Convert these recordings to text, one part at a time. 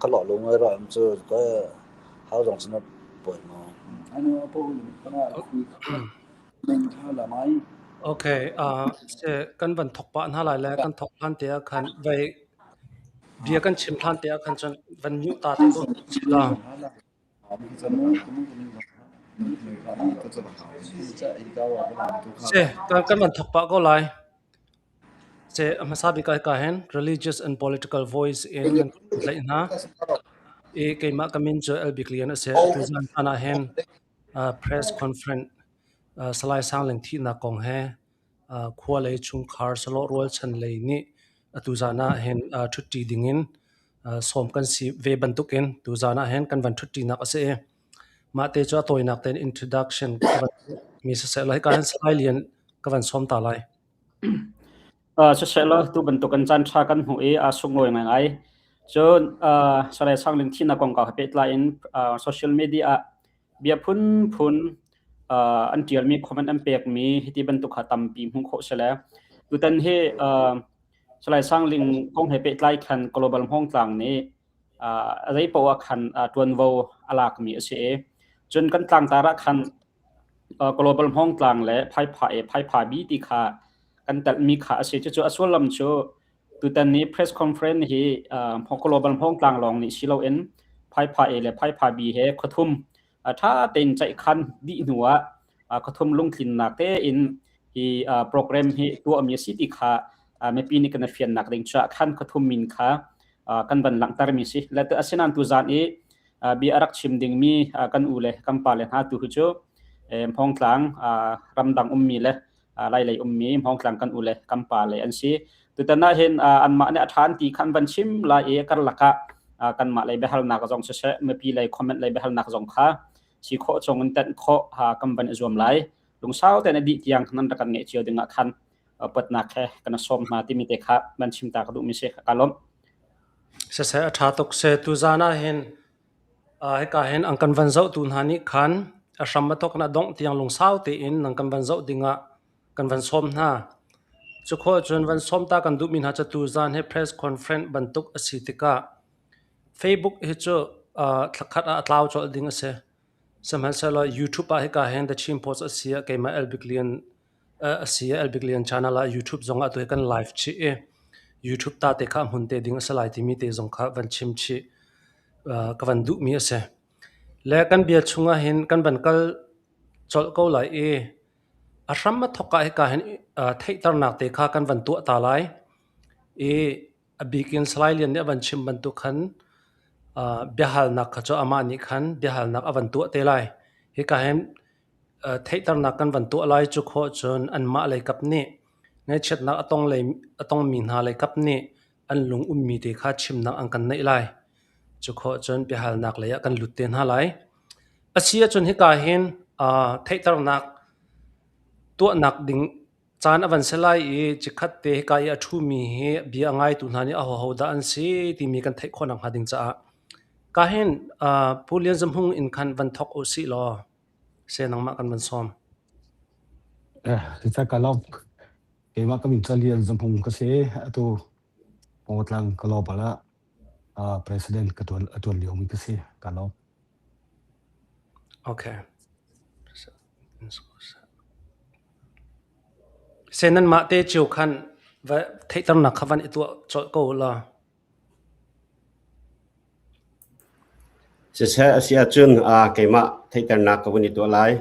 Ka lawh lu ngai ra am cu ka hau zong cu na pawi maw? Okay, se kan van thok pah hna lai le kan thok hlan te ah khan vai bia kan chim hlan te ah khan cun van mute ta te ko sila. Se kan kan van thok pah ko lai. Se a hmasa bik ah hika hin religious and political voice in kan tlaih hna. I keimah ka min cu El Bik Lian a si. Tuzan caan ah hin press conference Salai Sangling thihnak kong he khua lei chungkhar salawh rualchan lei nih atu zan ah hin ṭhutṭi dingin sawm kan si ve bantukin tuzan ah hin kan van ṭhutṭinak a si i mah te cu a tawinak tein introduction ka van mi siseh law hika hin Salai Lian ka van sawm ta lai. Siseh law tu bantuk kan caan ṭha kan hmuh i aa sunglawi ngaingai. Cun Salai Sangling thihnak kongkau he pehtlai in social media ah bia phunphun an ṭialmi comment an pekmi hiti bantuk kha tampi hmuh khawh si le tutan hi Salai Sangling kong he pehtlai khan Global Hmawngtlang nih a zei paoh ah khan ṭuanvo a lakmi a si i cun kan tlangtar ah khan Global Hmawngtlang le Phaipha A Phaipha B ti kha kan telhmi kha a si. Cucu a sullam cu tutan ni press conference hi Global Hmawngtlang lawng nih si loin Phaipha A le Phaipha B he khuathum ṭha tein ceihkhan dih hnu ah khuathum lungtlinnak tein hi program hi tuahmi a si ti kha mipi nih kan i fiannak ding caah khan khuathum min kha kan van langhtermi si. Le asinain tuzaan i bia a rak chim dingmi kan u le kan pa le hna tu hi cu Hmawngtlang ramdang ummi le Lailei ummi Hmawngtlang kan u le kan pa le an si. Tutan ah hin anmah nih a ṭha an ti kha an van chim lai i karlak ah kanmah lei biahalnak zong siseh mipi lei comment lei biahalnak zong kha si khawh chung in tenh khawh kan van i zuam lai. Lungsau tein a dih tiang nan rak kan ngeih cio ding ah khan upatnak he kan sawm hna timi te kha van chim ta ka duhmi si. Ka lawmh. Siseh a ṭha tuk seh tuzaan ah hin hika hin an kan van zohtu hna nih khan a hram a thawk in a dongh tiang lungsau tein nan kan van zoh dingah kan van sawm hna. Cu khawh cun van sawm ta kan duhmi hna cu tuzaan hi press conference bantuk a si tikah Facebook hi cu thlakhat ah a tlau colh ding a si. Sihmanhsehlaw YouTube ah hika hin The Chin Post a si ah keimah Elbik Lian a si i Elbik Lian channel ah YouTube zong ah tuhi kan live chih i YouTube ta te kha a hmun te ding a si lai timi te zong kha van chim chih ka van duhmi a si. Le kan bia chungah hin kan van kal colh ko lai i a hram a thawk ah hika hin theihternak te kha kan van tuah ta lai i a bik in Salai Lian nih a van chim bantuk khan biahalnak kha cu amah nih khan biahalnak a van tuah te lai. Hika hin Theihternak kan van tuah lai cu khawh cun anmah leikap nih ngaihchiatnak a tongmi hna leikap nih an lung ummi te kha chimnak an kan neih lai. Cu khawh cun biahalnak lei ah kan lut te hna lai. A si ahcun hika hin theihternak tuahnak ding caan a van si lai i chikkhat te hika i a ṭhumi hi bia a ngaitu hna nih ahoho dah an si timi kan theih khawh nakhnga ding caah ka hin Pu Lian Za Hmung in khan van thawk u sih law Se nangmah kan van sawm. Cucaah ka lawm. Keimah ka min cu Lian Za Hmung ka si. Atu Pawtlang Global ah president ka tuan a tuan liomi ka si. Ka lawm. Okay. Se nanmah te cio khan va theihternak kha van i tuah colh ko law. Siseh a si ahcun keimah theihternak ka vun i tuah lai.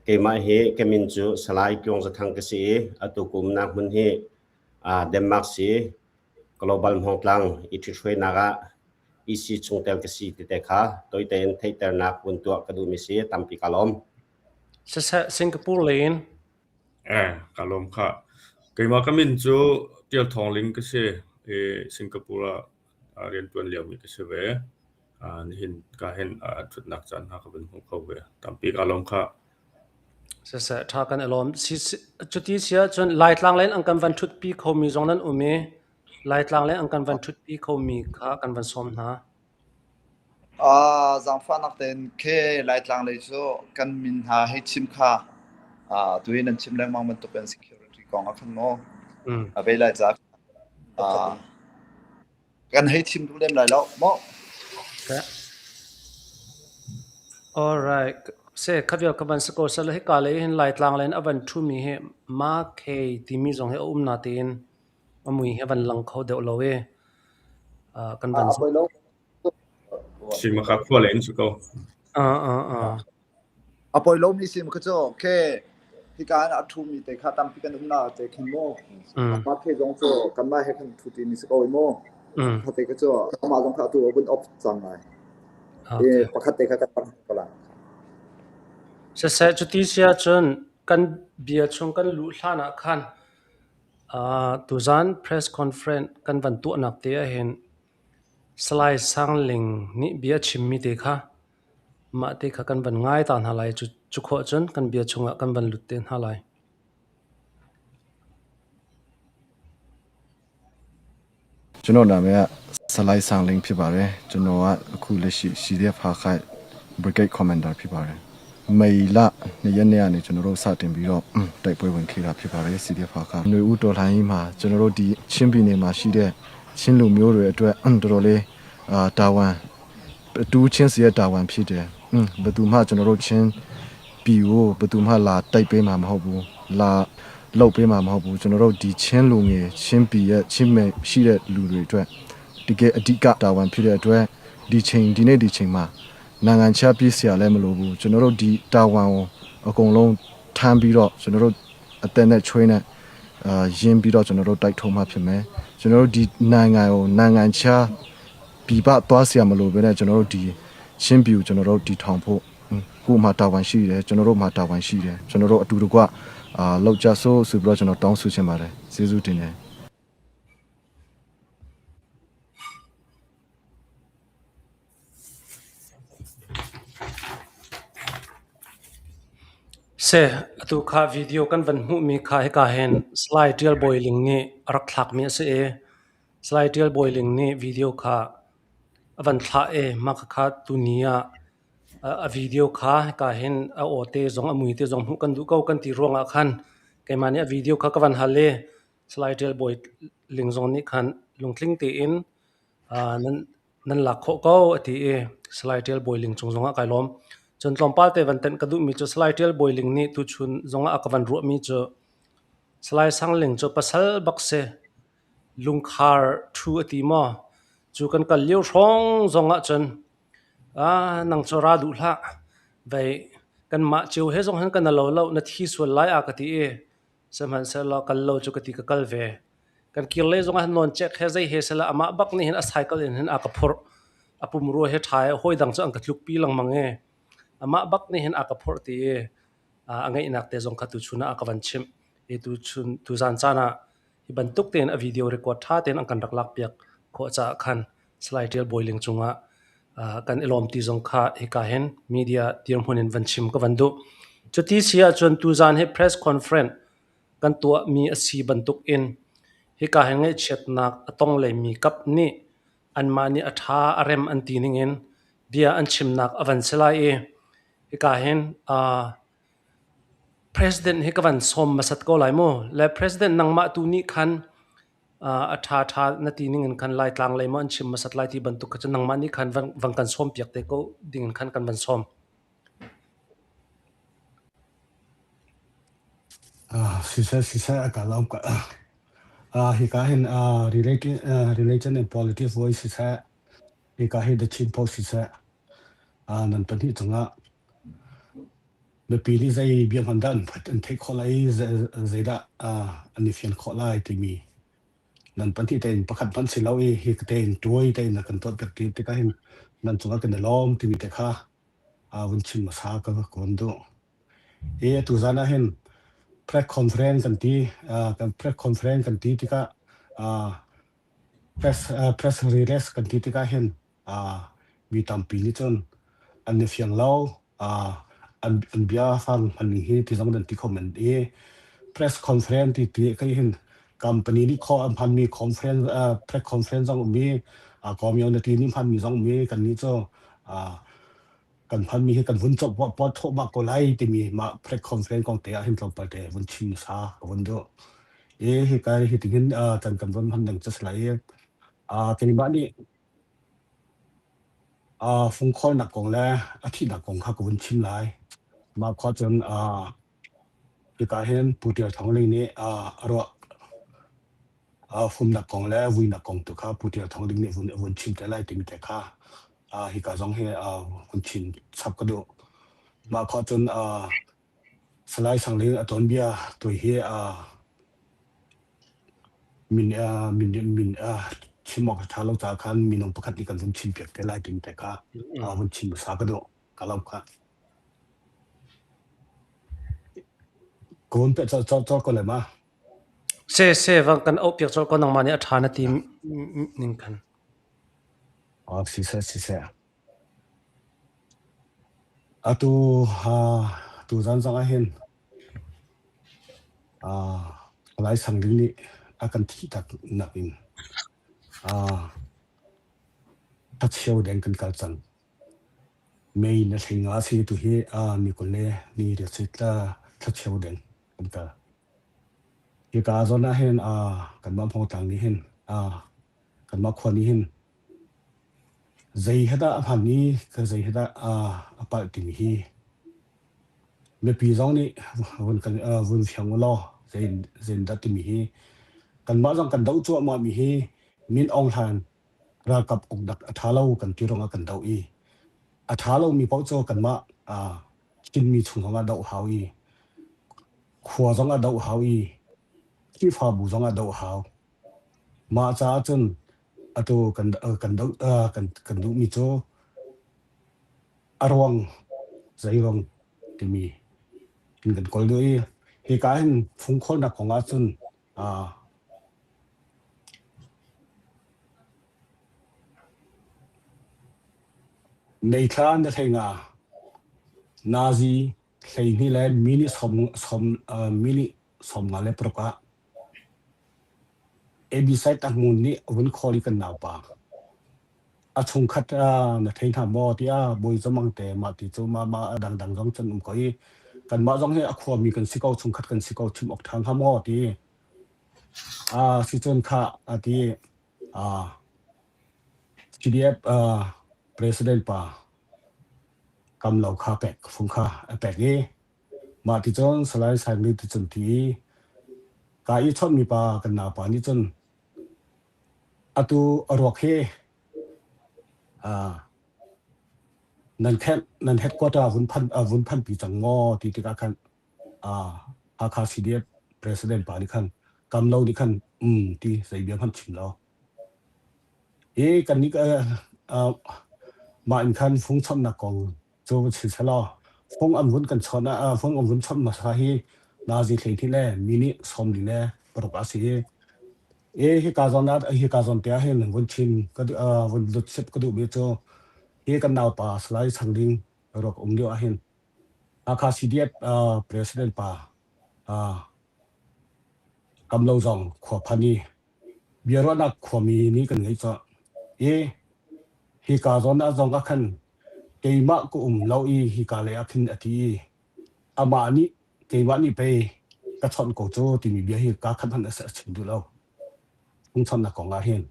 Keimah hi ka min cu Salai Tluang Za Thang ka si i atu ka umnak hmun hi Denmark si Global Hmawngtlang i ṭhithruainak ah EC chungtel ka si ti te kha tawite in theihternak vun tuah ka duhmi si tampi ka lawm. Siseh Singapore lei in Ka lawm khah. Keimah ka min cu Tial Thawng Ling ka si i Singapore ah rianṭuan liomi ka si ve. Nihin ka hin ṭhutnak caan hna ka vun hmu kho ve. Tampi ka lawm khah. Siseh, ṭha kan i lawm. Cuti si ahcun Laitlang lei in an kan van ṭhutpi khomi zong nan um i Laitlang lei an kan van ṭhutpi khomi kha kan van sawm hna. Zaangfahnak tein khi Laitlang lei cu kan min hna hei chim kha tuhi nan chim lengmang bantukin security kong ah khan maw a vei lai caah kan hei chim duh lem lai lo maw? Siseh. All right. Se khavial ka van si ko sal hika lei hin Laitlang lei in a van ṭhumi hi Ma Khe timi zong hi a um natein a mui hi a van lang kho deuh lo i kan van A poi lo. Simaka khua lei in si ko. Ah ah ah. A poi lomi sim kha cu khe hika ah a ṭhumi te kha tampi kan um na te khin mu. Mah khe zong cu kanmah he khan ṭhu ṭi mi si ko i mu. Kha te kha cu amah zong kha atu a vun off cang ngai. I pakhat te kha kan pang ko lai. Siseh cuti si ahcun kan bia chung kan luh hlan ah khan tuzaan press conference kan van tuahnak te ahhin Salai Sang Ling nih bia a chimmi te kha Mah te kha kan van ngai ta hna lai. Cu khawh cun kan bia chungah kan van lut te hna lai. ကျွန်တော်နာမည်ကဆလိုက်ဆောင်လင်းဖြစ်ပါတယ်ကျွန်တော်ကအခုလက်ရှိ CDF ဟာခိုင် Brigade Commander ဖြစ်ပါတယ်မေလ2ရက်နေ့ကနေကျွန်တော်တို့စတင်ပြီးတော့တိုက်ပွဲဝင်ခဲ့တာဖြစ်ပါတယ် CDF ဟာခຫນွေဦးတော်လှန်ရေးမှာကျွန်တော်တို့ဒီချင်းပြည်နယ်မှာရှိတဲ့ချင်းလူမျိုးတွေအတွက်တော်တော်လေးအာတာဝန် တူးချင်းစီရဲ့တာဝန်ဖြစ်တယ်။อืมဘယ်သူမှကျွန်တော်တို့ချင်းပြည်ကိုဘယ်သူမှလာတိုက်ပေးမှာမဟုတ်ဘူး။လာလှုပ်ပေးမှာမဟုတ်ဘူး။ကျွန်တော်တို့ဒီချင်းလူငယ်ချင်းပြည်ရဲ့ချင်းမဲ့ရှိတဲ့လူတွေအတွက်တကယ်အဓိကတာဝန်ဖြစ်တဲ့အတွက်ဒီချိန်ဒီနေ့ဒီချိန်မှာနိုင်ငံခြားပြည်စရာလည်းမလိုဘူးကျွန်တော်တို့ဒီတာဝန်ကိုအကုန်လုံးထမ်းပြီးတော့ကျွန်တော်တို့အသက်နဲ့ချွေးနဲ့အာရင်းပြီးတော့ကျွန်တော်တို့တိုက်ထုံးမှဖြစ်မယ်ကျွန်တော်တို့ဒီနိုင်ငံကိုနိုင်ငံခြား ပြည်ပသွားစရာမလိုဘဲနဲ့ကျွန်တော်တို့ဒီချင်းပြူကျွန်တော်တို့ဒီထောင်ဖို့ကိုမှတာဝန်ရှိတယ်ကျွန်တော်တို့မှတာဝန်ရှိတယ်ကျွန်တော်တို့အတူတကွအာလောက်ကြဆိုးဆိုပြီးတော့ကျွန်တော်တောင်းဆိုချင်ပါတယ်ကျေးဇူးတင်တယ် Seh, atu kha video kan van hmuhmi kha hika hin Salai Ṭial Bawi Ling nih a rak thlakmi a si i Salai Ṭial Bawi Ling nih video kha a van thlah i mah khakha tuni ah a video kha hika hin a aw te zong a mui te zong hmuh kan duh ko kan ti ruangah khan keimah nih a video kha ka van hal i Salai Ṭial Bawi Ling zong nih khan lungtling tein nan nan lak khawh ko a ti i Salai Ṭial Bawi Ling cung zongah kai lawm. Cun tlawmpal te van tenh ka duhmi cu Salai Ṭial Bawi Ling nih tuchun zongah a ka van ruahmi cu Salai Sang Ling cu pasal bak si lungkhar ṭhu a ti maw? Cu kan kal lio hrawng zong ahcun ah nang cu ra duh hlah. Vei kanmah cio he zong hin kan lo lo na thi sual lai a ka ti i sihmanhsehlaw kal lo cu ka ti ka kal ve. Kan kir lei zong ah nawn cek he zei he sila amah bak nih hin a cycle in hin a ka phurh. A pumrua he ṭha i hawi dang cu an ka tlukpi lengmang i amah bak nih hin a ka phurh ti i a ngeihnak te zong kha tuchun ah a ka van chimh. Hi tuchun tuzan caan ah Hi bantuk tein a video record ṭha tein an kan rak lakpiak khawh caah khan Salai Ṭial Bawi Ling cungah kan i lawm ti zong kha hika hin media dirhmun in van chim ka van duh. Cuti si ahcun tuzaan hi press conference kan tuahmi a si bantuk in hika hin ngaihchiatnak a tong leimi kap nih anmah nih a ṭha a rem an ti ningin bia an chimnak a van si lai i hika hin President hi ka van sawm hmasat ko lai mu. Le President nangmah tu nih khan a ṭha ṭha na ti ning in khan Laitlang lei maw an chim hmasat lai ti bantuk kha cu nangmah nih khan van, van kan sawm piak te ko ding in khan kan van sawm. Ah, siseh siseh a ka lawm ka. Ah, hika hin ah religion, religion and politics voice siseh, hika hi The Chin Post siseh, ah nan pahnih cungah Mipi nih zei bia hmanh dah an theih khawh lai i zeidah an i fian khawh lai timi nan pahnih tein pakhat hmanh si lo i hi tein tuai tein a kan tuahpiak ti tikah hin nan cungah kan i lawm timi te kha vun chim hmasa ka van duh. Hi atu zan ah hin press conference kan ti kan press conference kan ti tikah press press release kan ti tikah hin Mi tampi nih cun an i fiang lo. An an bia fang hmanning hi ti zong nan ti kho men i press conference ti ti kai hin company nih kho an hmanmi conference press conference zong um i community nih hmanmi zong um i kannih cu kan hmanmi hi kan vun cawk puat thawhmah ko lai timi mah press conference kong te ah hin tlawmpal te vun chim sa ka vun duh. I hika hi tihin can kan vun hman ding cu si lai i keimah nih. Fungkhawlnak kong le a thihnak kong kha ka vun chim lai. Mah khua cun hika hin Pu Tial Thawng Ling nih a ruah fumnak kong le vuinak kong tu kha Pu Tial Thawng Ling nih a vun chim te lai timi te kha hika zong hi vun chim chap ka duh. Mah khua cun Salai Sang Ling a tuanbia tui hi min min min chim awk a ṭha lo caah khan minung pakhat nih kan vun chimpiak te lai timi te kha vun chim hmasa ka duh. Ka lo kha. Ka vun peh colh colh ko lai ma? Se se vang kan auh piak colh ko nangmah nih a ṭha na ti ning khan. Oh, siseh siseh. Atu tuzan zong ahhin Lai Sang Ling nih a kan thihtak nakin thacheu deng kan kal cang. May na hleinga a si tuhi ni 20 le ni riat si thlacheu deng kan kal. Hika zawn ahhin kanmah Hmawngtlang nih hin kanmah khua nih hin Zei he dah a hman i ka zei he dah a palh timi hi mipi zong nih vun kan vun fiang u law zei zeidah timi hi kanmah zong kan doh cuahmah mi hi Min Aung Hlaing ralkap uknak a ṭha lo kan ti ruangah kan doh i a ṭha lomi paoh cu kanmah Chinmi chung zongah doh hau i khua zongah doh hau i Khrihfabu zongah doh hau. Mah caah cun atu kan kan doh kan kan duhmi cu a ruang zeiruang timi in kan kawl duh i hika hin fungkhawlnak kong ahcun Meithla na hlei nga, nazi 12 le minute 56 ah Abisai Tahmun nih a vun call i kan naupa a chungkhat na thei hna maw tiah Bawi Za Mang te mah ti cu mah mah a dangdang zong cun um ko i kanmah zong hi a khuami kan si ko chungkhat kan si ko chim awk ṭha hnga maw ti si cun khah a ti CDF president pa kam lo kha pek fung kha a pek i Mah ti cun Salai Saing nih ticun ti i ka i chawnhmi pa kan naupa nih cun atu a ruak hi nan khenh nan headquarter vun phan vun phanpi cang maw ti tikah khan Hakha CDF president pa nih khan kam lo nih khan um ti zei bia hmanh chim lo. I kannih mah in khan fung chawnhnak kong Cu va si selaw fung an vun kan chawnh ah fung an vun chawnh hmasa hi nazi 12 le minute 46 a si i e hika zawn ah hika zawn te ah hin vun chim ka vun lut sip ka duhmi cu hi kan naupa Salai Chang Ding ruak um lio ah hin Hakha CDF president pa Kamlo zong khua phan i biaruahnak khuami nih kan ngeih cawh i hika zawn ah zong ah khan keimah ka um lo i hika lei ah khin a ti i amah nih keimah nih pei ka chawnh ko cu timi bia hi kaa khat hmanh a chim duh lo. Phungchawnhnak kong ah hin.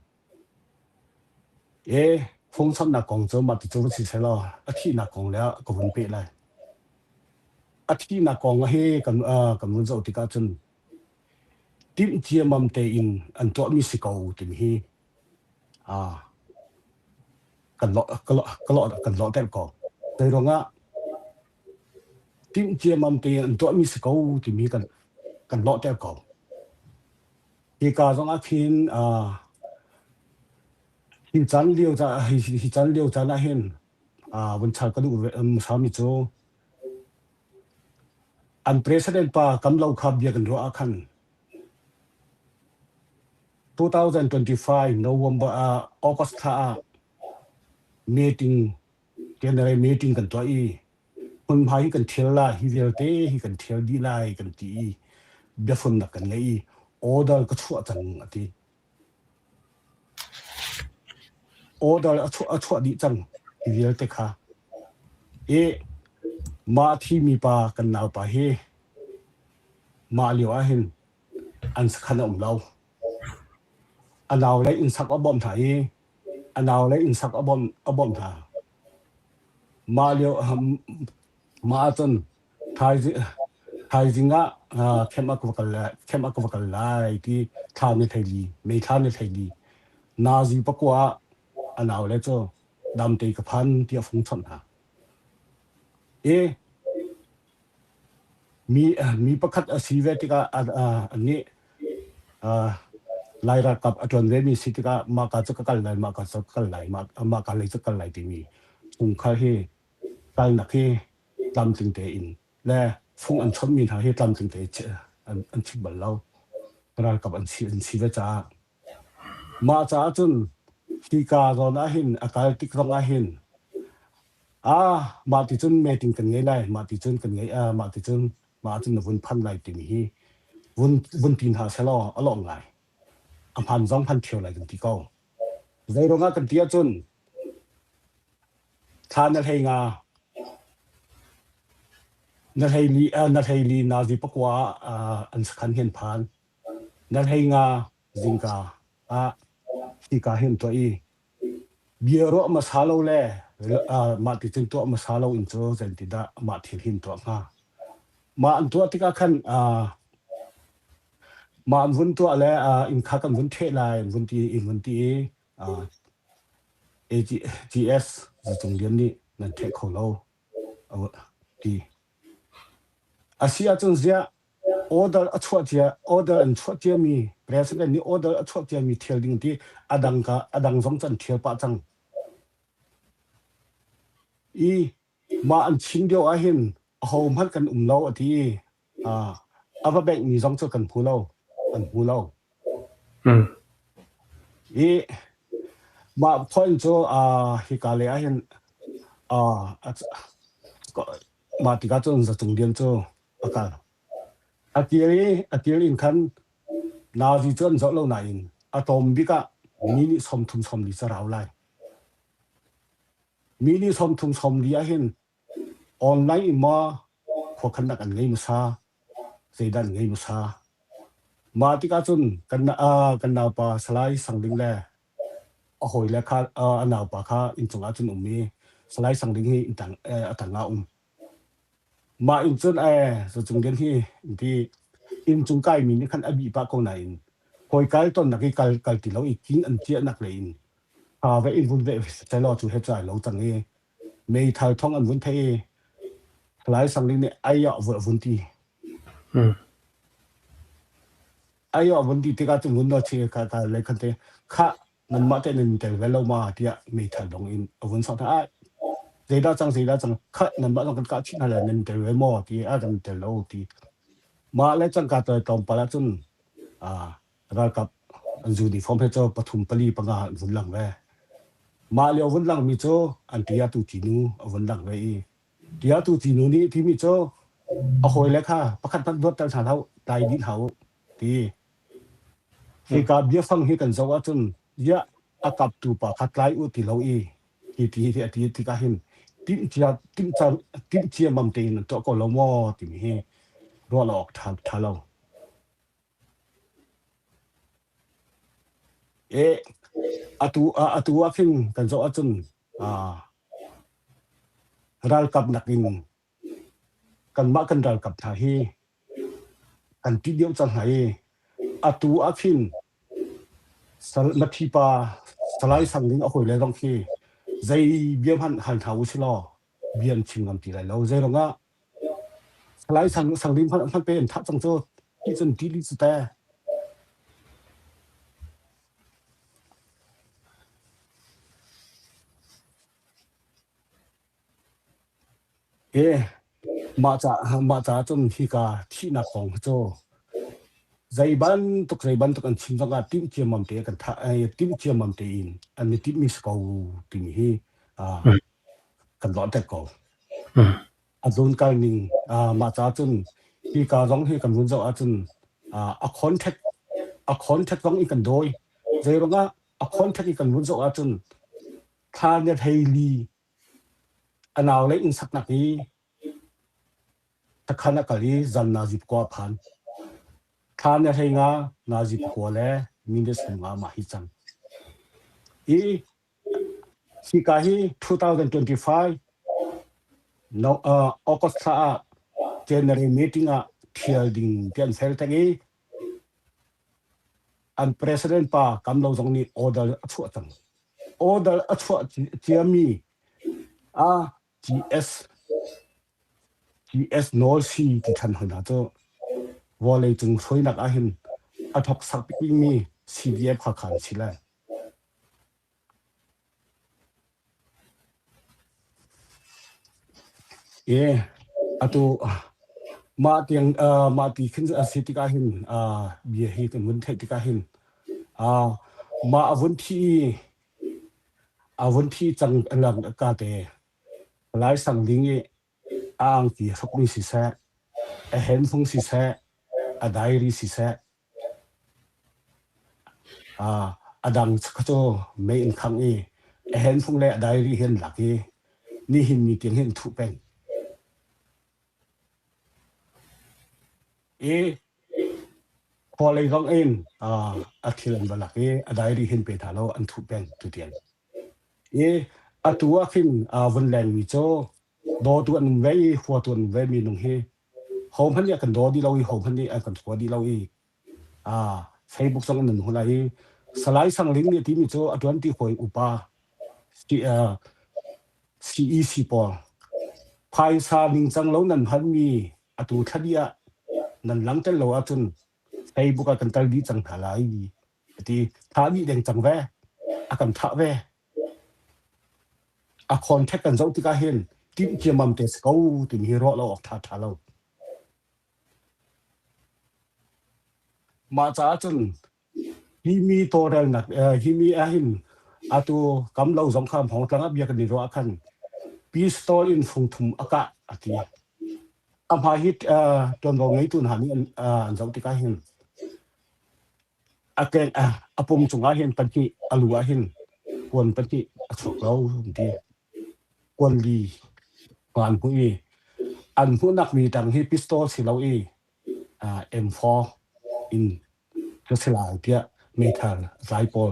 E phungchawnhnak kong cu mah ti cu va si selaw a thihnak kong le ah ka vun peh lai. A thihnak kong hi kan kan vun zoh tikah cun timh ciammam tein an tuahmi si ko timi hi kan lawh kan lawhter ko. Zei ruangah timh ciammam tein an tuahmi si ko timi kan kan lawhter ko. Hika zong ah khin hi caan lio hi caan lio caan ah hin vun char ka duh hmasami cu An president pa kam lo kha bia kan ruah ah khan 2025 November ah August thla ah meeting general meeting kan tuah i hmunhma hi kan thial lai hi vialte hi kan thial dih lai kan ti i biafunnak kan ngei i order ka chuah cang a ti. Order a chuah a chuah dih cang hi vialte kha. I mah thimi pa kan naupa hi mah lio ah hin an sakhan a um lo. A nau le innsak a bawmh hna i a nau le innsak a bawmh a bawmh hna. Mah lio mah ahcun thaizing thaizing ah camp ah ka va kal lai camp ah ka va kal lai ti thla ni thleili May thla ni thleili nazi pakua ah a naule cu damte ka phan tiah fung chawnh hna. I Mi mi pakhat a si ve tikah annih Lai ralkap a ṭuan vemi si tikah mahka cu ka kal lai, mahka cu ka kal lai, mahka lei cu ka kal lai timi chungkhar hi kalnak hi tlamtling tein le fung an chawnhmi hna hi tlamtling tein an chim bal lo. Ralkap an si an si ve caah. Mah caah cun hika zawn ahhin a kal tik zong ahhin Ah, mah ti cun meeting kan ngei lai, mah ti cun kan ngei, ah, mah ti cun mah cun na vun phan lai timi hi vun vun ti hna selaw a lawm ngai. A hman zong hman ṭheo lai kan ti ko. Zei ruangah kan ti ahcun thla na hlei nga na hlei li uh, na hlei li nazi pakua ah an sakhan hin phan. Na hlei nga zingka ah hika hin tuah i Bia ruah hmasa lo le mah ti cun tuah hmasa lo in cu zeitidah mah thil hin tuah hnga? Mah an tuah tikah khan mah an vun tuah le inn kha kan vun ṭheh lai an vun ti in vun ti i AGS Zitung Lian nih nan ṭheh kho lo ti. A si ahcun ziah order a chuah cia order an chuah ciami president nih order a chuah ciami thial ding ti a dang ka a dang zong can thial pah cang. I mah an chim lio ahhin aho hmanh kan um lo a ti i a va bengh mi zong cu kan hmu lo an hmu lo. I mah point cu hika lei ahhin mah tikah cun Zacung Lian cu a kal. A kir i a kir in khan nazi cu an zoh lo nain a tlawm bik ah mi nih 30 40 cu a rau lai. Mi nih 30 40 ahhin online in maw khuakhannak an ngei hmasa, zeidah an ngei hmasa. Mah tikah cun kan kan naupa Salai Sang Ding le a hawile kha a naupa kha inncung ah cun um i Salai Sang Ding hi inntang a tang ah um. Mah inn cun ee Zacung Lian hi an ti. Inncung kaimi nih khan a bih pah ko nain hawi kal tonnak i kal kal ti lo i king an ciahnak lei in ha ve in vun veh selaw cu he cai lo cang i meithal thong an vun theih i Salai Sang Ling nih ai ah vun ti. Ai ah vun ti tikah cun vun nawl chi ka ka lei khan te khah nanmah te nan tel ve lo ma tiah meithal dong in a vun sok hna. Ai zeidah cang zeidah cang khah nanmah zong kan kah chih hna lai nan tel ve maw ti a kan tel lo ti. Mah le cangka tlawmpal ah cun ralkap an uniform he cu pathum pali panga an vun lang ve. Mah lio vun langmi cu an tia tu tinu a vun lang ve i tia tu tinu nih timi cu a hawile kha pakhat hmanh luatter hna hlah tlai dih hlah u ti. Hika biafang hi kan zoh ahcun ziah a kaptu pa kha tlai u ti lo i hi ti hi a ti tikah hin timhcia timhcia timhcia mam tein an tuah ko lo maw timi hi ruah lo awk ṭha ṭha lo. E atu atu ah khin kan zoh ahcun ralkap nakin kanmah kan ralkap hna hi kan ṭih deuh cang hna i atu ah khin Mathi pa Salai Sang Ling a hawile zong khi zei bia hmanh hal hna u sih law bia an chim ngam ti lai lo. Zeiruangah Salai Sang Sang Ling hmanh hmanh pe an thah cang cu ti cun ti li cu te. E mah ca mah ca cun hika thihnak kong hi cu zei bantuk zei bantuk an chim zongah timh ciammam te kan thah timh ciammam tein an i timhmi si ko timi hi kan lawhter ko. A zun kal ning mah ca cun hika zong hi kan vun zoh ahcun a contact a contact zong in kan dawi. Zei ruangah a contact i kan vun zoh ahcun thla ne hlei li A naule inn saknak i sakhan a kal i zan nazi pakua a phan. Thla ne hlei nga nazi pakua le minutes nga mah hi cang. I hika hi 2025. No, uh, August thla ah January meeting ah thial ding ti an fel teng i an president pa kam lo zong nih order a chuah cang. Order a chuah ciami a GS GS nawl si ti than hoi hna cu vawlei cung hruainak ah hin a thok sak bikmi CDF Hakha an si lai. E atu mah tiang mah ti khin a si tikah hin bia hi kan vun theih tikah hin mah a vun thi i a vun thi cang lang ka te Lai sang ding i a angki hrukmi siseh a handphone siseh a diary siseh A dang kha cu mei in khangh i a handphone le a diary he an lak i nihin ni tiang hin an thuh peng. I khua lei zong in a thil an va lak i a diary hin pe hna lo an thuh peng tutiang. I atu ah khin vun lengmi cu dawtu an um ve i huatu an um ve mi nung hi hohmanh nih a kan daw dih lo i hohmanh nih an kan hua dih lo i Facebook zong an hun lai i Salai Sang Ling nih a timi cu a ṭuanti hawi upa CEC pawl phaisa ningcang lo nan hmanmi atu thla dih ah nan langter lo ahcun Facebook ah kan tel dih cang hna lai a ti. Thah dih deng cang ve. A kan thah ve. A contact kan zoh tikah hin timh ciammam te si ko timi hi ruah lo awk ṭha ṭha lo. Mah caah cun hi mi tawlrelnak hi mi ahhin atu kam lo zong kha Hmawngtlang ah bia kan i ruah ah khan pistol in fungthum a kah a ti. A hmai hi ṭuanvo ngeitu hna nih an zoh tikah hin a keng a pum cungah hin pahnih a lu ah hin kuan pahnih a chuak lo an ti. Kuan li an hmuh i an hmuhnak mi tang hi pistol si lo i M4 in ka si lai tiah meithal tlai pawl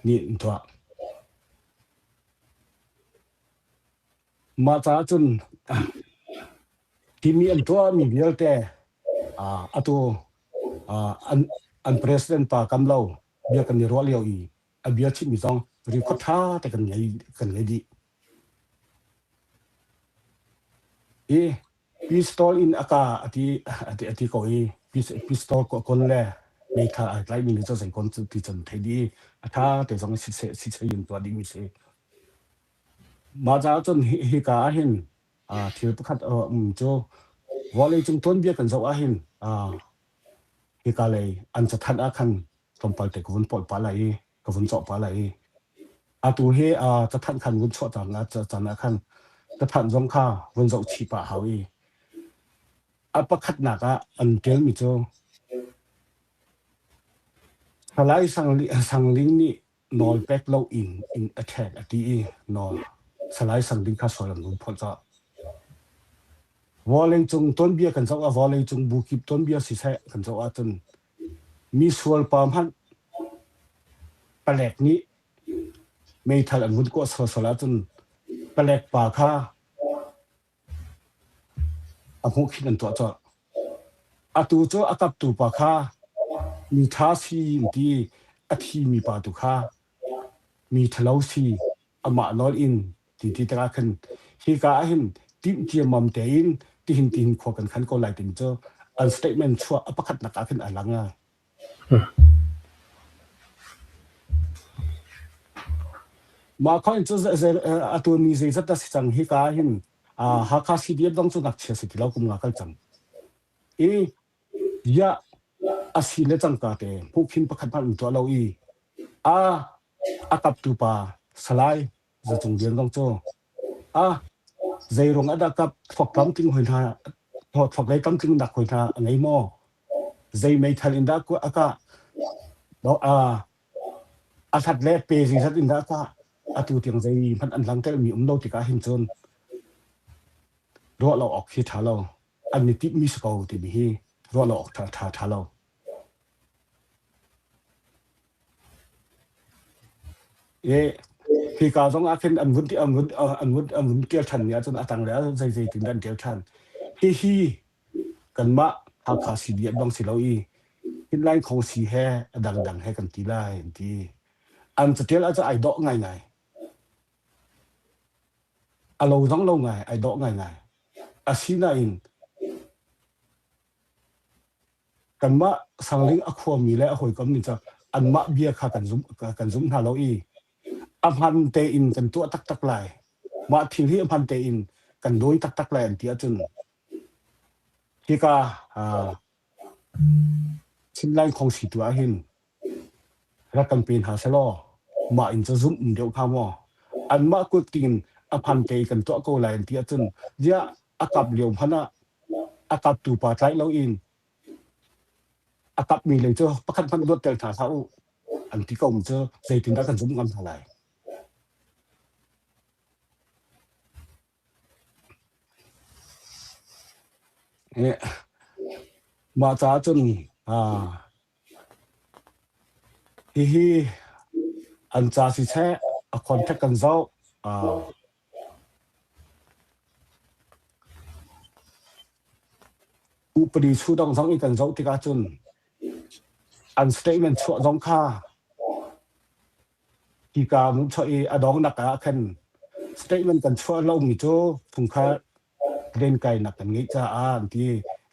nih an tuah. Mah caah cun timi an tuahmi vialte atu an president pa kam lo bia kan i ruah lio i a bia chimmi zong record ṭha te kan ngei kan ngei dih. I pistol in a ka a ti a ti ko i pistol kon le meithal ai tlaihmi nih cu zei kon ti cun thei dih i a ṭha te zong siseh in tuah dihmi si. Mah caah cun hika ah hin thil pakhat a um cu vawleicung tuanbia kan zoh ahhin hika lei an cathanh ah khan tlawmpal te ka vun polh pah lai i ka vun cawh pah lai i atu hi cathanh khan vun chuah cang caan ah khan cathanh zong kha vun zoh chih pah hau i a pakhatnak ah an ṭialmi cu Salai Sangling nih nawl pek lo in in a ṭhek a ti i nawl Salai Sangling kha sual an vun phawt cawh. Vawleicung tuanbia kan zoh ah vawleicung bu kip tuanbia siseh kan zoh ahcun mi sual pa hmanh palek nih meithal an vun kuah sualsual ahcun palek pa kha A hmuhkhin an tuah colh. Atu cu a kaptu pa kha mi ṭha si an ti. A thimi pa tu kha mi ṭhalo si amah nawl in ti ti tikah khan hika ah hin timh ciammam tein tihin tihin khua kan khan ko lai timi cu an statement chuah a pakhatnak ah khin a lang. Mah coin cu atu ni zeizat dah si cang hika ah hin Hakha CDF dong cu ngakchia si ti lo kum nga kal cang. I ya a si le cangka te hmuhkhin pakhat hmanh an tuah lo i a a kaptu pa Salai Zacung Lian zong cu a zeiruang ah dah kap thluak tlamtling hoi hna thluak lei tlamtling nak hoi hna a ngei maw? Zei meithal in dah a kah? A hlat le pe zeizat in dah a kah? Atu tiang zeihmanh an langtermi um lo tikah hin cun ruah lo awk hi ṭha lo. An i timhmi si ko timi hi ruah lo awk ṭha ṭha lo. Hika zong ah khin an vun an vun an vun an vun ṭial ṭhan mi ahcun a tang le zei zei tin dah an ṭial ṭhan. Hihi kanmah Hakha CDF bang si lo i Hinlain Khawngsi he a dangdang he kan ti lai an ti. An caṭial ahcun ai dawh ngaingai. A lo zong lo ngai, ai dawh ngaingai. Asinain kanmah Sangling a khuami le a hawikom nih cun anmah bia kha kan zum kan zum hna lo i a hman tein kan tuah taktak lai. Mah thil hi a hman tein kan dawi taktak lai an ti ahcun hika uh, Chinland Khawngsi tu ahhin rak kan pe hna selaw mah in cu zumh um deuh hnga maw? Anmah kut tiin a hman te i kan tuah ko lai an ti ahcun ziah a kap lio hmanh ah a kaptu pa tlaih loin a kapmi lei cu pakhat hmanh luatter hna hlah u an ti ko mi cu zeitindah kan zumh ngam hna lai? Mah caah cun hihi an ca siseh a contact kan zoh. Upadi chudang zong i kan zoh tikah cun an statement chuah zong kha Hika hmuhchuah i a donghnak ah khan statement kan chuah lomi cu phungkhar lenkainak kan ngeih caah an ti.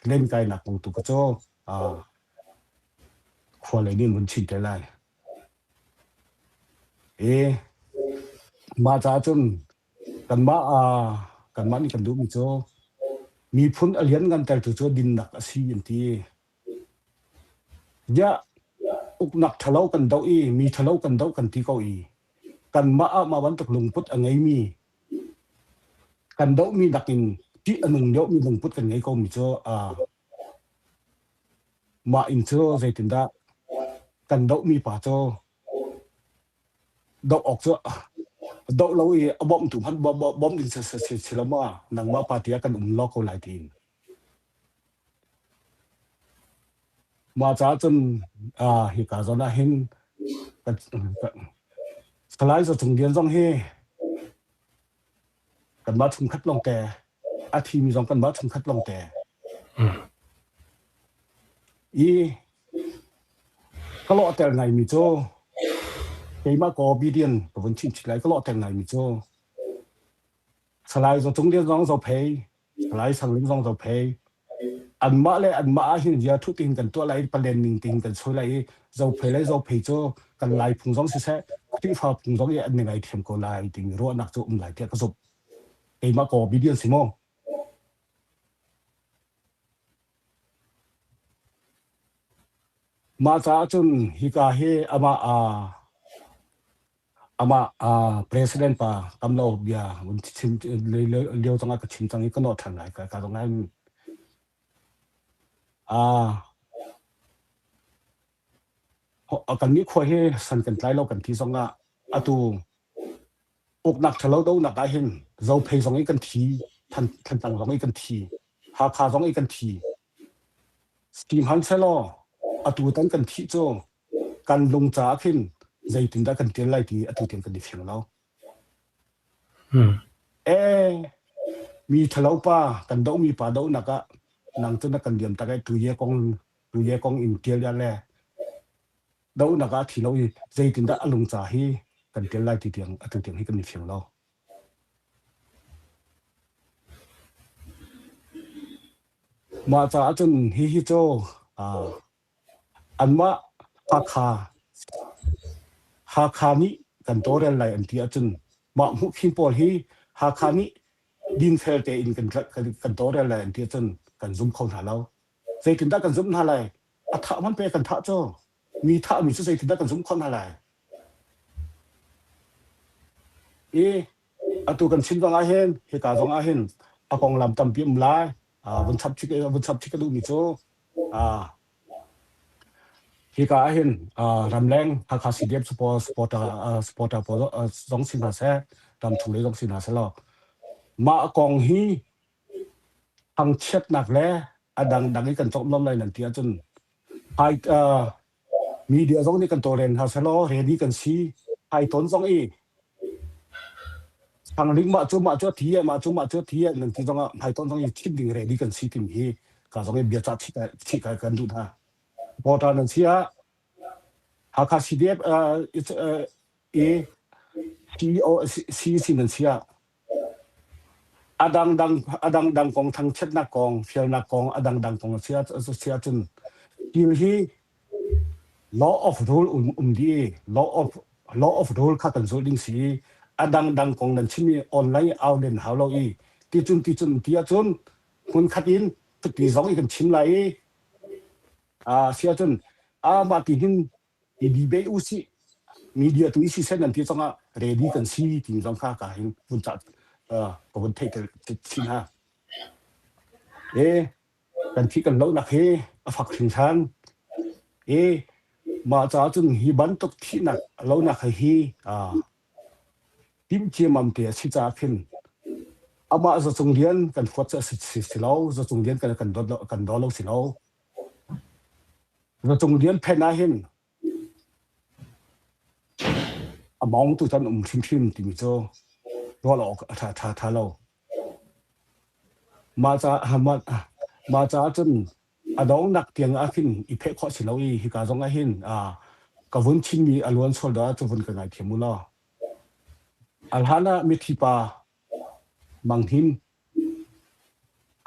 Lenkainak kong tu kha cu khua lei nih an vun chim te lai. I mah caah cun kanmah kanmah nih kan duhmi cu miphun a lianngantertu cu dinnak a si an ti. Ziah uknak ṭhalo kan doh i mi ṭhalo kan doh kan ti ko i kanmah ah mah bantuk lungput a ngeimi kan dohmi nakin ṭih a nung deuhmi lungput kan ngei komi cu mah inn cu zeitindah kan dohmi pa cu doh awk cu doh lo i a bawmtu hmanh bawmh ding si lo maw nangmah party ah kan um law ko lai tiin. Mah caah cun hika zawn ah hin Salai Za Cung Lian zong hi kanmah chungkhat lawngte a thimi zong kanmah chungkhat lawngte i ka lawhter ngaimi cu keimah ka obedient ka vun chim chih lai ka lawhter ngaimi cu Salai Za Cung Lian zong Zophei Salai Sang Ling zong Zophei. Anmah le anmah ah hin zia thuh tiin kan tuah lai i palen ning tiin kan soi lai i Zophei le Zophei cu kan Lai phung zong siseh Khrihfa phung zong i an i ngaithiam ko lai timi ruahnak cu um lai tiah ka zumh. Keimah ka obedient si maw? Mah caah cun hika hi amah Amah president pa tam lo bia vun chim lio zongah ka chim cang i ka nawh ṭhan lai ka ka zong ngai kannih khua hi san kan tlai lo kan ti zongah atu uknak ṭhalo donak ah hin Zophei zong i kan thi Thantlang zong i kan thi Hakha zong i kan thi Sihmanhsehlaw atutan kan thih cu kan lung caah khin zeitindah kan ṭial lai ti atu tiang kan i fiang lo. Ee, mi ṭhalo pa kan dohmi pa dohnak ah nang cu na kan liam tak ai tuye kong tuye kong in ṭial ya le dohnak ah thi lo i zeitindah a lung ca hi kan ṭial lai ti tiang atu tiang hi kan i fiang lo. Mah caah cun hihi cu anmah Hakha Hakha nih kan tawlrel lai an ti ahcun mah hmuhkhin pawl hi Hakha nih dinfel tein kan kan tawlrel lai an ti ahcun kan zum kho hna lo. Zeitindah kan zumh hna lai? A thah hmanh pe kan thah cu. Mi thahmi cu zeitindah kan zumh khawh hna lai? I atu kan chim zong ah hin hika zong ah hin a konglam tampi um lai. Vun chap chih vun chap chih ka duhmi cu hika ah hin ramleng Hakha CDF support supporter supporter pawl zong si hna seh, ramchung lei zong si hna seh law mah kong hi thangchiatnak le a dangdang i kan cawmlawm lai nan ti ahcun hai media zong nih kan tawlrel hna selaw ready kan si. Hai tawn zong i. Sangling mah cu mah cu a thi e mah cu mah cu a thi e nan ti zongah hmaitonh zong i chim ding ready kan si timi hi ka zong i bia cah chih chih ka kan duh hna. Reporter nan si ah Hakha CDF i CEO CEC nan si ah a dangdang a dangdang kong thangchiatnak kong fialnak kong a dangdang kong a si ah si ahcun thil hi law of rule um um dih i law of law of rule kha kan zulh ding si i a dangdang kong nan chim i online au len hau lo i ticun ticun ti ahcun hmunkhat in cuti zong i kan chim lai i a si ahcun a mah ti hin i debate u sih media tu i siseh nan ti zongah ready kan si ti zong kha ka hin vun ca ka vun theih chin ha e kan thi kan lohnak hi a fak hringhran e mah caah cun hi bantuk thihnak lonak hi timh ciammam te a si caah khin amah zacung rian kan huat cu a si si lo zacung rian kan kan dawt lo kan daw lo si lo zacung rian phen ah hin a mawng tu chan um hrimhrim timi cu ruah awk a ṭha ṭha ṭha lo mah ca mah mah caah cun a dongnak tiang ah khin i pheh khawh si lo i hika zong ah hin ka vun chimmi a luan sual dah cu vun ka ngaithiam u law. A hlan ah mithi pa Mang Hnin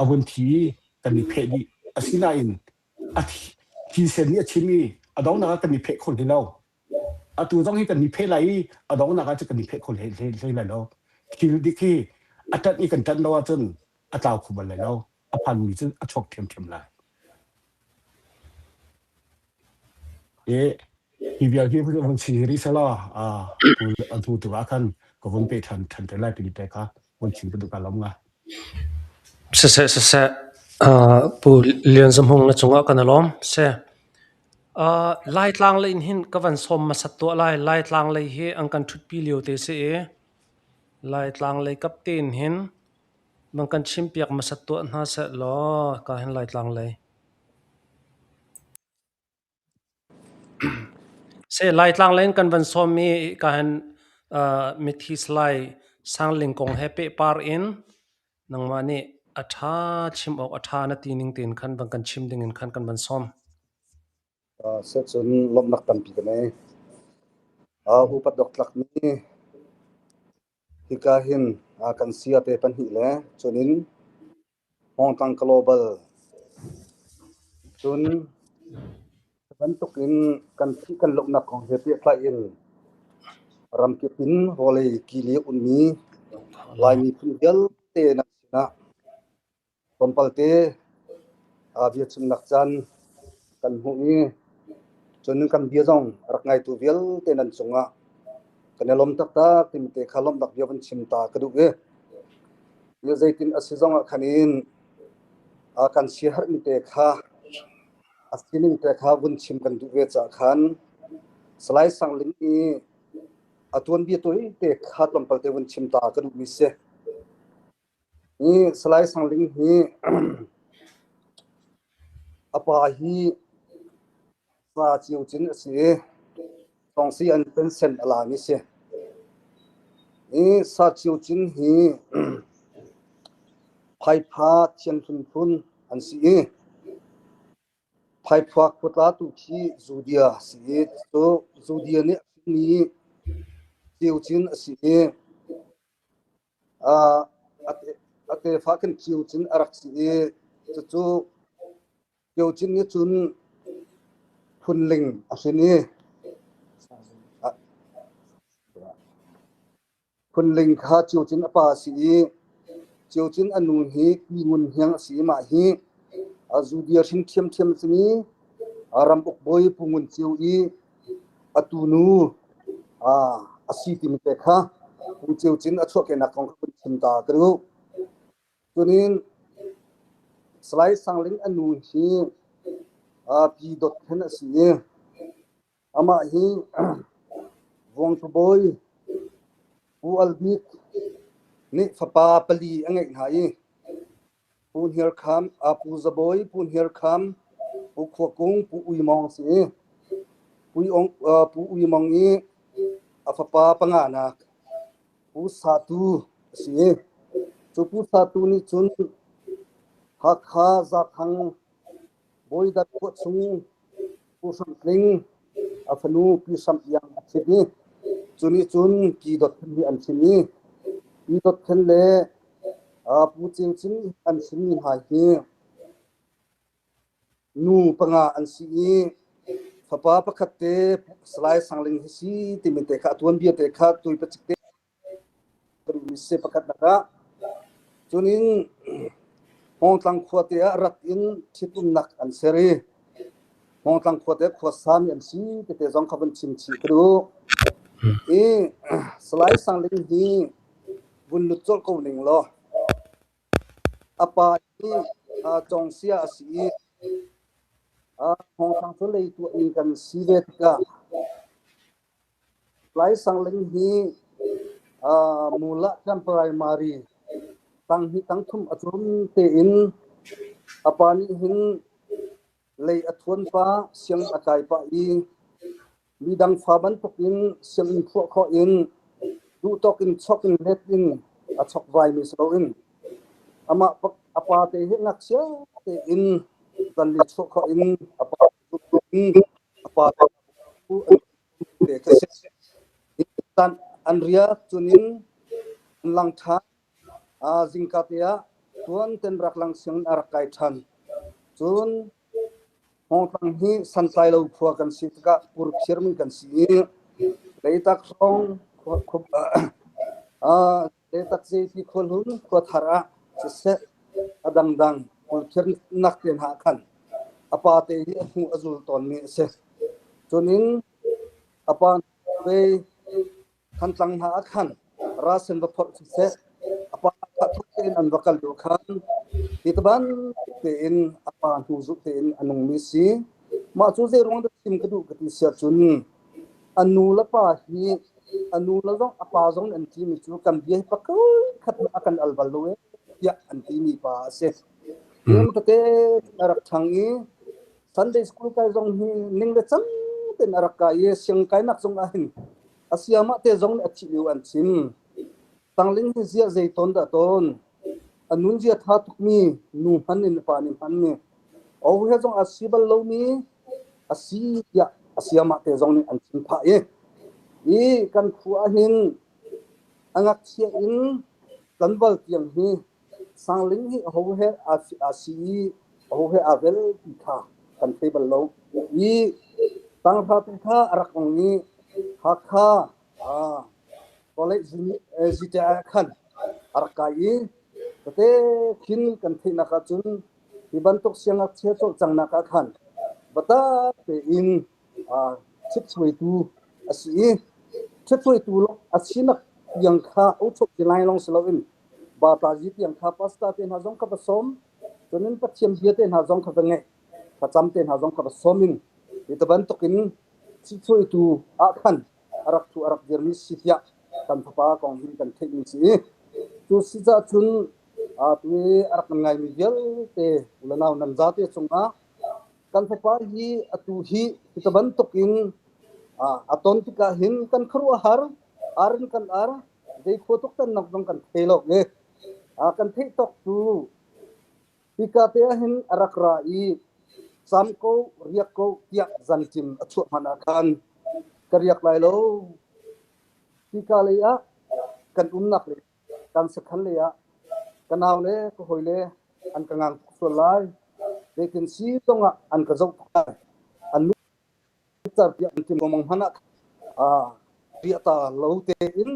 a vun thi i kan i pheh dih. Asinain a thisen nih a chim i a donghnak ah kan i pheh kho hlei lo. Atu zong hi kan i pheh lai i a donghnak ah cun kan i pheh kho hlei, hlei, hlei lai lo. Thil dik hi a ṭanh i kan ṭanh lo ahcun a tlau kho bal lai lo. A phanmi cu a chuak ṭhiamṭhiam lai. I hi vial hi vun si rih selaw a hnu tu ah khan ka vun pe ṭhan ṭhan te lai timi te kha vun chim ka duh ka lawm nga. Siseh siseh Pu Lian Za Hmung na cungah kan i lawm. Seh. Laitlang lei in hin ka van sawm hmasat tuah lai. Laitlang lei hi an kan ṭhutpi lio te si i Laitlang lei kap tein hin van kan chimpiak hmasat tuah hna seh law ka hin Laitlang lei. Seh Laitlang lei in kan van sawm i ka hin mithi Salai Sangling kong he pehpar in nangmah nih a ṭha chim awk a ṭha na ti ning tein khan van kan chim ding in khan kan van sawm. Sehcun lawmhnak tampi ka ngei. Upat awktlakmi hika hin kan siate pahnih le cunin Hmawngtlang Global cun bantuk in kan thih kan lohnak kong he pehtlaih in ramkip in vawlei kili ummi Lai miphun vialte nan sinah tlawmpalte biachimnak caan kan hmuh i cun kan bia zong a rak ngaitu vialte nan cungah kan i lawm taktak timi te kha lawmhnak bia van chim ta ka duh i zeitin a si zong ah khan in kan siaherhmi te kha a sining te kha vun chim kan duh ve caah khan Salai Sang Ling i a tuanbia tawi te kha tlawmpal te vun chim ta ka duhmi si. Hi Salai Sang Ling hi a pa hi sa ciocin a si i Thawngsi an pension a lami si. Hi sa ciocin hi Phaipha Thianhlun phun an si i Phaipha khuatla tu khi Judea a si i cu Judea nih a hrinmi Ciocin a si i A tefa khin Ciocin a rak si i cucu Ciocin nih cun phunling a hrin i phunling kha Ciocin a pa a si i Ciocin a nu hi Pi Ngun Hniang a si i mah hi Judea hrin ṭhiamṭhiam a simi ramuk bawi Pu Ngun Ceu i A tunu a si timi te kha Pu Ceu Cin a chuahkehnak kong kha vun chim ta ka duh. Cunin Salai Sang Ling a nu hi Pi Dawt Khen a si i amah hi Vuangtu bawi Pu Al Bik nih fapa pali a ngeih hna i Pu Hniar Kham, Pu Za Bawi, Pu Hniar Kham, Pu Khua Kung, Pu Ui Mawng a si i Pu Ui Mawng i a fapa panganak Pu Sa Tu. a si. Cu Pu Sa Tu nih cun Hakha Zathang Bawidat khua chung Pu Hram Tling a fanu Pi Hram Iang a ṭhit i cu nih cun Pi Dawt Khen hi an hrin i Pi Dawt Khen le Pu Ceu Cin an hrinmi hna hi Nu panga an si i fapa pakhat te Salai Sang Ling hi si timi te kha a tuanbia te kha tui pacik te si pakhat nak ah. Cunin Hmawngtlang khua te ah rat in ṭhitumnak an ser i Hmawngtlang khua te khua sami an si tete zong kha vun chim chih ka duh. I Salai Sang Ling hi vun lut colh ko ning law A pa hi cawngsia a si i Hmawngtlang cu lei tuahmi kan si ve tikah Laisangling hi Mula Primary tanghnih tangthum a cawn tein a pa nih hin lei a thuan pah, sianginn a kai pah i midang fa bantukin sianginn phuah khawh in duhtawk in chok in let in a chokvaimi si loin amah a pa te hi ngakchia tein zanli chuah khawh in a pa in a pa te kha si. An riak cunin an lang ṭhan. Zingka te ah tuan ten rak lang sianginn a rak kai ṭhan. Cun Hmawngtlang hi santlai lo khua kan si tikah purphirmi kan si i Leitak hrawng Leitak zeipi khuahlun khua thar ah siseh a dangdang purphirnak te hna ah khan a pa te hi a hnu a zul tawnmi a si. Cunin a pa ve Thantlang hna ah khan rasen va phorh siseh, a pa kha thuk tein an va kal lio khan hi ta bantuk tein a pa hnu zulh tein a nungmi si. Mah cu zei ruang dah chim ka duh ka ti siah cun a nu le pa hi a nu le zong a pa zong nih an timi cu kan bia hi pakhat a kan al bal lo ee tiah an timi pa a si. Niam tete a rak ṭhang i Sunday school kai zong hi ning le cang tein a rak kai i siang kainak zong ah hin a siamah te zong nih a thih lio an chim. Tangling hi ziah zei tawn dah tawn. A nun zia tha tukmi nu hman in pa nih hman mi o he zong a si bal lomi a si tiah a siamah te zong nih an chim phah i i kan khua ah hin a ngakchia in tlanval tiang hi Sangling hi aho he aa si i aho he aa vel ti kha kan thei bal lo. I tanghra tu kha a rak ong i Hakha college zite ah khan a rak kai i tete khin kan theihnak ahcun hi bantuk siangngakchia cawlcanghnak ah khan biatak tein ṭhitchuaitu a si i ṭhitchuaitu a sinak tiang kha uchuak ti lai lawng si loin Batazi tiang kha pastor te hna zong kha va sawm, cun Pathian bia te hna zong kha va ngaih, thlacam te hna zong kha va sawm in hi ti bantukin thithuaitu ah khan a rak thu a rak dirmi si tiah kan fapa kong hin kan theihmi si i cu si cah cun tu i a rak ngaimi vialte ulanau nan zate cungah kan fapa hi atu hi hi ti bantukin a ton tikah hin kan khuaruahhar ar in kan ar Zei khua tuk tannak zong kan thei lo i kan theih tawk cu hika te ah hin a rak ra i cam ko riak ko tiah zanṭim a chuah hmanh ah khan ka riak lai lo. Hika lei ah kan umnak le kan sakhan lei ah ka nau le ka hawi le an ka ngang tuk sual lai. Zeitin si zong ah an ka zoh tuk lai. An Carpiak an tim lengmang hmanh ah riahta lo tein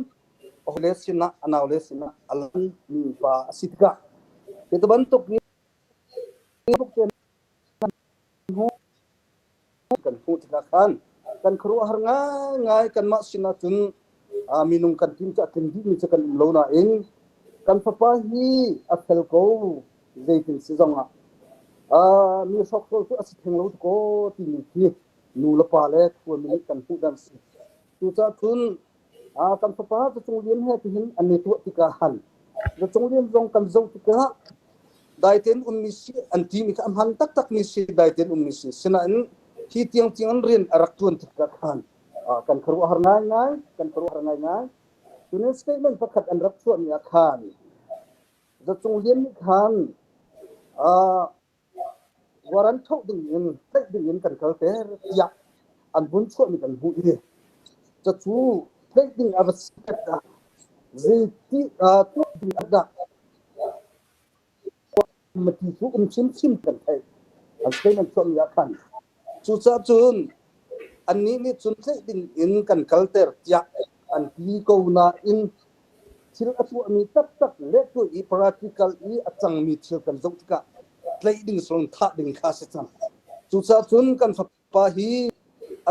a hawile sinah a naule sinah a lanmi pa a si tikah hi bantuk kan hmuh tikah khan kan khuaruahhar ngaingai. Kanmah sinah cun minung kan tim cu a tling dihmi cu kan um lo nain kan fapa hi a fel ko, zeitin si zongah mi hrokhrawl cu a si theng lo ko timi khi nu le pa le khuami nih kan hmuh dan si. Cucaah cun kan fapa Zacung Lian he tihin an i tuah tikah han Zacung Lian zong kan zoh tikah daiten ummi si an timi kha a hman taktakmi si, daiten ummi si. Sinain hi tiang tiang an rian a rak tuan tikah khan kan khuaruahhar ngaingai, kan khuaruahhar ngaingai. Tunin statement pakhat an rak chuahmi ah khan Zacung Lian nih khan warrant thoh ding in tlaih ding in kan kalter tiah an vun chuahmi kan hmuh i cacu tlaih ding a va si ah zeiti tuah ding ah dah mati cu um chinchin kan theih. An statement chuahmi ah khan. Cucaah cun annih nih cun tlaih ding in kan kalter tiah an ti ko nain thil a tuahmi taktak le tuah i practical i a cangmi thil kan zoh tikah tlaih ding song thah ding kha a si cang. Cucaah cun kan fapa hi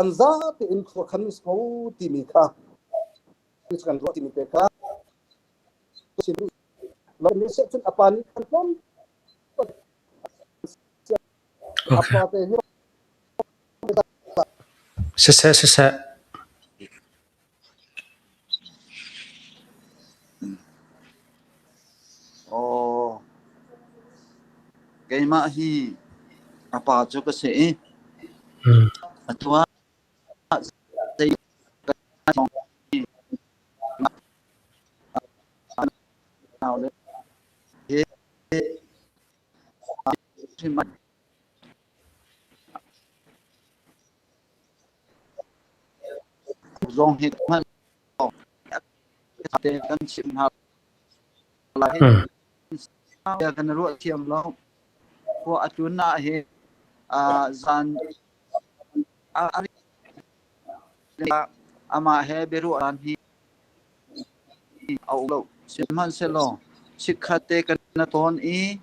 an za tein khua khan is ko timi kha kan ruah timi te kha cun a pa nih khan tlawm a pa te hi Siseh siseh. Aw, keimah hi a pa cu ka si i atu ah zei naule he zong hi hman te kan chim hna lai. Kan ruah thiam lo. Khua a tlun na hi zan amah he biaruah hi a um lo. Sihmanhsehlaw chikkhat te kan na tawn i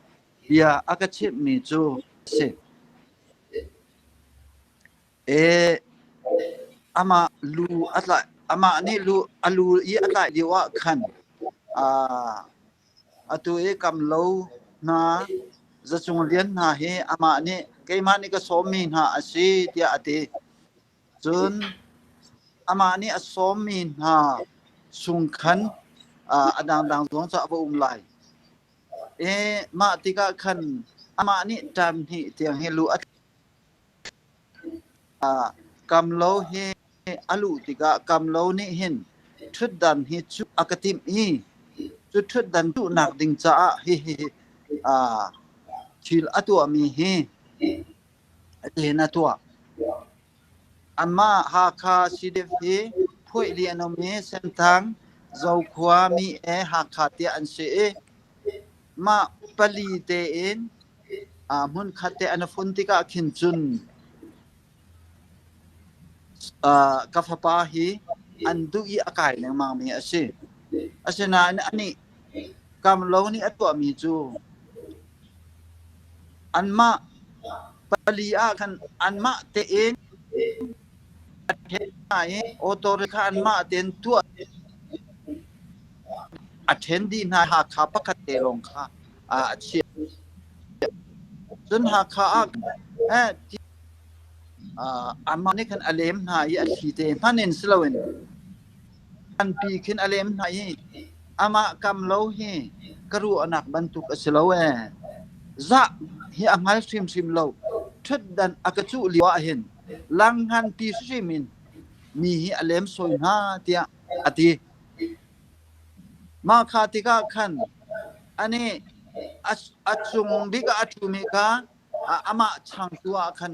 bia a ka chimhmi cu a si. E, amah lu a tlaih amah nih lu a lu i a tlaih lio ah khan atu i kam lo hna zacung lian hna hi amah nih keimah nih ka sawmmi hna a si tiah a ti. Cun amah nih a sawmmi hna chung khan a dangdang zong cu a va um lai. I mah tikah khan amah nih ṭam hnih tiang hi lu a Kamlo hi a luh tikah Kamlo nih hin ṭhutdan hi cuh a ka timh i cu ṭhutdan cuhnak ding caah hihi thil a tuahmi hi hitin a tuah. Anmah Hakha CDF hi Phuaihli an um i Senthang, Zokhua, Mi-e, Hakha tiah an si i mah pali tein hmunkhat te an i fun tikah khin cun ka fapa hi an duh i a kai lengmangmi a si. Asinain anih Kamlo nih a tuahmi cu anmah pali ah khan anmah tein a ṭhen hna i auto kha anmah tein tuah a ṭhen dih hna. Hakha pakhat te lawng kha a chiah. Cun Hakha ah amah nih khan a lem hna i a thli te hmanh in si loin nganpi khin a lem hna i amah kam lo hi ka ruahnak bantuk a si lo ee. Zah hi a hngal hrimhrim lo. Ṭhutdan a ka cuh lio ah hin lang nganpi hrim in mi hi a lem sawi hna tiah a ti. Mah kha tikah khan anih a cung bik ah a ṭhumi kha amah changtu ah khan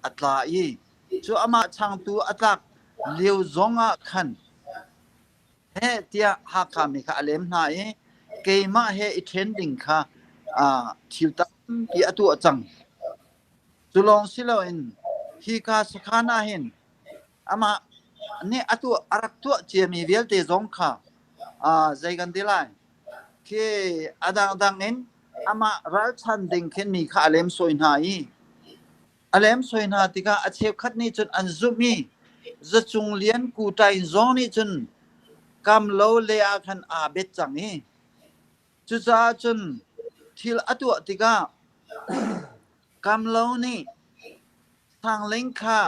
a tla i cu amah changtu a tlak lio zong ah khan heh tiah Hakha mi kha a lem hna i keimah he i ṭhen ding kha thil tampi a tuah cang. Cu lawng si loin hika sakhan ah hin amah nih a tuah a rak tuah ciami vialte zong kha zei kan ti lai khi a dangdang in amah ralchan ding khin mi kha a lemsawi hna i a lemsawi hna tikah a cheukhat nih cun an zumh i zacung lian kuṭain zong nih cun kam lo le ah khan aa bet cang i Cucaah cun thil a tuah tikah Kamlo nih Sangling kha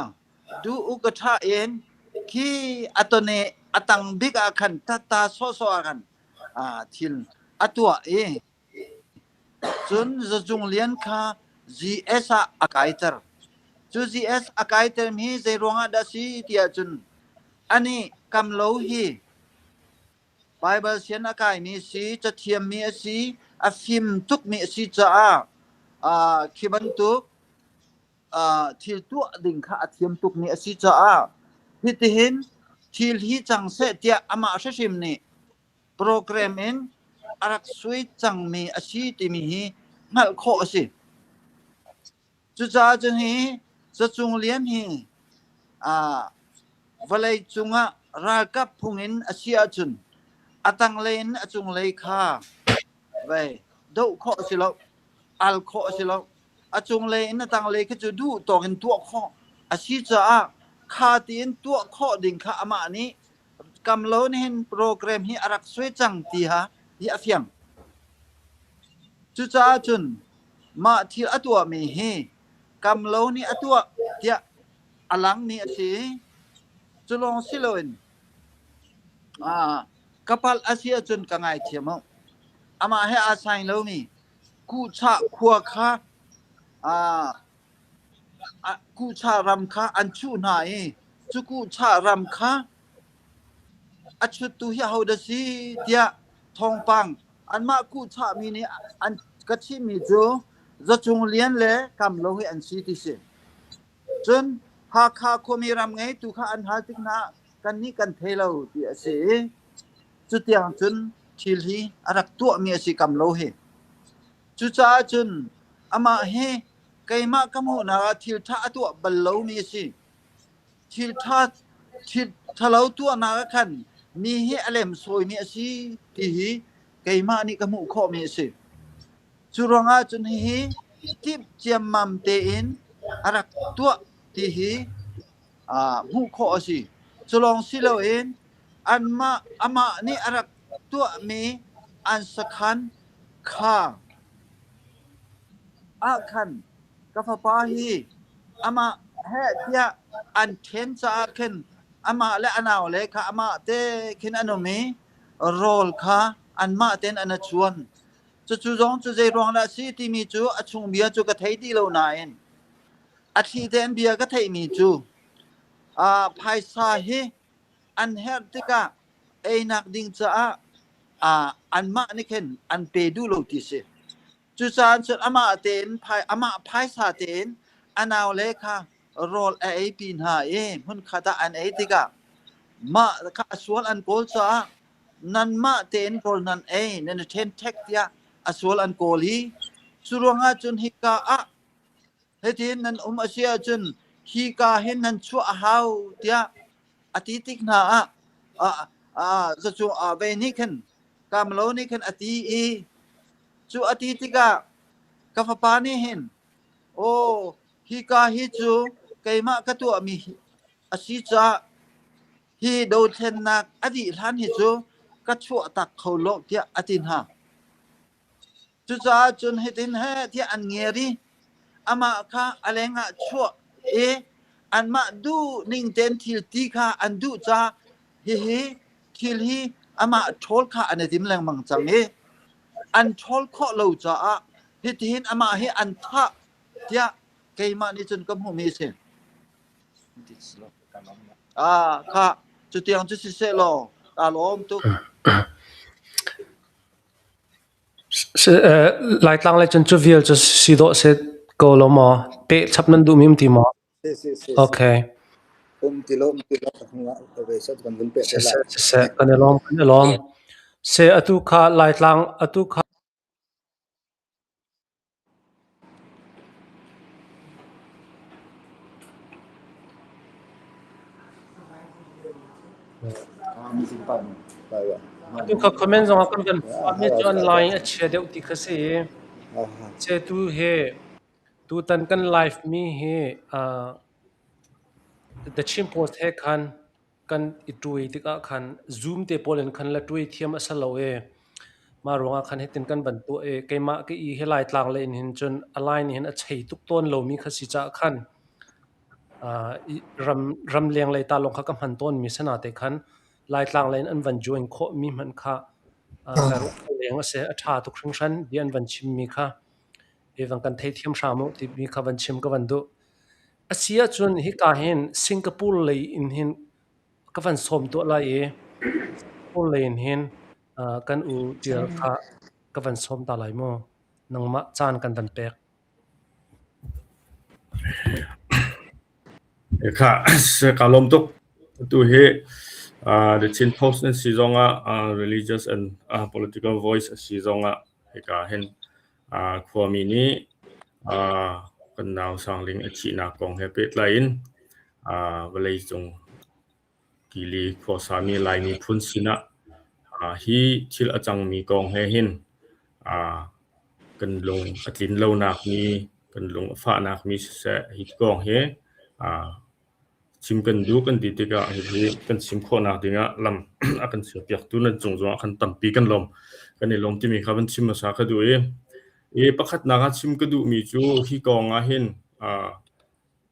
duh u ka ṭha in khi a tawne a tang bik ah khan tatta sawhsawh ah khan thil a tuah i cun Zacung Lian kha GS ah a kaiter. Cu GS a kaiter mi zei ruangah dah si tiah cun anih Kamlo hi. Baibal sian a kaimi si, cathiammi a si, a fim tukmi a si caah khi bantuk thil tuah ding kha a thiam tukmi a si caah hitihin thil hi cang seh tiah amah hrimhrim nih program in a rak sui cangmi a si timi hi hngalh khawh a si. Cucaah cun hi Zacung Lian hi vawlei cungah ralkap phung in a si ahcun a tanglei in a cunglei kha vei doh khawh a si lo, al khawh a si lo. A cunglei in a tanglei kha cu duh tawk in tuah khawh a si caah kha tiin tuah khawh ding kha amah nih kam lo nih program hi a rak suai cang ti ha hi a fiang. Cucaah cun mah thil a tuahmi hi kam lo nih a tuah tiah a langmi a si. Cu lawng si loin ka palh a si ahcun ka ngaithiam u. Amah he aa saing lomi Kuhchah khua kha Kuhchah ram kha an chuh hna i cu kuhchah ram kha a chuttu hi ahodah si tiah thawngpang anmah kuhchahmi nih an ka chimmi cu Zacung Lian le Kamlo hi an si ti si. Cun Hakha khuami ram ngeitu kha an hal tik hna ah kannih kan thei lo ti a si i cutiang cun thil hi a rak tuahmi a si Kamlo hi. Cucaah cun amah hi keimah ka hmuhnak ah thil ṭha a tuah bal lomi a si. Thil ṭha thil ṭhalo tuahnak ah khan mi hi a lemsawimi a si ti hi keimah nih ka hmuh khawhmi a si. Cu ruangah cun hihi timh ciammam tein a rak tuah ti hi hmuh khawh a si. Cu lawng si loin anmah amah nih a rak tuahmi an sakhan kha ah khan ka fapa hi amah heh tiah an ṭhen caah khin amah le a naule kha amah te khin an um i rawl kha anmah tein an i chuan. Cucu zong cu zei ruang dah a si timi cu a chung bia cu ka thei ti lo nain a thli tein bia ka theihmi cu phaisa hi an herh tikah einak ding caah anmah nih khin an pe duh lo ti si. Cucaah cun amah tein amah phaisa tein a naule kha rawl a eipi hna i hmunkhat ah an ei tikah mah kha a sual an kawl caah nanmah tein rawl nan ei nan i ṭhenṭhek tiah a sual an kawl i cu ruangah cun hika ah hitin nan um a si ahcun hika hin nan chuah a hau tiah a ti tik hna ah zacu ve nih khin kamlo nih khin a ti i cu a ti tikah ka fapa nih hin aw hika hi cu keimah ka tuahmi a si caah hi dothlennak a dih hlan hi cu ka chuah tak kho lo tiah a ti hna. Cucaah cun hitin heh tiah an ngiar i amah kha a lengah chuah i anmah duh ning tein thil ti kha an duh caah hihi thil hi amah ṭhawl kha an i tim lengmang cang i an ṭhawl khawh lo caah hitihin amah hi an thah tiah keimah nih cun ka hmuhmi a si. Ah, khah, cutiang cu siseh law kaa lawm tuk. Laitlang lei cun cu vial cu si dawh si ko lo maw? Peh chap nan duhmi um ti maw? Si si si. Okay. Um ti lo um ti lo ka seh kan vun peh te lai. Siseh kan i lawm kan i lawm. Se atu kha Laitlang atu kha Atu kha comment zong ah kan kan mi cu an line a chia deuh ti kha si. Ce tu he tutan kan live mi hi The Chin Post he khan kan i ṭuai tikah khan Zoom te pawl in khan la ṭuai thiam a si lo i mah ruangah khan hitin kan van tuah i keimah ka i hi Laitlang lei in hin cun a line hin a chei tuk tawn lomi kha si caah khan ram ramleng lei ta lawng kha ka hman tawnmi sana te khan Laitlang lei in an van join khawhmi hmanh kha ka ruah leng a si. A ṭha tuk hringhran bia an van chimmi kha hi van kan theithiam hram u timi kha van chim ka van duh. A si ahcun hika hin Singapore lei in hin ka van sawm tuah lai i Singapore lei in hin. Kan u Tial kha ka van sawm ta lai mu. Nangmah caan kan van pek. Kha ka lawm tuk. Atu hi The Chin Post nan si zongah religious and political voice a si zongah hika hin khuami nih kan nau Sangling a thihnak kong he pehtlai in vawleicung Kili khuasami Lai miphun sinah hi thil a cangmi kong he hin kan lung a tlin lonak mi, kan lung a fahnak mi siseh hi kong hi chim kan duh kan ti tikah hihi kan chim khawhnak dingah lam a kan serpiaktu nan cung zongah khan tampi kan lawm. Kan i lawm timi kha van chim hmasa ka duh i, i pakhatnak ah chim ka duhmi cu hi kong ah hin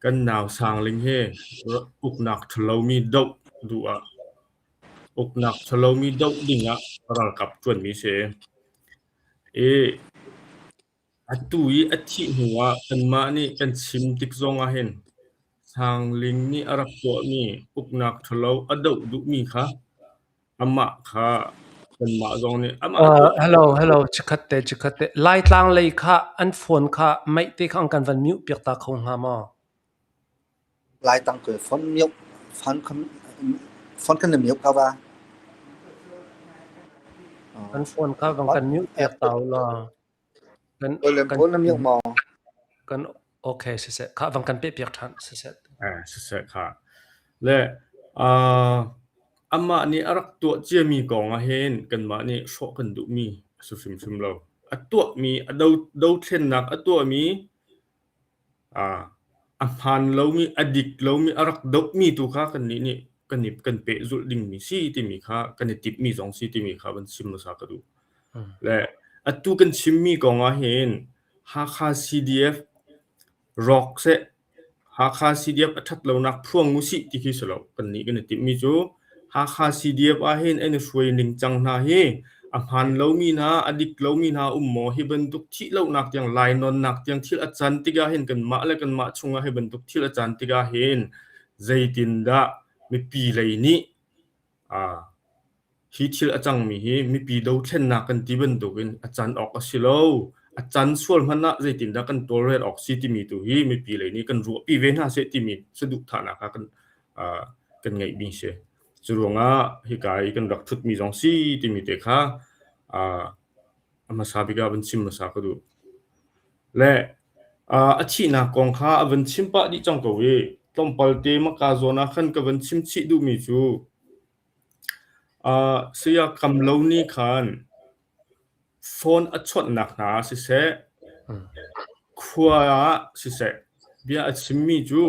Kan nau Sangling hi uknak ṭhalomi doh duh ah uknak ṭhalomi doh dingah ralkap ṭuanmi si. I atu i a thih hnu ah kanmah nih kan chim tik zong ah hin Sangling nih a rak tuahmi uknak ṭhalo a doh duhmi kha Amah kha kanmah zong nih amah Hello, hello, chikkhat te, chikkhat te. Laitlang lei kha an phone kha meih te kha an kan van mute piak ta kho hnga maw? Laitang ko phone mute phone kan phone kan mute ka ba. An phone kha van kan mute piak ta u law. Kan kan Phone na mute maw? Kan okay siseh kha van kan peh piak ṭhan siseh. Eh siseh kha. Le uh, amah nih a rak tuah ciami kong ah hin kanmah nih hrawh kan duhmi a si hrimhrim lo. A tuahmi a do dothlennak a tuahmi A hmaan lomi, a dik lomi, a rak dohmi tu kha kannih nih kan i kan pehzulh dingmi si timi kha kan i timhmi zong si timi kha van chim hmasa ka duh. Le atu kan chimmi kong ah hin Hakha CDF rawk seh, Hakha CDF a ṭhat lonak phuang usih ti khi si lo. Kannih kan i timhmi cu Hakha CDF ah hin an i hruai ningcang hna hi a hmaan lomi hna, a dik lomi hna um maw? Hi bantuk thih lonak tiang, lainawnnak tiang thil a can tikah hin kanmah le kanmah chungah hi bantuk thil a can tikah hin zeitindah mipi lei nih Hi thil a cangmi hi mipi dothlennak kan ti bantukin a can awk a si lo. A can sual hmanh ah zeitindah kan tawlrel awk si timi tu hi mipi lei nih kan ruahpi ve hna seh timi saduhthahnak ah kan, uh, kan ngeihmi si. Cu ruangah hika i kan rak ṭhutmi zong si timi te kha uh, a hmasa bik ah van chim hmasa ka duh. Le uh, a thihnak kong kha a van chim pah dih cang ko i tlawmpal te maka zawn ah khan ka van chim chih duhmi cu Saya Kamlo nih khan phone a chawnhnak hna ah siseh, khua ah siseh, bia a chimmi cu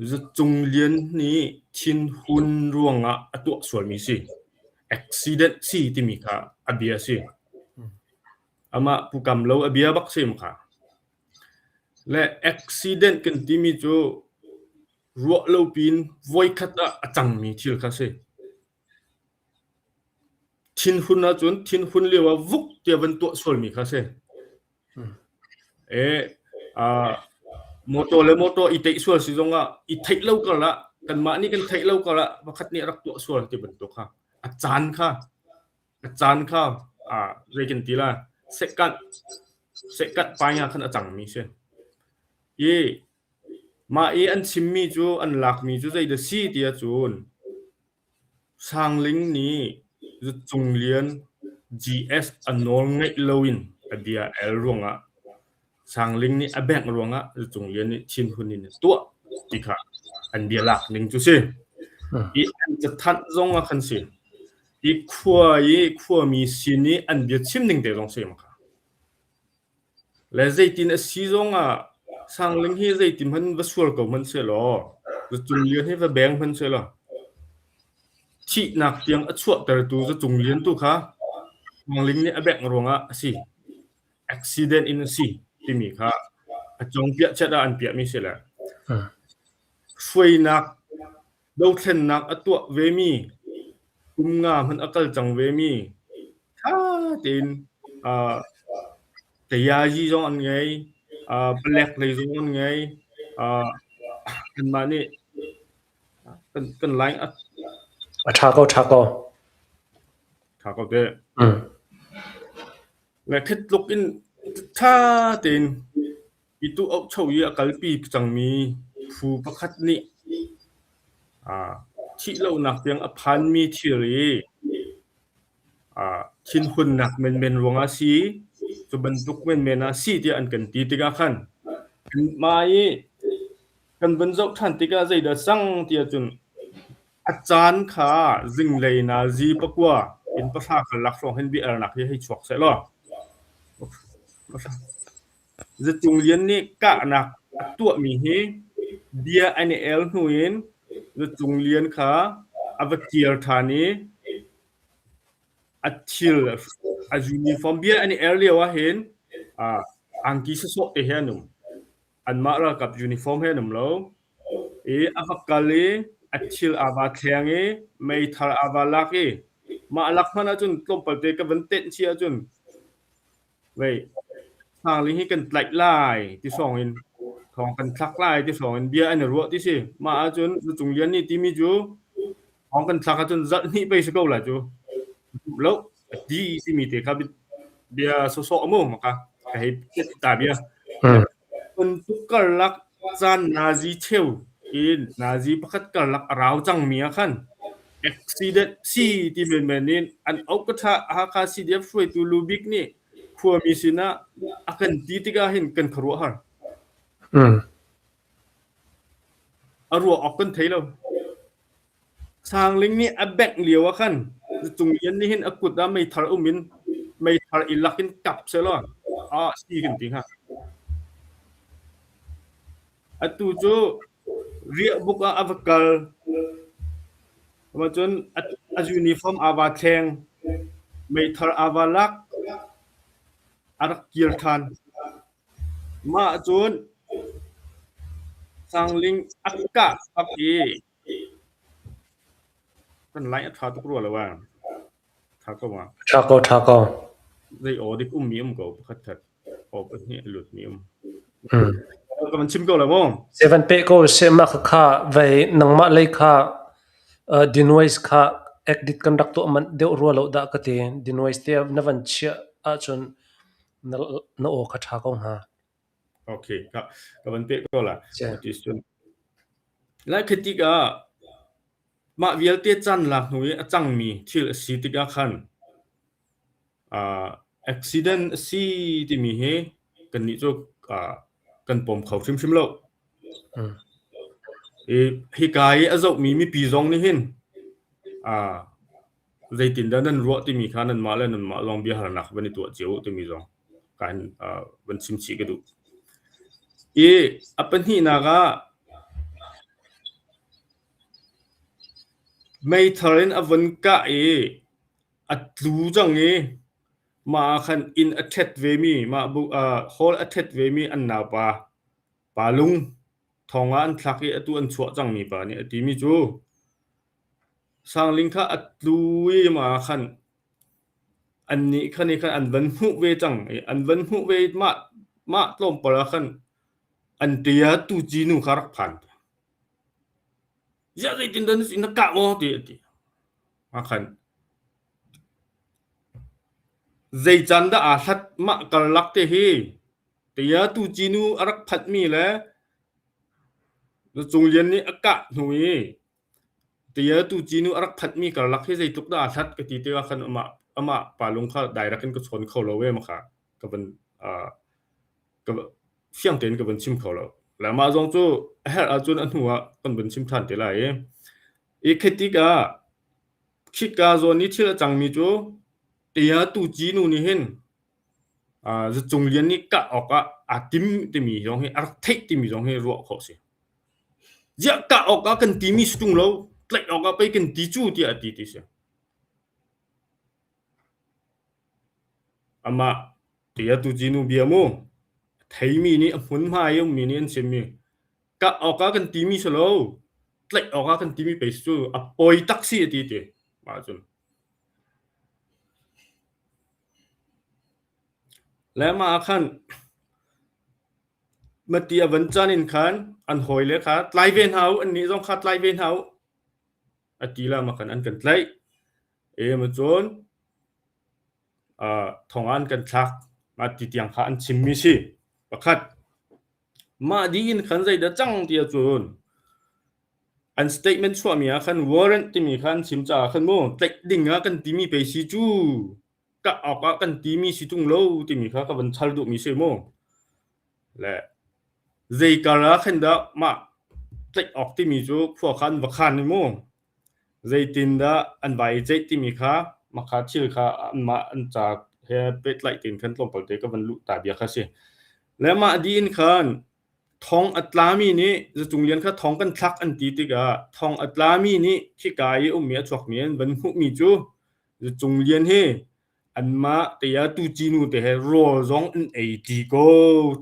Zacung Lian nih thinhun ruangah a tuah sualmi si. Accident si timi kha a bia a si. Amah Pu Kamlo a bia bak si kha. Le accident kan timi cu Ruah lo piin voikhat ah a cangmi thil kha a si. Thinhun ahcun thinhun lio ah vuk tiah van tuah sualmi kha a si. E, uh, motor le motor i teih sual si zongah i theih lo karah kanmah nih kan theih lo karah pakhat nih rak tuah sual ti bantuk kha a caan kha a caan kha uh, zei kan ti la second second pai ah khan a cangmi si. I Mah i an chimmi cu an lakmi cu zeidah si ti ahcun Sangling nih Zatcung Lian GS a nawl ngeih loin a bia a el ruangah Sangling nih a bengh ruangah Zatcung Lian nih thinhun in a tuah ti kha an bia lak ning cu si. I an cathanh zong ah khan si. I khua i khuami sin i an bia chim ning te zong si ma kha. Le zeitin a si zongah Sangling hi zeitin hmanh va sual ko hmanh sehlaw, Zacung Lian hi va beng hmanh sehlaw, thihnak tiang a chuahtertu Zacung Lian tu kha Sangling nih a bengh ruangah a si. Accident in a si timi kha a congpiah chat ah an piahmi si le hruainak Dothlennak a tuah vemi, kum nga hmanh a kal cang vemi, ṭha tein uh, tayazi zong an ngei, uh, palek lei zong an ngei. Uh, anmah nih kan, kan line a A ṭha ko, ṭha ko. Ṭha ko te. Le khi tluk in ṭha tein i tu auhcho i a kalpi cangmi phu pakhat nih thih lonak tiang a phanmi thil i thinhunnak menmen ruangah si, cu bantuk menmen ah si tiah an kan ti tikah khan kanmah i kan van zoh ṭhan tikah zeidah cang tiah cun A caan kha zinglei nazi pakua in pahra karlak hrawng hin bia-alnak hi hei chuak sehlaw Zatung Lian nih kahnak a tuahmi hi bia an i el hnu in Zatung Lian kha a va kir ṭhan i a thil a uniform bia an i el lio ahhin angki sawsawh te he an um. Anmah ralkap uniform he an um lo. I a va kal i a thil aa va thleng i meithal aa va lak i mah lak hmanh ahcun tlawmpalte ka van tenh chih ahcun vei Sangling hi kan tlaih lai ti hrawng in thawng kan thlak lai ti hrawng in bia an i ruah ti si. Mah ahcun Lucung Lian nih timi cu thawng kan thlak ahcun zarh hnih pei si ko lai cu. Lo a ti timi te kha bia sawsawh a mu maka ka hei ta bia. Bantuk karlak caan nazi cheu in nazi pakhat karlak a rau cangmi ah khan accident si ti menmen in an auh ka ṭha Hakha CDF hruaitu lu bik nih khuami sinah a kan ti tikah hin kan khuaruahhar. A ruah awk kan thei lo. Sangling nih a bengh lio ah khan Tung Lian nih hin a kut ah meithal um in meithal i lak in kap sehlaw ah si kan ti hnga. Atu cu riahbuk ah a va kal. Cun a uniform aa va thleng. Meithal aa va lak. A rak kir ṭhan. Mah cun Sangling a kah bak i kan lai a ṭha tuk rua lo ah. Ṭha ko ma? Ṭha ko, ṭha ko. Zei aw dik ummi um ko pakhat khat. Aw pahnih a lutmi um. Ka van chim ko la maw? Se van pe ko se mah kha vei nangmah lei kha denoise kha edit kan rak tuah manh deuh rua lo dah ka ti. Denoise te na van chiah ahcun na, na aw kha ṭha ko hnga. Okay, ka, ka van peh ko la. Lai khi tikah mah vialte caan lak hnu i a cangmi thil a si tikah khan uh, accident a si timi hi kannih cu uh, kan pom kho hrimhrim lo. I hika i a zohmi mipi zong nih hin uh, zeitindah nan ruah timi kha nanmah le nanmah lawng biahalnak van i tuah cio u timi zong kan van chim chih ka duh. I a pahnihnak ah meithal in a von kah i a tlu cang i mah ah khan inn a ṭhet vemi mah bu hall a ṭhet vemi an naupa pa lung thong ah an thlak i atu an chuah cangmi pa nih a timi cu Sangling kha a tlu i mah ah khan annih kha nih khan an van hmuh ve cang i an van hmuh ve i mah mah tlawmpal ah khan an ṭia tuci nu kha rak phan. Ziah zeitindah na kah maw ti a ti. Ah khan zei caan dah aa hlat mah karlak te hi tia tuci nu a rak phanhmi le Cung Lian nih a kah hnu i Tia tuci nu a rak phanhmi karlak hi zeitluk dah aa hlat ka ti tikah khan amah amah pa lung kha direct in ka chawn kho lo e makha ka van uh, ka fiang tein ka van chim kho lo. Le mah zong cu a herh ahcun a hnu ah kan van chim ṭhan te lai i. I khi tikah khika zawn i thil a cangmi cu tia tuci nu nih hin uh, Zacung Lian nih kah awkah aa tim timi zong hi a rak theih timi zong hi ruah khawh a si. Ziah kah awkah kan timi si ṭung lo, tlaih awkah pei kan ti cu tiah a ti ti si. Amah tia tuci nu bia mu, a theimi nih a hmunhma i ummi nih an chimmi kah awkah kan timi si lo, tlaih awkah kan timi pei si cu a poi tak si a ti ti. Mah cun. Le mah ah khan Mati a van can in khan an hawile kha tlai ve hna u, annih zong kha tlai ve hna u a ti la ma khan an kan tlaih. E ma cun. Thong ah an kan thlak. Mah ti tiang kha an chimmi si. Pakhat. Mah dih in khan zeidah cang ti ahcun an statement chuahmi ah khan warrant timi kha an chim caah khan mu tlaih ding ah kan timi pei si cu kah awk ah kan timi si tung lo timi kha ka van chal duhmi si mu. Le zei kar ah khan dah mah tlaih awk timi cu khua kha an va khan i mu. Zeitindah an vai i ceih timi kha mahka thil kha anmah an ca he pehtlaih tein khan tlawmpal te ka van luh ta bia kha a si. Le mah dih in khan thong a tlami nih Zacung Lian kha thong kan thlak an ti tikah thong a tlami nih khika i ummi a chuakmi an van hmuhmi cu Zacung Lian hi anmah te ah tuci nu te he rawl zong an ei ṭi ko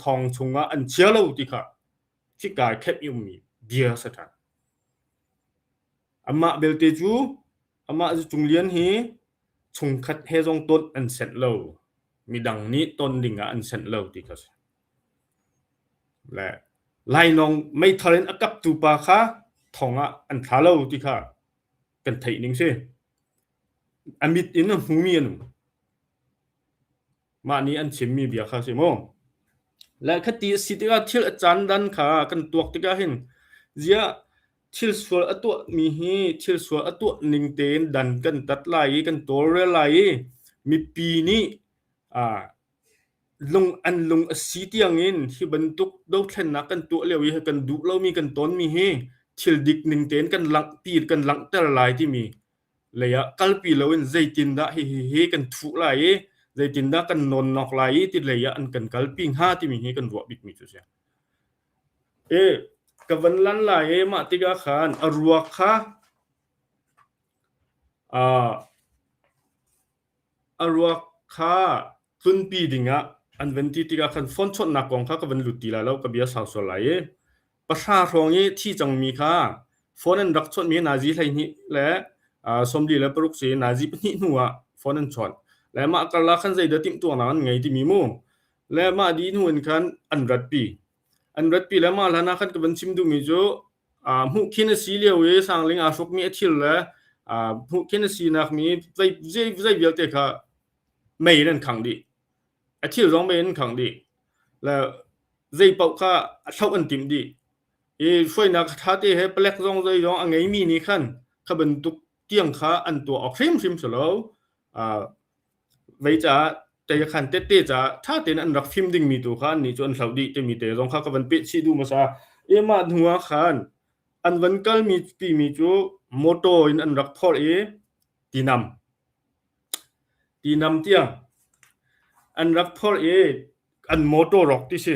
thong chungah an chia lo ti kha khika i khenh i ummi bia a si ṭhan. Amah belte cu amah Zacung Lian hi chungkhat he zong ton an senh lo. Midang nih ton ding ah an senh lo ti kha a si. Le lainawng meithal in a kaptu pa kha thong ah an thla lo ti kha kan theih ning si. A mit in a hmumi an um. Mah nih an chimmi bia kha si mu. Le khati a si tikah thil a caan dan kha kan tuak tikah hin ziah thil sual a tuahmi hi thil sual a tuah ning tein dan kan tat lai i kan tawlrel lai i mipi nih ah lung an lung a si tiangin hi bantuk dothlennak kan tuah lio i kan duh lomi kan tawnmi hi thil dik ning tein kan langhpi kan langhter lai timi lei ah kalpi loin zeitindah hihi hi kan thuh lai i zeitindah kan nawnnok lai i ti lei ah an kan kalpi hnga timi hi kan ruah bikmi cu a si. E, ka van lan lai i mah tikah khan a ruak kha uh, A ruak kha tlunpi dingah an van ti tikah khan phone chawnhnak kong kha ka van lut ti lai lo, ka bia sau sual lai i pahra hrawng i thi cangmi kha phone an rak chawnhmi nazi 12 le 46 si nazi pahnih hnu ah phone an chawnh. Le mah karlak khan zeidah timhtuahnak an ngei timi mu. Le mah dih hnu in khan an ratpi. An ratpi le mah hlan ah khan ka van chim duhmi cu hmuh khin a si lio i sangling aa hrukmi a thil le hmuh khin a sinak mi zei zei vialte kha mei in an khangh dih. A thil zong mei in an khangh dih. Le zei paoh kha a hloh an timh dih. I hruainak ṭha te he palek zong zei zong a ngeimi nih khan kha bantuk tiang kha an tuah awk hrimhrim si lo. Vei caah tei-khan tette caah ṭha tein an rak fim dingmi tu kha annih cu an hloh dih timi te zong kha ka van peh chih duh hmasa. I mah hnu ah khan an van kalmi pimi cu motor in an rak phorh i tinam tinam tiang an rak phorh i an motor rawk ti si.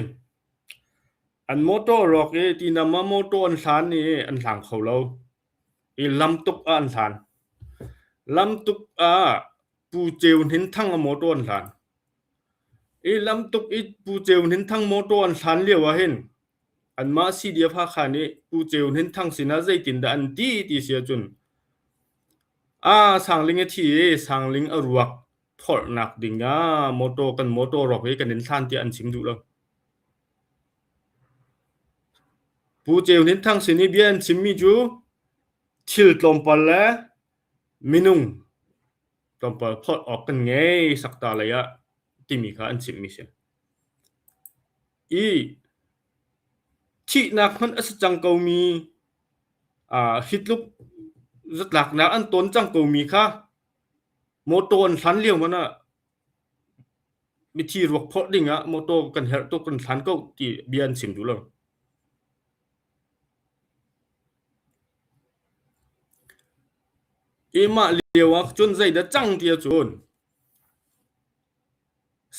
An motor rawk i tinam ah motor an hlan i an hlang kho lo. I lamtuk ah an hlan. Lamtuk ah Pu Ceu Hnin Thang a mawṭaw an hlan. I lamtuk i Pu Ceu Hnin Thang mawṭaw an hlan lio ah hin anmah CDF Hakha nih Pu Ceu Hnin Thang sinah zeitindah an ti ti si ahcun ah Sangling a thi i Sangling a ruak phorhnak ding ah mawṭaw kan mawṭaw rawk hi kan in hlan tiah an chim duh lo. Pu Ceu Hnin Thang sin i bia an chimmi cu thil tlawmpal le minung tlawmpal phorh awk kan ngei sakta lei ah timi kha an chimmi si. I thihnak hmanh a si cang komi hi tluk zatlaknak an tawn cang komi kha mawtaw an hlan lio hmanh ah mithi ruak phorh ding ah mawtaw kan herh tuk kan hlan ko ti bia an chim duh lo. I mah lio ah cun zeidah cang ti ahcun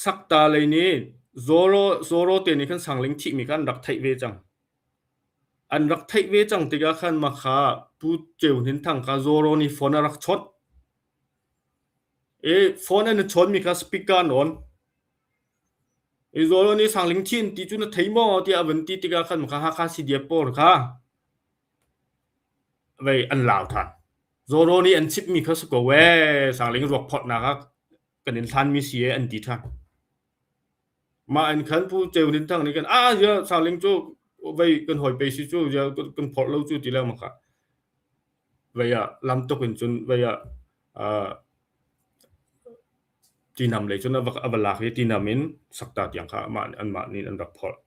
Sakta lei nih Zoro Zoro te nih khan Sangling thihmi kha an rak theih ve cang. An rak theih ve cang tikah khan mah kha Pu Ceu Hnin Thang kha Zoro nih phone a rak chawnh. I phone an i chawnmi kha speaker an on. I Zoro nih Sangling thi an ti cu na thei maw tiah a van ti tikah khan mah kha Hakha CDF pawl kha vei an lau than. Zoro nih an chimhmi kha si ko ee, Sangling ruak phorhnak ah kan in hlanmi si ee an ti than. Mah in khan Pu Ceu Hnin Thang nih khan ah zia Sangling cu vei kan hawi pe si cu zia kan phorh lo cu ti le mah kha vei ah lam tuk in cun vei ah uh, Tinam lei cun a va a va lak i tinam in Sakta tiang kha amah anmah nih an rak phorh.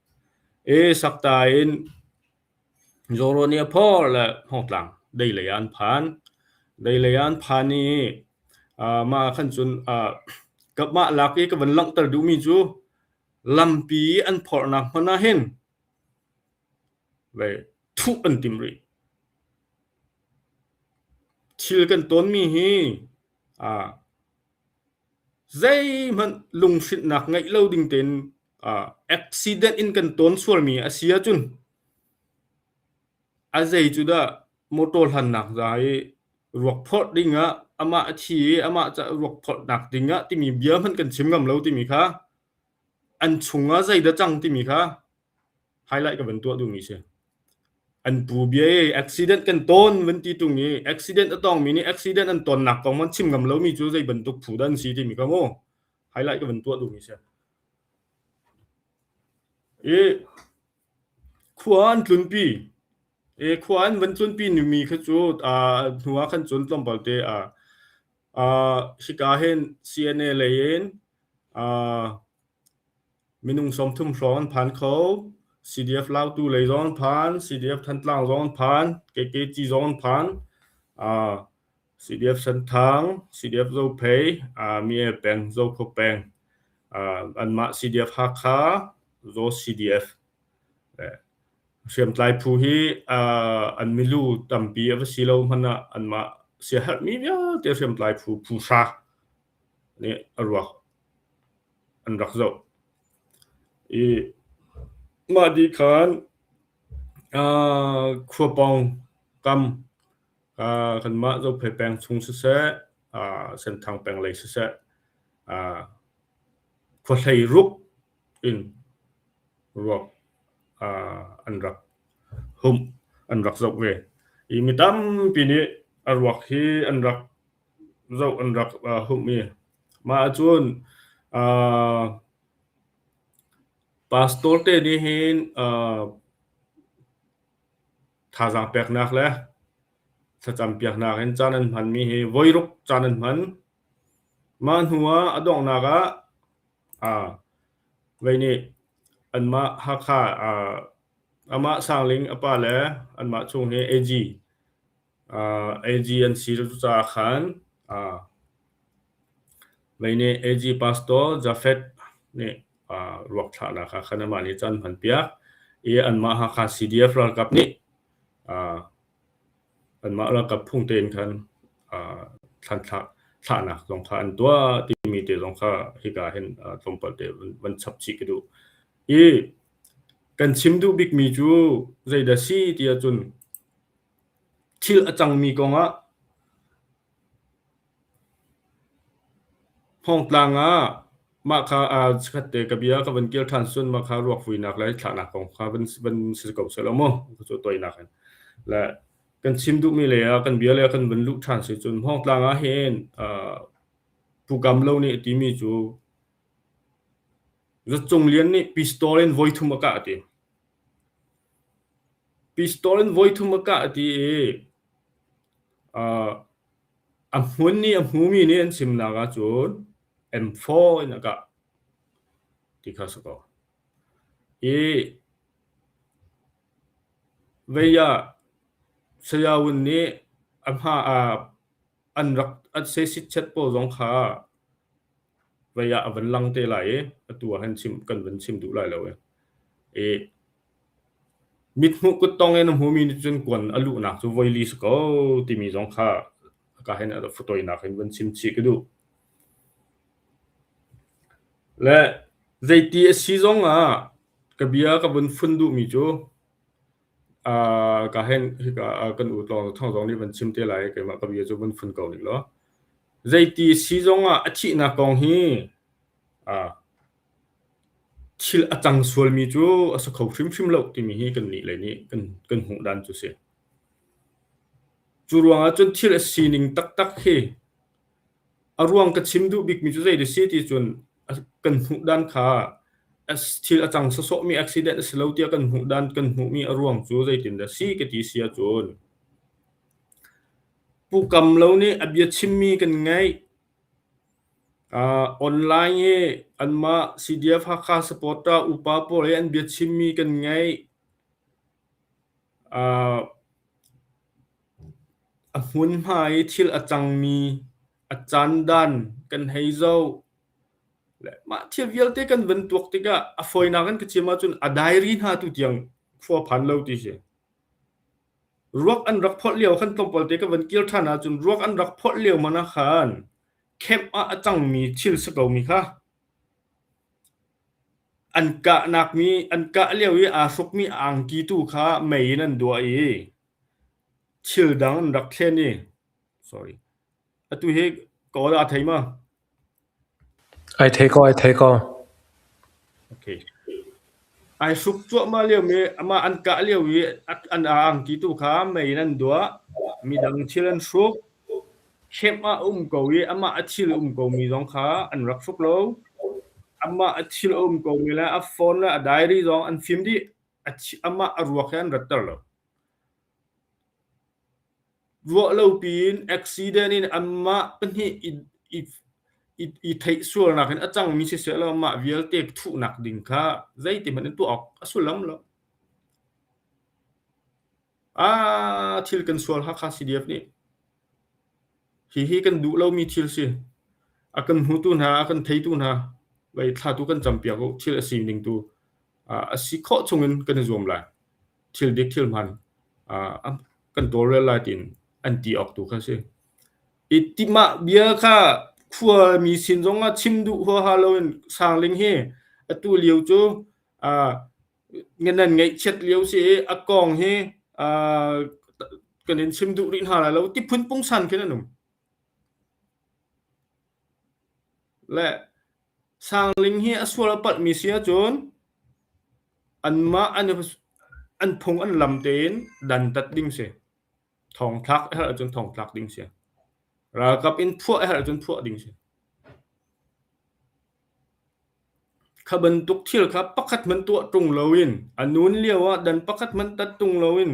I Sakta in Zawraw nih a phorh le Hmawngtlang dei lei ah an phan. Dei lei ah an phan i uh, mah ah khan cun uh, ka mah lak i ka van langhter duhmi cu lampi an phorhnak hmun ah hin vei thuh an tim rih. Thil kan tawnmi hi uh, zeihmanh lunghrinhnak ngeih lo ding tein uh, accident in kan tawn sualmi a si ahcun a zei cu dah motor hlannak za i ruak phorh ding ah amah a thi i amah ca ruak phorhnak ding ah timi bia hmanh kan chim ngam lo timi kha an chungah zeidah cang timi kha highlight ka van tuah duhmi si. An pu bia i accident kan tawn van ti tung i accident a tongmi nih accident an tonnak kong van chim ngam lomi cu zei bantuk phu dah an si timi kha mu highlight ka van tuah duhmi si. I khua an tlunpi i khua an van tlunpi nimi kha cu hnu ah khan cun tlawmpal te hika hin CNA lei in Minung 30 hrawng an phan kho. CDF Lautu lei zong an phan, CDF Thantlang zong an phan, KKG zong an phan, CDF Senthang, CDF Zophei, Mie peng, Zokhua peng, anmah CDF Hakha, Zaw CDF. Hriamtlai phu hi an milu tampi a va si lo hmanh ah anmah siaherhmi vialte hriamtlai phu phu hra nih a ruak an rak zoh. I mah dih khan khua pawng kam kanmah Zophei peng chung siseh, Senthang peng lei siseh, khua hlei ruk in ruak an rak humh, an rak zoh ve. I mi tampi nih a ruak hi an rak zoh an rak humh i mah ahcun pastor te nih hin thazaang peknak le thlacam piaknak in caan an hmanmi hi voiruk caan an hman. Mah hnu ah a donghnak ah vei nih anmah Hakha amah Sangling a pa le anmah chung hi AG AG an si caah khan mei nih AG Pastor Jafet nih ruak thlahnak ah khan amah nih caan hmanpiak i anmah Hakha CDF ralkap nih anmah ralkap phung tein khan thlanthlak thlahnak zong kha an tuah timi te zong kha hika hin tlawmpal te van chap chih ka duh. I kan chim duh bikmi cu zeidah si ti ahcun Thil a cangmi kongah Hmawngtlang ah mah kha chikkhatte ka bia ka van kir ṭhan cun mah kha ruakvuinak le thlahnak kong kha van van si ko sehlaw mu cu toinak in. Le kan chim duhmi lei ah kan bia lei ah kan van luh ṭhan si cun Hmawngtlang ah hin Pu Kam Lo nih a timi cu Zatcung Lian nih pistol in voithum a kah a ti. Pistol in voithum a kah ti i a hmun i a hmumi nih an chimnak ahcun M4 in a kah ti kha si ko. I vei ah Sayawun nih a hma an rak an sesitchet pawl zong kha vei ah a van lang te lai i atu ah hin chim kan van chim duh lai lo i. I mithmuh kuttong in a hmumi nih cun kuan a luhnak cu voili si ko timi zong kha ka hin a futoinak in van chim chih ka duh. Le zeiti a si zong ah ka bia ka vun fun duhmi cu ka hen hika kan u tlawng thong zong nih van chim te lai keimah ka bia cu van fun ko ning law zeiti si zong ah a thihnak kong hi thil a cang sualmi cu a si kho hrimhrim lo timi hi kan nih lei nih kan kan hmuh dan cu si. Cu ruangah cun thil a sining taktak hi a ruang ka chim duh bikmi cu zei ti si ti cun kan hmuh dan kha thil a cang sawsawhmi accident a si lo tiah kan hmuh dan kan hmuhmi a ruang cu zeitindah si ka ti si ahcun Pu Kam Lo nih a bia chimmi kan ngaih. Online i anmah CDF Hakha supporter upa pawl i an biachimmi kan ngaih. A hmunhma i thil a cangmi a caan dan kan hei zoh. Le mah thil vialte kan van tuak tikah a fawinak in ka chim ahcun a diary hna tu tiang khua phan lo ti si. Ruak an rak phorh lio khan tlawmpal te ka van kir ṭhan ahcun ruak an rak phorh lio hmanh ah khan camp ah a cangmi thil si komi kha an kahnak mi an kah lio i aa hrukmi angki tu kha mei in an duah i thil dang an rak thlen i sorry atu hi ka aw aa thei ma? Ai thei ko, ai thei ko. Okay. Ai hruk cuahmah lio mi amah an kah lio i an angki tu kha mei in an duah. Midang thil an hruk. Camp ah a um ko i amah a thil a um komi zong kha an rak hruk lo. Amah a thil a um komi le a phone le a diary zong an fim dih. Amah a ruak he an ratter lo. Ruah lo piin accident in anmah pahnih i theih sualnak in a cangmi siseh law mah vialte thuhnak ding kha zeitihmanh in tuah awk a sullam lo. Ah, thil kan sual Hakha CDF nih. Hihi kan duh lomi thil si. A kan hmutu hna, a kan theitu hna, vei thla tu kan campiak u. Thil a sining tu a si khawh chungin kan i zuam lai. Thil dik thil hman kan tawlrel lai tiin an ti awk tu kha si. I timah bia kha khuami sin zongah chim duh huaha loin Sangling hi atu lio cu nan ngaihchiat lio si i a kong hi kan in chim duh rih hna lai lo ti phun pungsan khin an um. Le Sangling hi a sual a palhmi si ahcun anmah an an phung an lam tein dantat ding si. Thongthlak a herh ahcun thongthlak ding si. Ralkap in phuah a herh ahcun phuah ding si. Kha bantuk thil kha pakhat hmanh tuah ṭung loin a nun lioah dan pakhat hmanh tat ṭung loin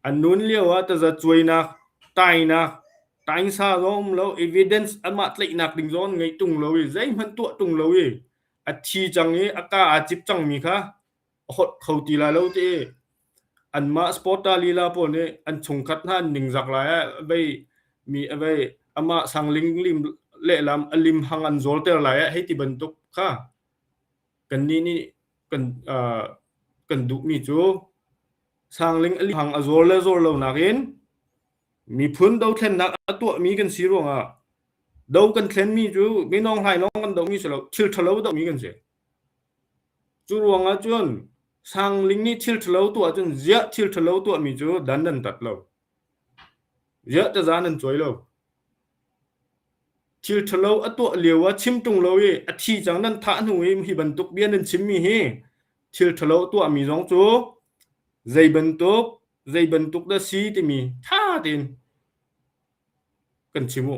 a nun lioah tazacuainak, tainak, taingsa zong um lo, evidence amah tlaihnak ding zong an ngei ṭung lo i zeihmanh tuah ṭung lo i a thi cang i a kaa aa cip cangmi kha a holh kho ti lai lo ti i anmah supporter lila pawl nih an chungkhat hna an ningzak lai ah vei mi vei amah sangling lim lehlam a lim hang an zawlter lai ah hei ti bantuk kha kannih nih kan uh, kan duhmi cu sangling a lim hang a zawl le zawl lo nakin miphun dothlennak a tuahmi kan si ruangah do kan thlenmi cu minong hlai lawng kan dohmi si lo thil ṭhalo dohmi kan si. Cu ruangah cun Sangling nih thil ṭhalo tuah cun ziah thil ṭhalo tuahmi cu dan nan tat lo. Ziah taza nan cuai lo. Thil ṭhalo a tuah lio ah chim ṭung lo i a thi cang nan thah hnu i hi bantuk bia nan chimmi hi thil ṭhalo tuahmi zong cu zei bantuk zei bantuk dah si timi ṭha tein kan chim u.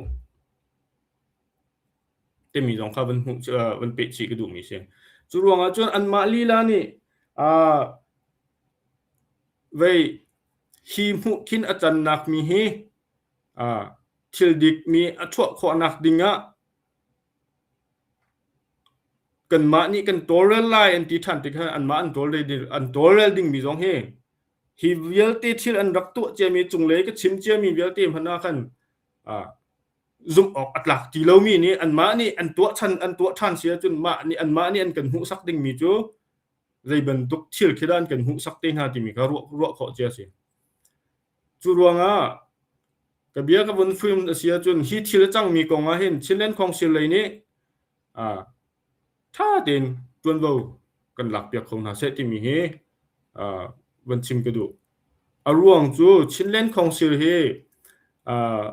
timi zong kha van hmuh van peh chih ka duhmi si. Cu ruangah cun anmah lila nih uh, vei hi hmuh khin a cannak mi hi uh, thil dik mi a chuah khawhnak dingah kanmah nih kan tawlrel lai an ti ṭhan tik khan anmah an tawlrel ding an tawlrel dingmi zong hi hi vialte thil an rak tuah ciami cunglei ka chim ciami vialte hmanh ah khan uh, zumh awk a tlak ti lomi nih anmah nih an tuah chan an tuah ṭhan si ahcun mah nih anmah nih an kan hmuhsak dingmi cu zei bantuk thil khi dah an kan hmuhsak te hna timi kha ruah ruah khawh cia a si. Cu ruangah ka bia ka vun film a si ahcun hi thil a cangmi kong ah hin Chinland Council lei nih ah ṭha tein ṭuanvo kan lakpiak kho hna seh timi hi uh, van chim ka duh. A ruang cu Chinland Council hi uh,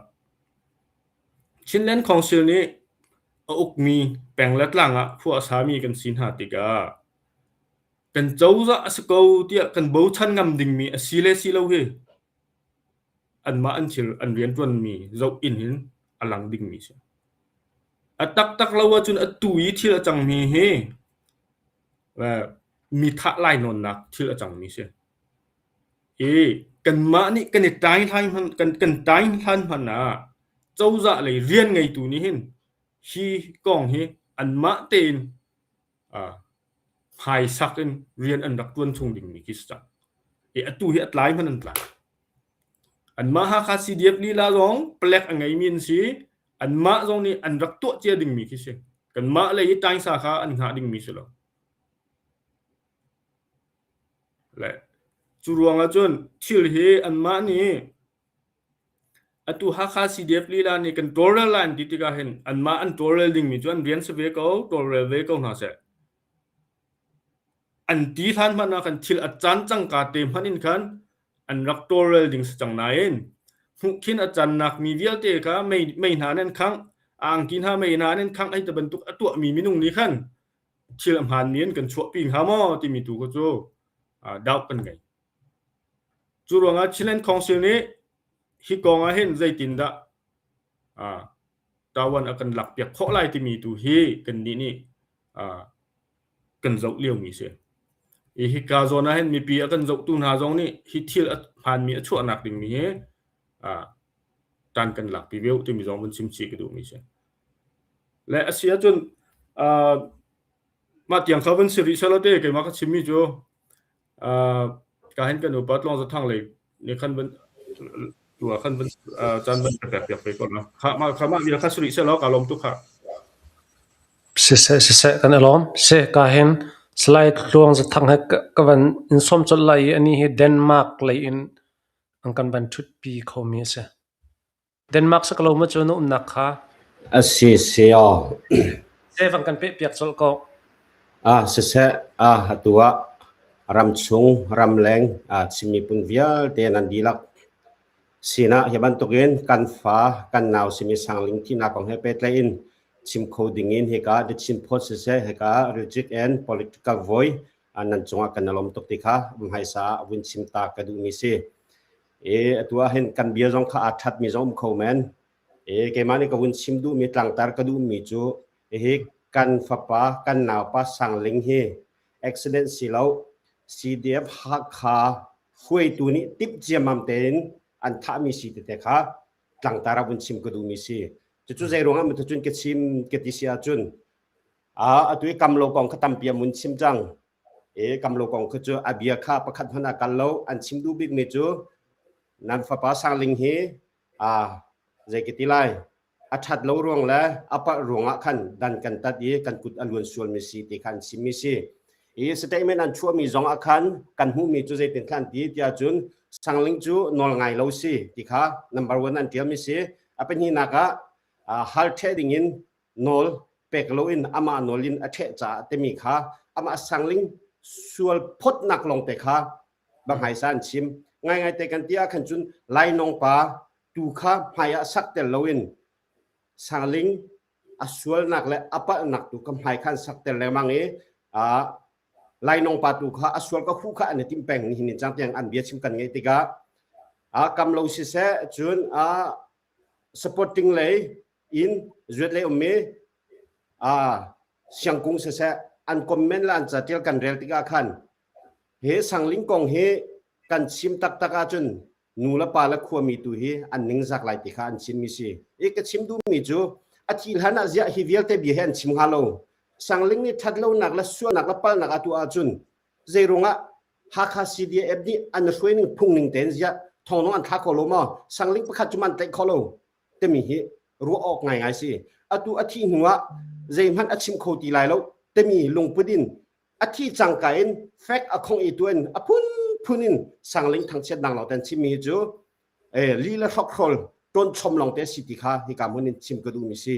Chinland Council nih a ukmi peng le tlang ah khua a sami kan si hna tikah kan cozah a si ko tiah kan bochan ngam dingmi a si le si lo hi anmah an thil an rianṭuanmi zoh in hin a lang dingmi si. A taktak lo ahcun atu i thil a cangmi hi mi thah lainawnnak thil a cangmi si. I kanmah nih kan i ṭai hlan kan kan ṭai hlan hmanh ah cozah lei rian ngeitu nih hin Hi kong hi anmah tein hmaisak in rian an rak ṭuan chung dingmi khi si cang. I atu hi a tlai hmanh an tlai. Anmah Hakha CDF lila zong palek a ngeimi an si. Anmah zong nih an rak tuah cia dingmi khi si. Kanmah lei i taingsa kha an hngah dingmi si lo. Le cu ruangah cun thil hi anmah nih atu Hakha CDF lila nih kan tawlrel lai an ti tikah hin anmah an tawlrel dingmi cu an rian si ve ko, tawlrel ve ko hna seh. An ti hlan hmanh ah khan thil a caan cangka te hmanh in khan an rak tawlrel ding si cang nain hmuhkhin a cannak mi vialte kha mei, mei hna nan khangh, a angki hna mei hna nan khangh hei ti bantuk a tuahmi minung nih khan thil a hmaanmi in kan chuahpi hnga maw timi tu kha cu doubt kan ngei. Cu ruangah Chinland Council nih hi kong ah hin zeitindah tawan a kan lakpiak khawh lai timi tu hi kannih nih kan zoh liomi si. I hika zawn ah hin mipi a kan zohtu hna zong nih hi thil a hmaanmi a chuahnak dingmi hi ṭan kan lakpi ve u timi zong vun chim chih ka duhmi si. Le a si ahcun mah tiang kha vun si rih selaw te keimah ka chimmi cu ka hin kan upa Tluang Zathang lei nih khan vun tu ah khan vun caan vun ka pek piak ve ko la. Kha mah kha mah vial kha si rih selaw ka lawm tuk kha. Siseh siseh kan i lawm. Si ka hin Salai Tluang Zathang he ka van in sawm colh lai i anih hi Denmark lei in an kan van ṭhutpi khomi a si. Denmark si ko lo maw cu na umnak kha? A si si aw. Se van kan pehpiak colh ko. Ah siseh ah atu ah ramchung ramleng ah Chin miphun vialte nan dihlak sinah hi bantukin kan fa kan nau simi Sangling thinak kong he pehtlaih in chim kho dingin hika The Chin Post siseh hika Religic and Political Voice nan cungah kan i lawm tuk ti kha hmaisa ah vun chim ta ka duhmi si. E atu ah hin kan bia zong kha aa ṭhatmi zong um kho men. E keimah nih ka vun chim duhmi tlangtar ka duhmi cu hihi kan fapa kan naupa Sangling hi accident si lo CDF Hakha hruaitu nih timh ciammam tein an thahmi si tete kha tlangtar ah vun chim ka duhmi si. Cucu zei ruangah maw cun ka chim ka ti si ahcun atu i kamlo kong kha tampi an vun chim cang. E kamlo kong kha cu a bia kha pakhat hmanh a kal lo. An chim duh bikmi cu nan fapa Sangling hi a zei ka ti lai a ṭhat lo ruang le a palh ruangah khan dan kan tat i kan kut a luan sualmi si ti kha an chimmi si. I statement an chuahmi zong ah khan kan hmuhmi cu zeitin khan ti tiah cun Sangling cu nawl ngai lo si ti kha number one an ṭialmi si. A pahnihnak ah hal ṭheh dingin nawl pek loin amah nawl in a ṭheh caah timi kha amah sangling sual phawtnak lawngte kha bahmaisa an chim. Ngaingaite kan ti ah khan cun lainawng pa tu kha hmai ah sak tel loin sangling a sualnak le a palhnak tu kha hmai khan sak tel lengmang i lainawng pa tu kha a sual ka hu kha an i tim peng nihin ni cang tiang an bia chim kan ngeih tikah a kam lo siseh cun a supporting lei in zuat lei ummi siangkung siseh an comment le an catial kan rel tikah khan hi sangling kong hi kan chim taktak ahcun nu le pa le khuami tu hi an ningzak lai ti kha an chimmi si. I ka chim duhmi cu a thih hlan ah ziah hi vialte bia hi an chim hnga lo. Sangling nih ṭhat lonak le sualnak le palnak a tuah ahcun zeiruangah Hakha CDF nih an hruaining phungning tein ziah thonglong an thla kho lo maw? Sangling pakhat cu man tlaih kho lo timi hi ruah awk ngaingai si. Atu a thih hnu ah zeihmanh a chim kho ti lai lo timi lungput in a thi cangka in fek a khong i tuan a phunphun in sangling thangchiat dang lo ten chimmi hi cu li le hrokhrol ṭawn chom lawng te si ti kha hika hmun in chim ka duhmi si.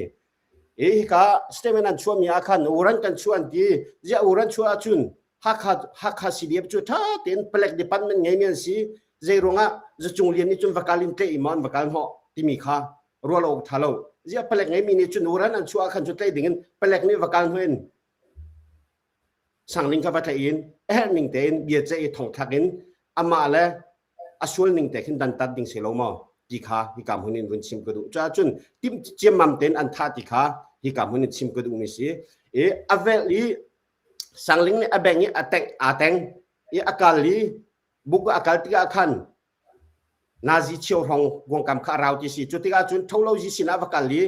E hika statement an chuahmi ah khan uran kan chuah an ti ziah uran chuah ahcun Hakha Hakha CDF cu ṭha tein palek department ngeimi an si zei ruangah Zacung Lian nih cun vakal in tlaih i maw an vakal hnawh timi kha ruah lo awk ṭha lo ziah palek ngeimi nih cun uran an chuah ah khan cu tlaih ding in palek nih vakal hnawh in Sangling kha va tlaih in a herh ning tein bia ceih i thongthlak in amah le a sual ning te khin dantat ding si lo maw ti kha hika hmun in vun chim ka duh. Cuah cun tim ciammam tein an thah ti kha hika hmun in chim ka duhmi si. I a velh i Sangling nih a beng i a teng aa teng i a kal i buk a kal tikah khan nazi cheu hrawng kuangkam kha a rau ti si. Cu tikah cun tholozi sinah va kal i.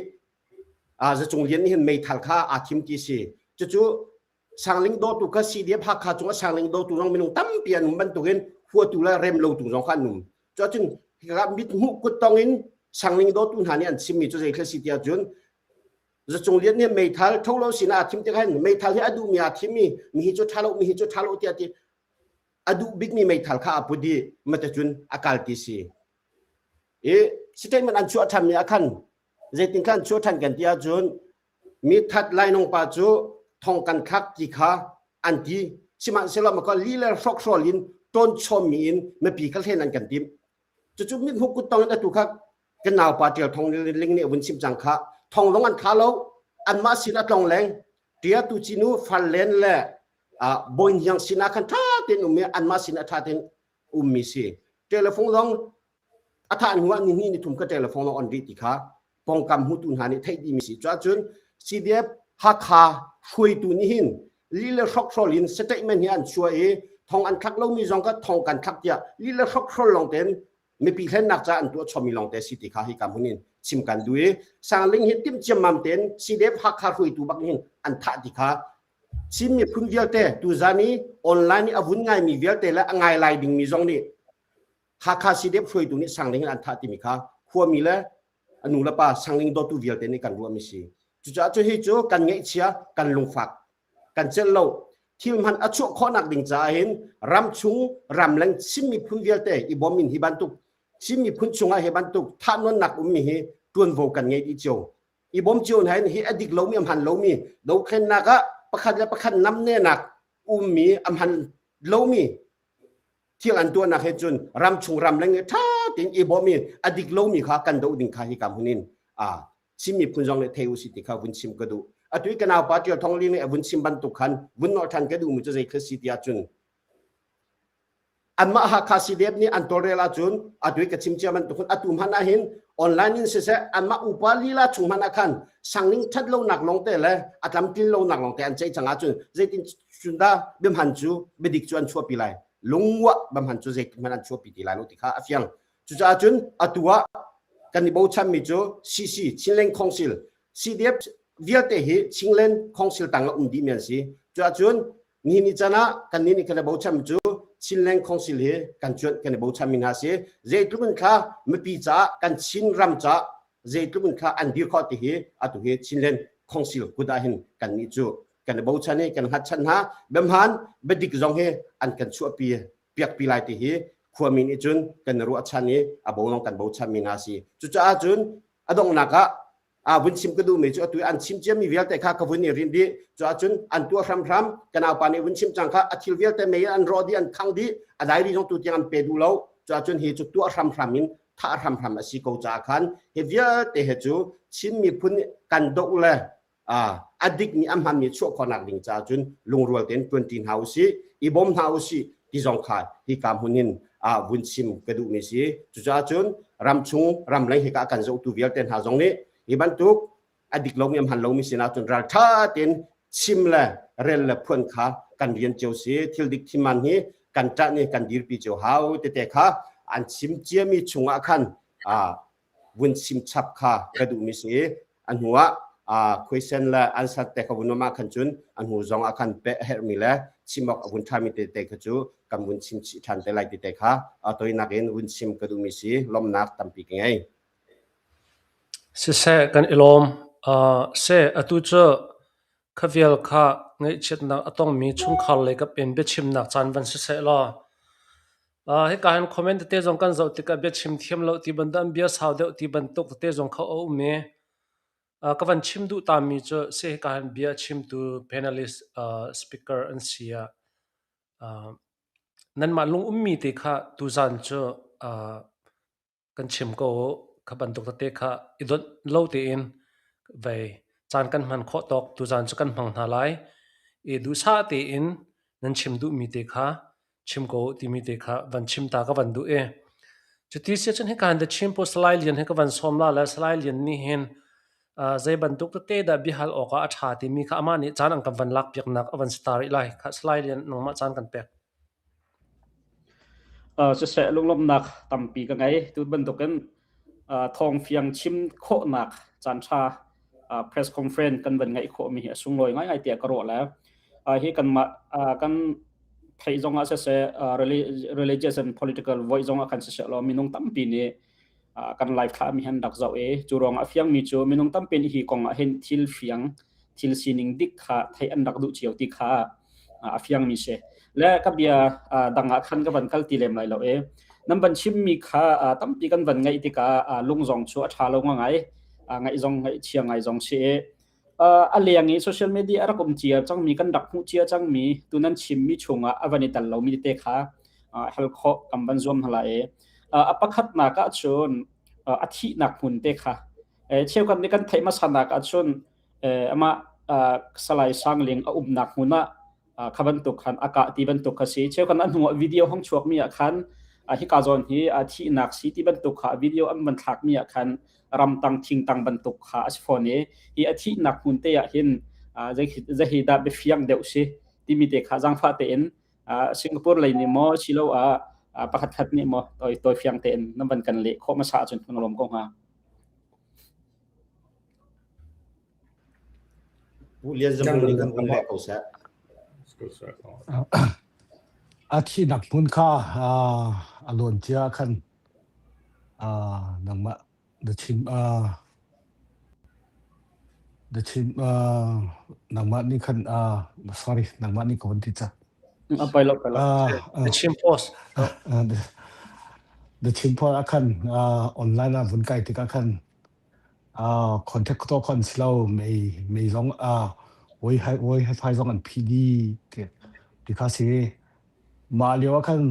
Zacung Lian nih hin meithal kha aa thim ti si. Cucu Sangling dawtu kha CDF Hakha cungah Sangling dawtu zong minung tampi an um bantukin huatu le rem lotu zong kha an um. Cuacun hika mit hmuh kut tong in Sangling dawtu hna nih an chimmi cu zei thil si ti ahcun Zacung Lian nih meithal tho lo sinah aa thim tikah hin meithal hi a duhmi aa thim i mi hi cu ṭha lo mi hi cu ṭha lo tiah ti a duh bikmi meithal kha a put i matacun a kal ti si. I statement an chuah ṭhanmi ah khan zeitin khan chuah ṭhan kan ti ahcun mi that lainawng pa cu thong kan thlak ti kha an ti. Sihmanhsehlaw maka li le hrokhrawl in ṭawn chawmmi in mipi kha hlen an kan timh. Cucu mithmuh kuttong in atu kha kan naupa Ṭial Thong Ling nih a vun chim cang kha. Thong lawng an thla lo. Anmah sin a tlong leng. Ṭia tu cinu fal len le bawi hniang sinah khan ṭha tein um i anmah sin a ṭha tein ummi si. Telephone zong a thah hnu ah ni hnih ni thum kha telephone lawng on rih ti kha pongkam hmutu hna nih theih dihmi si. Cuahcun CDF Hakha hruaitu nih hin li le hrokhrol in statement hi an chuah i thong an thlak lomi zong kha thong kan thlak tiah li le hrokhrol lawng tein mipi hlennak ca an tuah chommi lawng te si ti kha hi ka hmun in chim kan duh i Sangling hi timh ciammam tein CDF Hakha hruaitu bak hin an thah ti kha Chin miphun vialte tuzan i online i a vun ngaimi vialte le a ngai lai dingmi zong nih Hakha CDF hruaitu nih Sangling in an thah timi kha khuami le a nu le pa Sangling dawtu vialte nih kan ruahmi si. Cucaah cu hi cu kan ngaihchia kan lungfak kan celh lo thil hman a chuah khawhnak ding caah hin ramchung ramleng Chin miphun vialte i bawm in hi bantuk Chin miphun chungah hi bantuk thahnawnnak ummi hi tuanvo kan ngei dih cio. I bawm cio hna hin hi a dik lomi a hman lomi dothlennak ah pakhat le pakhat namnenak ummi a hman lomi thil an tuahnak he cun ramchung ramleng i ṭha tein i bawm i a dik lomi kha kan doh ding kha hi ka hmun in a Chin miphun zong nih thei usih ti kha vun chim ka duh. Atu i ka naupa Ṭial Thong Ling nih a vun chim bantuk khan vun nolh ṭhan ka duhmi cu zei thil si ti ahcun anmah Hakha CDF nih an tawlrel ahcun atu i ka chim cia bantuk atu hmanh ah hin online in siseh anmah upa lila chung hmanh ah khan sangning ṭhat lonak lawngte le a tlamtlin lonak lawngte an ceih cang ahcun zeitin cun dah biahman cu biadik cu an chuahpi lai lungwah biahman cu zeitik hmanh an chuahpi ti lai lo ti kha a fiang cucaah cun atu ah kan i bochanmi cu CC Chinland Council CDF vialte hi Chinland Council tang ah um dihmi an si cuah cun nihin ni can ah kan nih nih kan i bochanmi cu Chinland Council hi kan cuanh kan i bochanmi hna si zeitluk in kha mipi caah kan Chin ram caah zeitluk in kha an dir khawh ti hi atu hi Chinland Council kut ah hin kan nih cu kan i bochan i kan hngatchan hna biahmaan biadik zong hi an kan chuahpi piakpi lai ti hi khuami nih cun kan ruahchan i a bo lawng kan bochan mi hna si cucaah cun a donghnak ah a vun chim ka duhmi cu atu an chim ciami vialte kha ka vun i rin dih cuah cun an tuah hramhram ka naupa nih vun chim cang kha a thil vialte mei an rawh dih an khang dih a diary zong tu tiang an pe duh lo cuah cun hi cu tuah hramhram in thah hramhram a si ko caah khan hi vialte he cu Chin miphun kan doh le a dikmi a hmanmi chuah khawhnak ding caah cun lungrual tein ṭuanṭi hna usih i bawm hna usih ti zong kha hika hmun in vun chim ka duhmi si. Cucaah cun ramchung ramleng hika kan zohtu vialte hna zong nih hi bantuk a dik lomi a hman lomi sinah cun ralṭha tein chim le rel le phuan kha kan rian cio si. Thil dik thil hi kan ṭah nih kan dirpi cio hau tete kha an chim ciami chungah khan vun chim chap kha ka duhmi si a hnu ah question le answer te kha vun um ah khan cun a hnu zong ah khan peh a herhmi le chim awk a vun ṭhami tete kha cu kan vun chim chih ṭhan te lai tete kha toinak in vun chim ka duhmi si lawmhnak tampi ka ngei. Siseh kan i lawm. Uh, seh atu cu kha vial kha ngaihchiatnak a tongmi chungkhar lei kap in biachimnak caan van siseh law Hika hin comment tete zong kan zoh tikah biachim thiam lo ti bantuk an bia sau deuh ti bantuk tete zong kha a um i ka van chim duh tami cu si hika hin bia chimtu panelist speaker an si ah nanmah lung ummi te kha tuzan cu kan chim ko u. Kha bantuk tete kha i donh lo tein vei caan kan hman khawh tawk tuzaan cu kan hmang hna lai. I duhsah tein nan chim duhmi te kha chim ko u timi te kha van chim ta ka van duh i. Cuti si ahcun hika hin The Chin Post Salai Lian hi ka van sawm la le Salai Lian nih hin zei bantuk tete dah biahal awkah a ṭha timi kha amah nih caan an kan van lak piaknak a van si ta rih lai. Kha Salai Lian nangmah caan kan pek. Siseh lunglawmhnak tampi ka ngei. Tu bantukin thawngfiang chim khawhnak caanṭha press conference kan van ngeih khawhmi hi a sunglawi ngaingai tiah ka ruah le hi kanmah kan theih zong ah siseh religious and political voice zong ah khan siseh law minung tampi nih kan live thlah mi han rak zoh i cu ruang ah fiangmi cu minung tampi nih hi kong ah hin thil fiang thil sining dik kha theih an rak duh cio ti kha a fiangmi si le ka bia dang ah khan ka van kal ti lem lai lo e nan van chimmi kha tampi kan van ngaih tikah lung zong chu a ṭha lo ngai ngaih zong ngaih chia ngai zong si e a leng i social media a rak um cia cangmi kan rak hmuh cia cangmi tu nan chimmi chungah a van i tel lomi te kha hal khawh kan van zuam hna lai e a pakhatnak ah cun a thihnak hmun te kha cheukhat nih kan theih hmasa nak ah cun amah Salai Sangling a umnak hmun ah kha bantuk khan a kah ti bantuk kha si. Cheukhat a hnu ah video hong chuakmi ah khan hika zawn hi a thihnak si ti bantuk kha video an van thlakmi ah khan ramtang thingtang bantuk kha a si fawn i hi a thihnak hmun te ah hin zei dah biafiang deuh si timi te kha zaangfah tein Singapore lei nih maw siloah pakhat khat nih maw toi toi fiang tein nan van kan leh khawh hmasa ahcun kan lawm ko hnga. Pu Lian Zam nih kan vun leh ko seh. A thihnak hmun kha a lawn cia khan nangmah na chim na chim nangmah nih khan sorry nangmah nih ka vun ti ca. A poi lo poi lo. The Chin Post. The Chin Post ah khan online ah vun kai tikah khan contact to khan si lo mei mei zong woi hai woi hai zong an phi di ti ti kha si mah lio ah khan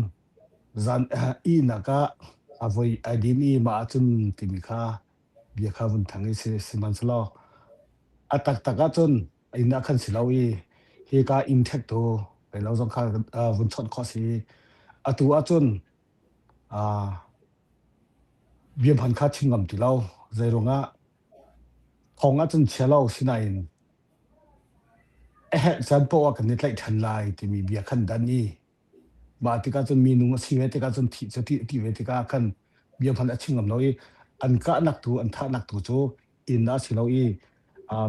zan ihnak ah a voi ai dim i mah ahcun timi kha bia kha vun thang i si sihmanhsehlaw a taktak ahcun inn ah khan si lo i hika inn ṭhek tu lo zong kha vun chawnh khawh si. Atu ahcun bia hman kha chim ngam ti lo. Zeiruangah thong ahcun chia lo sinain a herh caan paoh ah kan i tlaih ṭhan lai timi bia khan dan i Mah tikah cun minung a si ve tikah cun thih cu ti ve tikah khan bia hmanh a chim ngam lo i an kahnak tu an thahnak tu cu inn ah si lo i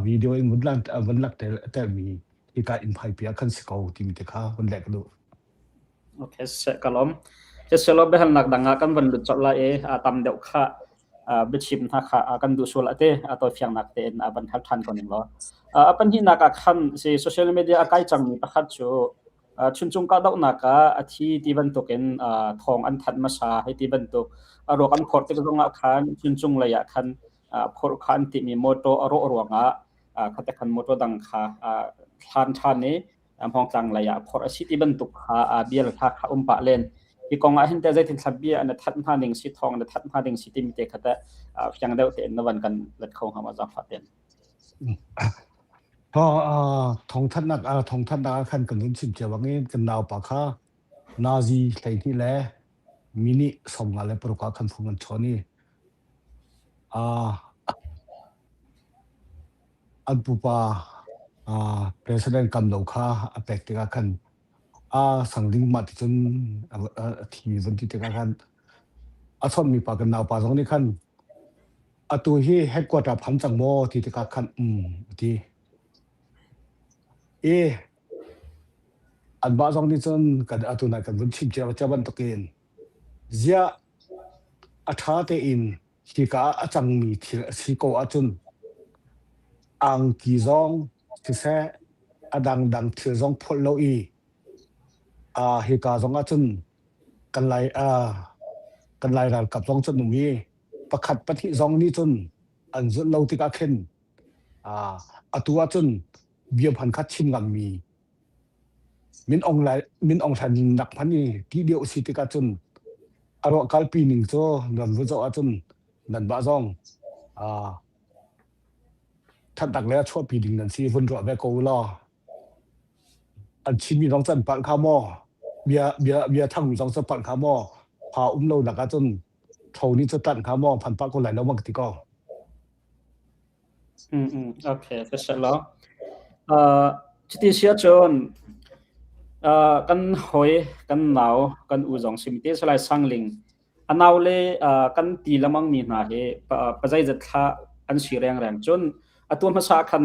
video in vun lang vun lak telmi hika inn phaipi ah khan si ko timi te kha vun leh ka duh. Okay, se kalom. Selo biahalnak dang ah kan van lut colh lai i a tam deuh kha biachim hna kha kan duh sual ate a tawi fiangnak tein a van hal than ko ning law. A pahnihnak ah khan si social media a kai cangmi pakhat cu Chuncung kahdohnak ah a thi ti bantukin thawng an thanh hmasa hei ti bantuk a ruak an phorh tik zongah khan Chuncung lei ah khan phorh kha an timh i motor a rawh ruangah khate khan motor dang kha hlan ṭhan i Hmawngtlang lei ah phorh a si ti bantuk kha bia le hla kha um pah len. Hi kong ah hin teh zeitin thla bia na thanh hnga ding si thawng na thanh hnga ding si timi te kha teh fiang deuh tein na van kan let kho hnga ma zaangfah tein. Thawngthanhnak thawngthanhnak ah khan kan vun chim cio bangin kan naupa kha nazi 12 le minute 56 ah khan phung an chawn i an pupa President Kam Lo kha a pek tikah khan a sangding mah ti cun a thi vun ti tikah khan a chawnhmi pa kan naupa zong nih khan Atu hi headquarter phan cang maw ti tikah khan um a ti. I anmah zong nih cun kan atu nai kan vun chim cia cia bantukin ziah a ṭha tein hika ah a cangmi thil a si ko ahcun angki zong siseh a dangdang thil zong phawlh lo i hika zong ahcun kan lai kan lai ralkap zong cu an um i pakhat pahnih zong nih cun an zulh lo tikah khin atu ahcun bia hman kha chim ngammi min Aung Lai min Aung Hlaing nak hman i ti deuh si tikah cun a ruah kalpi ning cu nan vun zoh ahcun nan mah zong thatnak le a chuahpi ding nan si vun ruah ve ko u law An chimmi zong cu an palh hnga maw? Bia, bia, bia thangmi zong cu palh hnga maw? Pha um lo nak ahcun ṭho nih cu tlanh hnga maw? Phan pah ko lai lo ma ka ti ko. Mm, mm, okay, ka si lo. Uh, cuti si ahcun uh, kan hawi, kan nau, kan u zong simte Salai Sangling A naule kan ti lengmangmi hna hi pazeizat thla an si rengreng. Cun Atu hmasa khan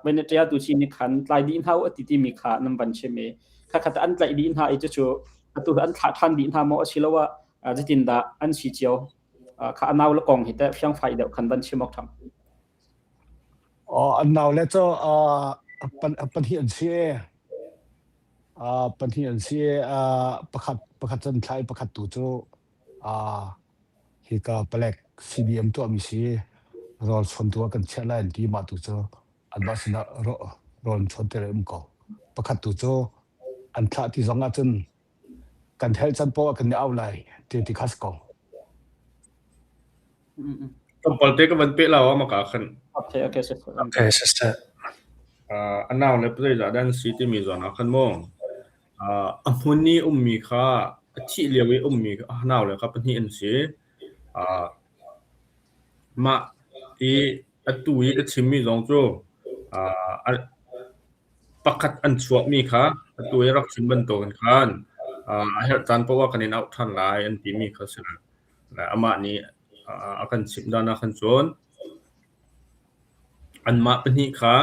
Venetia tu chi nih khan tlai dih hna u a ti timi kha nan van chim i khakhat an tlaih dih hna i cucu atu an thlah ṭhan dih hna maw asiloah zeitindah an si cio kha a nau le kong hi teh fiangfai deuh khan van chim awk ṭham. An nau le cu pahnih an si. Pahnih an si. Pakhat pakhat cu an thlah i pakhat tu cu hika palek CDM tuahmi si rawl chawntu ah kan chiah lai an ti. Mah tu cu anmah sinah rawl an chawn ter um ko. Pakhat tu cu an thlah ti zong ahcun kan helh can poah kan i au lai ti ti kha si ko. Tlawmpal te ka van peh lau ah maka khan. Okay, okay, sir. Okay, sister. Uh, a nau le zeizah dah an si timi zawn ah khan mu. Uh, a hmun i ummi kha a thih lio i ummi a nau le kha pahnih an si. Uh, mah i atu i ka chimmi zong cu uh, pakhat an chuahmi kha atu i rak chim bantukin khan uh, a herh caan paoh ah kan in auh ṭhan lai an timi kha si. Amah nih a kan chimh dan ah khan cun anmah pahnih kha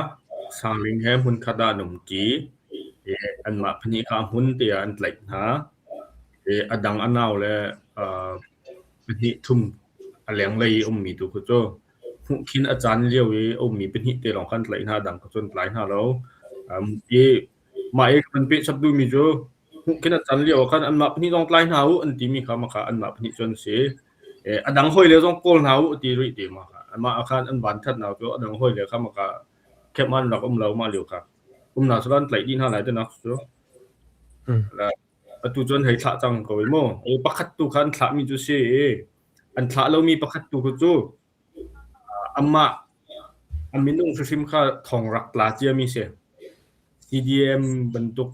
sangling he hmunkhat ah an umṭi i anmah pahnih kha a hmun tiah an tlaih hna i a dang a naule pahnih thum a lenglei i ummi tu kha cu hmuhkhin a caan lio i a ummi pahnih te lawng kha an tlaih hna, a dang kha cu an tlai hna lo. I mah i kan peh chap duhmi cu Hmuhkhin a can lio ah khan anmah pahnih zong tlai hna u an timi kha mah kha anmah pahnih cu an si. A dang hawile zong kawl hna u ti rih ti mah kha. Amah ah khan an van ṭhatnak cu a dang hawile kha mah kha camp an rak um lo mah lio kha. Umnak cu an tlaih dih hna lai tinak cu. Atu cu an hei thlah cang ko i mu. Pakhat tu kha an thlahmi cu si i an thlah lomi pakhat tu khu cu amah a minung hrimhrim kha thong rak tla ciami si. CDM bantuk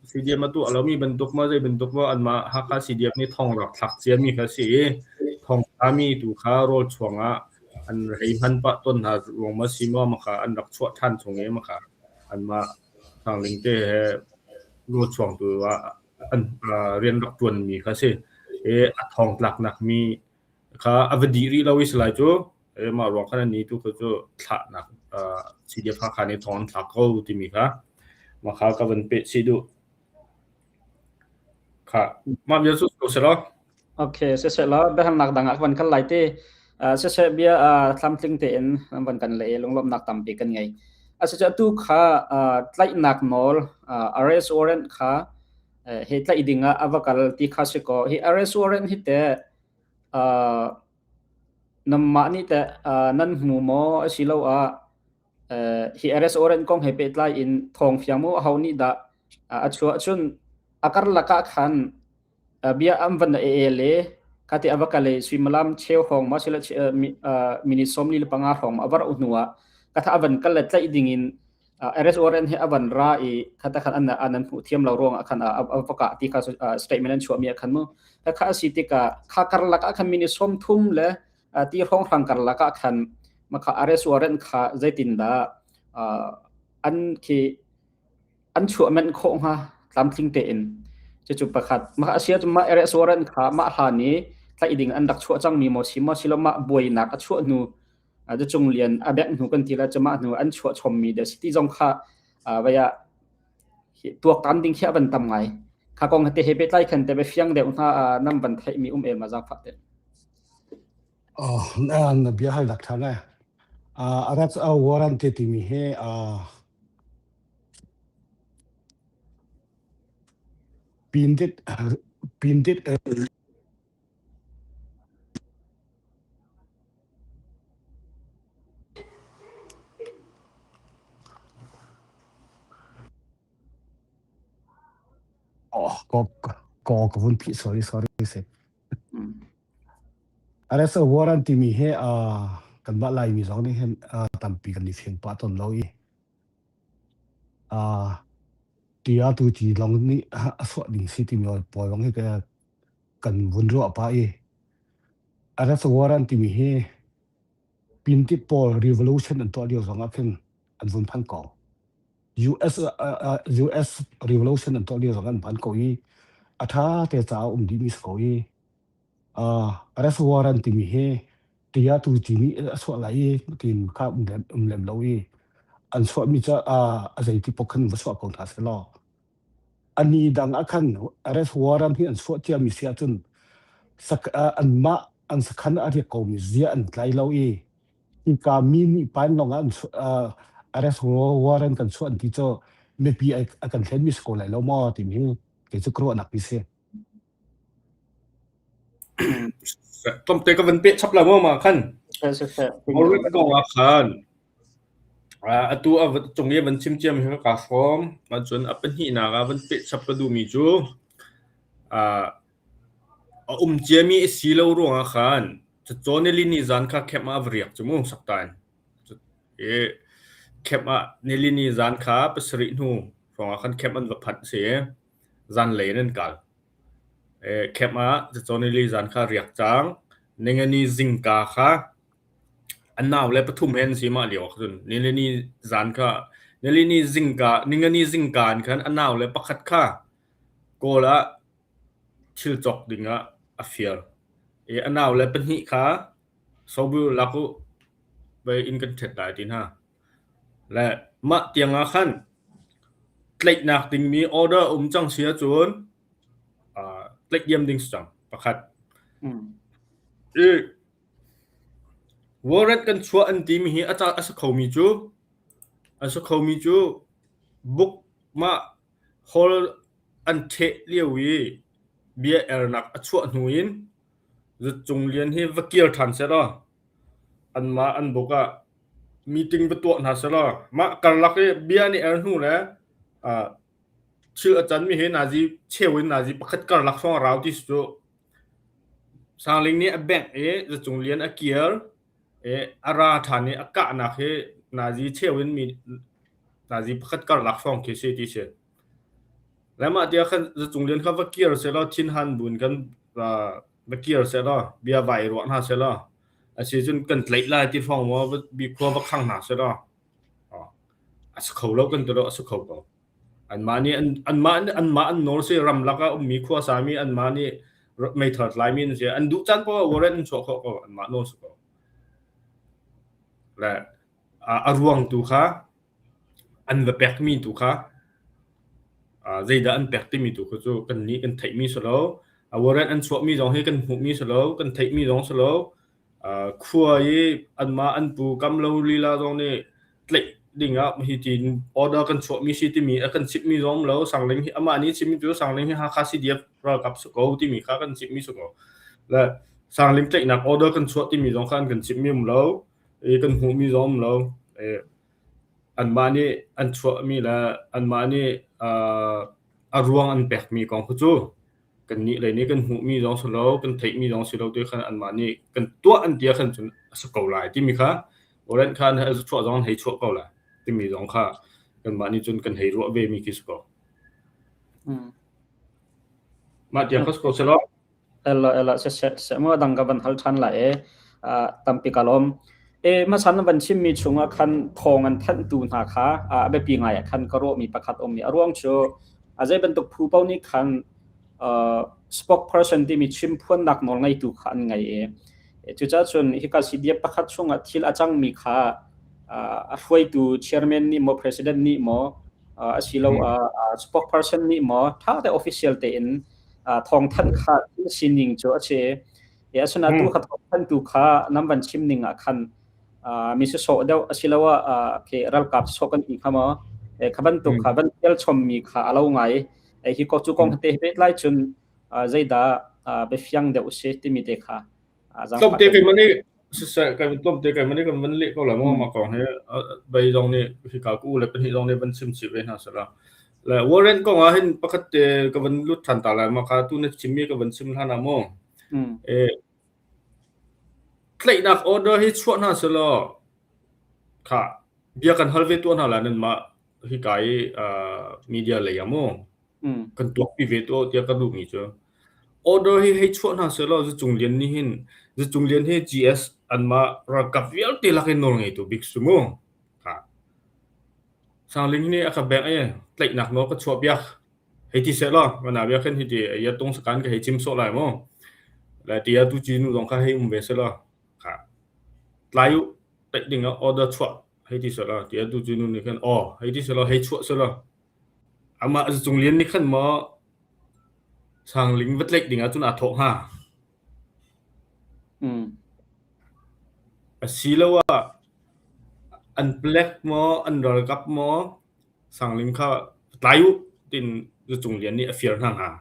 CDM a tuah lomi bantuk maw zei bantuk maw anmah Hakha CDF nih thong rak thlak ciami kha si i thong tlami tu kha rawl chuang ah an hei hman pah tawn hna ruang maw si maw maka an rak chuah ṭhan chung i maka anmah Sangling te he rawl chuang tu ah an rian rak ṭuanmi kha si i a thong tlaknak mi kha a va dih rih lo i salai cu mah ruang khan ni tu kha cu thlahnak CDF Hakha nih thong an thlak ko timi kha mah kha ka van peh chih duh. Kha mah bia cu ko selaw. Okay, siseh law biahalnak dang ah van kal lai te. Siseh bia tlamtling tein van kan le lunglawmhnak tampi kan ngei. Asicu atu kha tlaihnak nawl arrest warrant kha he tlaih ding ah a va kal ti kha si kaw hi arrest warrant hi teh Nanmah nih teh nan hmu maw asiloah hi arrest warrant kong he pehtlai in thawng fiang maw aho nih dah a chuah cun a karlak ah khan bia an van el i khati a va kal i suimilam cheu hrawng maw asiloah minute 45 hrawng maw a va rauh hnu ah katha a van kal le tlaih ding in arrest warrant hi a van ra i khata khan an an hmuh thiam lo ruangah khan a va kah ti kha statement an chuahmi ah khan mu kha a si tikah kha karlak ah khan minute 30 le ti hrawng hrang karlak ah khan makha arrest warrant kha zeitindah an khi an chuah men khawh hnga tlamtling tein cucu pakhat mah asia cu mah arrest warrant kha mah hlan i tlaih ding an rak chuah cangmi maw si maw silo mah buainak a chuah hnu Cung Lian a bengh hnu kan ti la cuma hnu an chuah chommi de si ti zong kha vaya tuaktan ding khi a van tam ngai kha kong te he pehtlai khan te be fiang deuh hna nam van theih mi um el ma zang fa te Oh na bia hal dak tha ngai arrest warrant te timi he pindit pindit Ka vun phih sorry sorry si. Arrest warrant timi hi kanmah Laimi zong nih hin tampi kan i fiang pah tawn lo i tia tu ci lawng nih a chuah ding si timi pawl zong hi kan vun ruah pah i arrest warrant timi hi Pintip pawl revolution an tuah lio zong ah khin an vun phan ko. US US revolution an tuah lio zong an phan ko i a tha te caah um dihmi si ko i arrest warrant timi hi. Tiah tu ti nih a chuah lai i tiin kha um lem, um lem lo i an chuahmi cu a zeiti paoh khan va chuah ko hna seh law a ni dang ah khan arrest warrant hi an chuah ciami si ahcun sak, anmah an sakhan a riak komi zia an tlai lo i hika mi nih pan lawng ah an arrest warrant kan chuah an ti cu mipi a kan thlenmi si ko lai lo maw timi hi kei cu ka ruahnak mi si. Tlawmte ka van peh chap la maw ma khan. Warrant kong ah khan atu a cung i van chim ciami hi ka hrawm. Ahcun a pahnihnak ah van peh chap ka duhmi cu a um ciami a si lo ruangah khan cacawn nilini zan kha camp ah a va riak cu mu sakta in. I camp ah nilini zan kha pasarih hnu hrawngah khan camp an va phanh a si i zanlei in an kal. Camp ah cacawn nili zan kha riak cang. Ningani zingka kha an naule pathum he an si mah lio ah cun nilini zan kha nilini zingka ningani zingka in khan a naule pakhat kha Kawl ah thil cawk ding ah a fial. I a naule pahnih kha sobu lak u vei inn kan ṭhet lai ti hna. Le mah tiang ah khan tlaihnak dingmi order a um cang si ahcun tlaih diam ding si cang pakhat. I warrant kan chuah an timi hi a a si khomi cu a si khomi cu book mah hall an ṭheh lio i bia ernak a chuah hnu in Zutcung Lian hi va kir ṭhan sehlaw anmah an buk ah meeting va tuah hna sehlaw mah karlak i bia an i er hnu le thil a canmi hi nazi cheu in nazi pakhat karlak hrawng a rau ti cu Sangling nih a bengh i Zacung Lian a kir i a ra ṭhan i a kahnak hi nazi cheu in mi nazi pakhat karlak hrawng khi si ti si. Le mah tiah khan Zacung Lian kha va kir sehlaw thinhan buin kan va kir sehlaw bia vai ruah hna sehlaw a si cun kan tlaih lai ti hrawng maw bi khua va khang hna sehlaw a si kho lo kan ti lo a si kho ko. Anmah nih an anmah anmah an nawl si ramlak ah ummi khuasami anmah nih meithal tlaimi an si an duh caan poah ah warrant an chuah khawh ko anmah nawl si ko. Le a ruang tu kha an va pekmi tu kha zeidah an pek timi tu kha cu kan nih kan theihmi si lo. A warrant an chuahmi zong hi kan hmuhmi si lo, kan theihmi zong si lo. Khua i anmah an pu kam lo lila zong nih tlaih ding ah hi tiin order kan chuahmi si timi a kan chimhmi zong um lo. Sangling hi amah nih chimmi cu Sangling hi Hakha CDF ralkap si ko timi kha kan chimhmi si ko. Le Sangling tlaihnak order kan chuah timi zong kha an kan chimhmi um lo. I kan hmuhmi zong um lo. Anmah nih an chuahmi le anmah nih a ruang an pekmi kong kha cu kannih lei nih kan hmuhmi zong si lo, kan theihmi zong si lo ti khan anmah nih kan tuah an ti ahkhan cun a si ko lai timi kha warrant kha an chuah zong an hei chuah ko lai timi zong kha kanmah nih cun kan hei ruah vemi khi si ko. Mah tiang kha si ko selaw. Ela ela se se se mo dang ka van hal than la e tampi ka lom e masan van chim mi chunga khan thong an thanh tu hna kha a biapi ngai ah khan ka ruah mi pakhat um mi a ruang cu a zei bantuk phu pau nih khan spokesperson timi chim phuannak nawl ngeitu kha an ngei i cucaah cun hika CDF pakhat chungah thil a cangmi kha a hruaitu chairman nih maw president nih maw asiloah spokesperson nih maw ṭha te official tein thawngthanh kha thil sining cu a si. Asinain tu kha thawngthanhtu kha nan van chim ning ah khan mi sawsawh deuh asiloah khi ralkap sawsawh kan ti hnga maw kha bantuk kha van tial chommi kha a lo ngai. Hi ko cu kong te pehtlai cun zeidah biafiang deuh si timi te kha Tlawmte keimah nih siseh kan tlawmte keimah nih kan van leh ko lai maw mah kong hi bei zong nih hika ka u le pahnih zong nih van chim chih ve hna sehla. Le warrant kong ah hin pakhat te ka van lut ṭhan ta lai mah kha tu na chimmi ka van chim hlan ah maw. E tlaihnak order hi chuah hna selaw kha bia kan hal ve tuah hna lai nanmah hika i media lei ah maw kan tuakpi ve tuah tiah ka duhmi cu order hi hei chuah hna sehlaw Zacung Lian nih hin Zacung Lian hi GS anmah ralkap vialte lak in nawl ngeitu bik si mu. Ha. Sangling nih a ka bek i tlaihnak nawl ka chuah piak. Hei ti sehlaw mana bia khin hi ti ya tung sakan ka hei chim sawh lai mu. Le ti tu chi nu zong kha hei um ve sehlaw. Ha. Tlai u, tlaih ding ah order chuah hei ti selaw tiah tu cu nu nih khan aw hei ti selaw hei chuah selaw amah Cung Lian nih khan maw Sangling va tlaih ding ah cun aa thawh hnga. Asiloah an palek maw an ralkap maw Sangling kha tlai u tiin Cung Lian nih a fir hna hnga.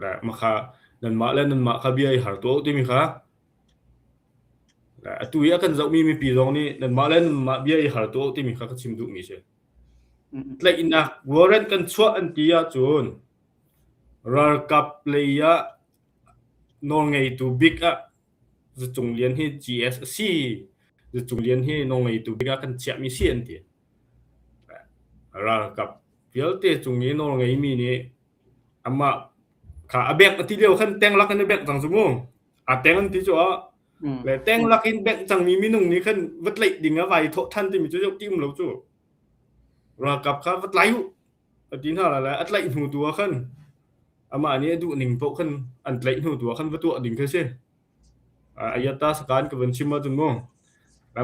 Le mah kha nanmah le nanmah kha bia i har tuah u timi kha le atu i a kan zohmi mipi zong nih nanmah le nanmah bia i har tuah u timi kha ka chim duhmi a si. Tlaihnak warrant kan chuah an ti ahcun ralkap lei ah nawlngeitu bik ah Zacung Lian hi GS a si. Zacung Lian hi nawlngeitu bik ah kan chiahmi si an ti. Ralkap vialte cung i nawlngeimi nih amah kha a bengh a ti lio khan teng lak in a bengh cang cu mu. A teng an ti cu ah le teng lak in bengh cangmi minung nih khan va tlaih ding ah vai thawh than timi cu ti um lo cu. Ralkap kha va tlai u a ti hna la le a tlaih hnu tu ah khan amah nih a duh ning paoh khan an tlaih hnu tu ah khan va tuah ding khi si. Ayata sakan ka van chim ahcun mu.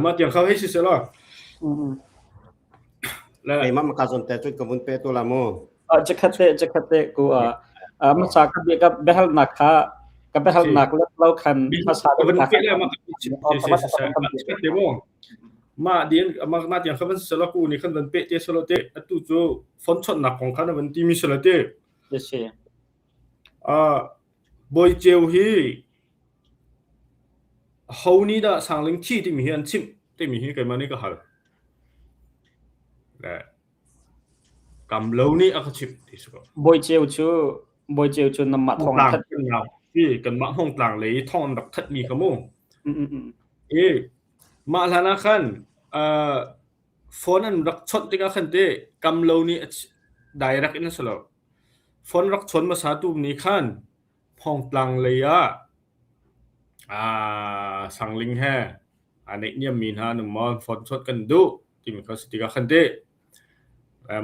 Mah tiang kha hei si selaw. Keimah maka zon te cun ka vun pe tu la mu. Jakhat te jakhat te ku a masa ka bia ka behal nak kha ka behal nak let lo khan masa ka van pe la ma te mu. Ma din ma ma tiang kha van selaw ku ni khan van pe te selaw te atu cu phone chot nak kong khan van ti mi selaw te. Bawi Ceu hi Ho nih dah Sangling thi timi hi an chimh timi hi keimah nih ka hal. Le kam lo nih a ka chimh ti si ko. Bawi Ceu cu Bawi Ceu cu namah thawng an that. Si kanmah Hmongtlang lei thawng an rak thatmi kha mu. I mah hlan ah khan uh, phone an rak chawnh tikah khan te kam lo nih direct in a si lo. Phone rak chawn hmasa tu nih khan Hmongtlang lei ah aa Sangling he aa neihniammi hna an um maw phone chawnh kan duh timi kha si tikah khan teh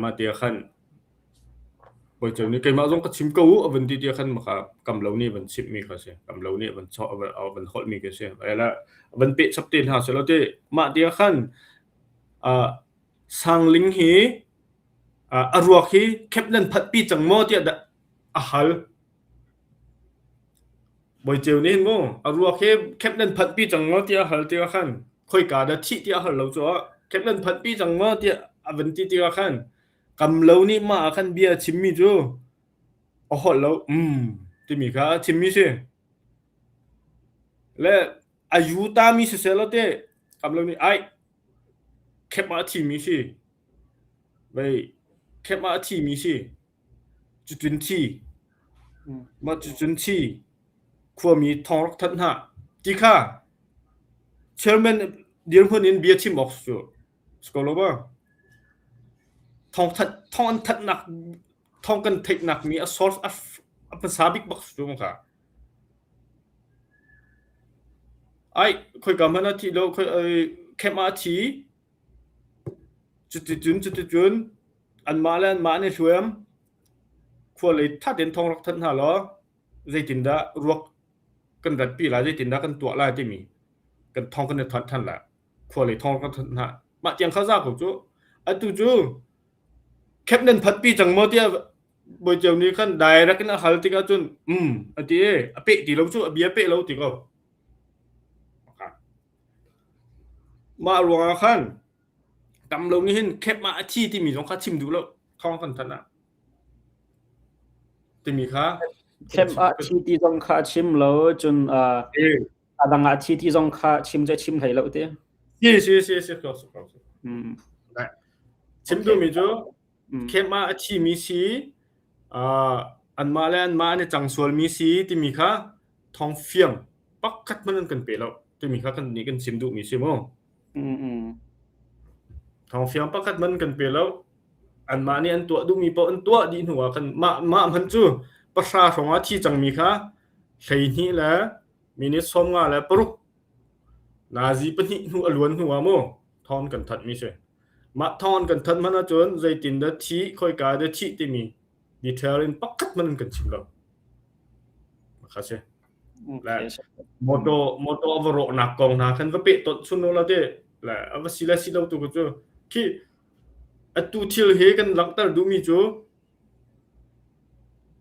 mah ti ah khan Bawi Ceu nih keimah zong ka chim ko u a vun ti tiah khan maka kam lo nih a van chimhmi kha a si. Kam lo nih a van chawh a van holhmi khi a si. Le a van peh chap te hna selaw ti mah ti ah khan Sangling hi a ruak hi khep nan phatpi cang maw tiah dah a hal. Bawi Ceu nih hin mu a ruak hi khep nan phanhpi cang maw tiah a hal tikah khan khoika dah thih tiah a hal lo cu khep nan phanhpi cang maw tiah a van ti tikah khan kam lo nih mah ah khan bia a chimmi cu a holh lo um timi kha a chimmi si. Le a yu tami siseh law te kam lo nih ai khep ah a thimi si. Vei khep ah a thimi si. Cucun thi, mah cucun thi, khuami thawng rak thanh hna ti kha chairman dirhmun in bia chim awk cu si ko lo ma? Thawng thanh thawng an thanhnak thawng kan theihnak mi a source a a hmasa bik bak cu kha. Ai khoika hmanh ah thih lo khoi camp ah a thi Cuticun cuticun anmah le anmah an i hluam. Khua lei ṭha tein thawng rak thanh hna law zeitindah ruak kan ratpi lai, zeitindah kan tuah lai timi kan thawng kan i thanh ṭhan lai. Khua lei thawng rak thanh hna. Mah tiang kha za ko cu. Atu cu khep nan phatpi cang maw tiah Bawi Ceu nih khan direct in a hal tikah cun um a ti i a peh ti lo cu a bia peh lo ti ko. Mah ruangah khan tam lo nih hin khep ah a thi timi zong kha chim duh lo thawng kan thanh ah timi kha Khep ah thi ti zong kha a chim lo cun a dang ah thi ti zong kha chim cu a chim hlei lo ti. Si si si si ko si ko. Chim duhmi cu khep ah a thimi si anmah le anmah an i cang sualmi si timi kha thawng fiang pakhat hmanh an kan pe lo timi kha kan nih kan chim duhmi si mu. Thawng fiang pakhat hmanh kan pe lo. Anmah nih an tuah duhmi paoh an tuah dih hnu ah khan mah mah hmanh cu pahra hrawng ah thi cangmi kha 12 le minute 56 nazi pahnih hnu a luan hnu ah mu thawng kan thanhmi si. Mah thawng kan thanh hmanh ahcun zeitin dah thih khoika dah thih timi detail in pakhat hmanh an kan chim lo. Kha si. Le motor motor a va rawhnak kong hna khan va peh tonh chun la te le a va si le si lo tu cu khi atu thil hi kan langhter duhmi cu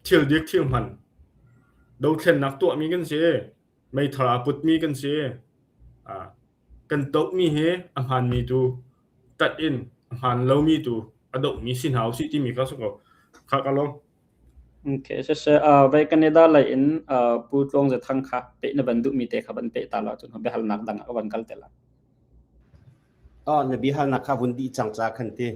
thil dik thil hman dothlennak tuahmi kan si meithal aa putmi kan si kan tohmi hi a hmaanmi tu tat in a hmaan lomi tu a dohmi si hna usih timi kha si ko kha ka lawm. Okay, siseh vai Canada lei in Pu Tluang Za Thang kha peh na van duhmi te kha van peh ta la cun biahalnak dang ah van kal te la. Oh, na biahalnak kha vun dih cang ca khan ti.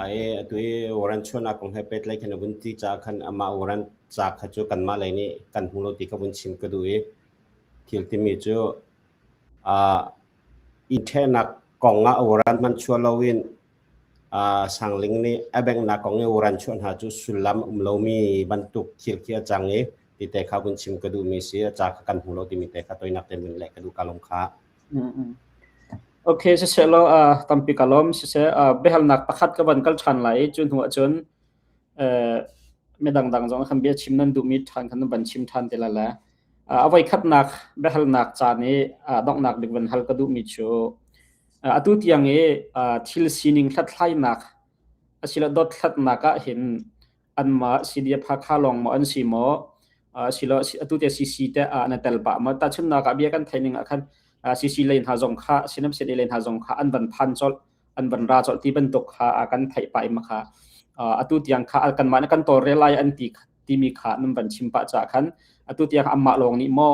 Ai atu i warrant chuahnak kong he pehtlaih khan a vun ti caah khan amah warrant ca kha cu kanmah lei nih kan hmu lo ti kha vun chim ka duh i thil timi cu uh, i ṭhehnak kong ah warrant hmanh chuah loin uh, Sangling nih a benghnak kong i warrant chuah hna cu sullam um lomi bantuk thil khi a cang i ti te kha vun chim ka duhmi si a ca kha kan hmu lo timi te kha toinak te vun leh ka duh ka lung kha. Okay, siseh law uh, tampi ka lawm. Siseh uh, biahalnak pakhat ka van kal ṭhan lai i cu hnu ahcun uh, midang dang zong khan bia chim nan duhmi ṭhan khan nan van chim ṭhan te la le. Uh, a voikhatnak biahalnak caan i uh, donghnak bik van hal ka duhmi cu uh, atu tiang i uh, thil sining hlathlainak asilo dothlatnak ah hin anmah CDF Hakha lawng maw an si maw silo atu te CC te ah na tel pah maw tahchunhnak ah bia kan theih ning ah khan CC lei hna zong kha Sinam City lei hna zong kha an van phan colh an van ra colh ti bantuk kha kan theih pah i kha atu tiang kha kanmah nih kan tawlrel lai an ti timi kha nan van chim pah caah khan atu tiang anmah lawng nih maw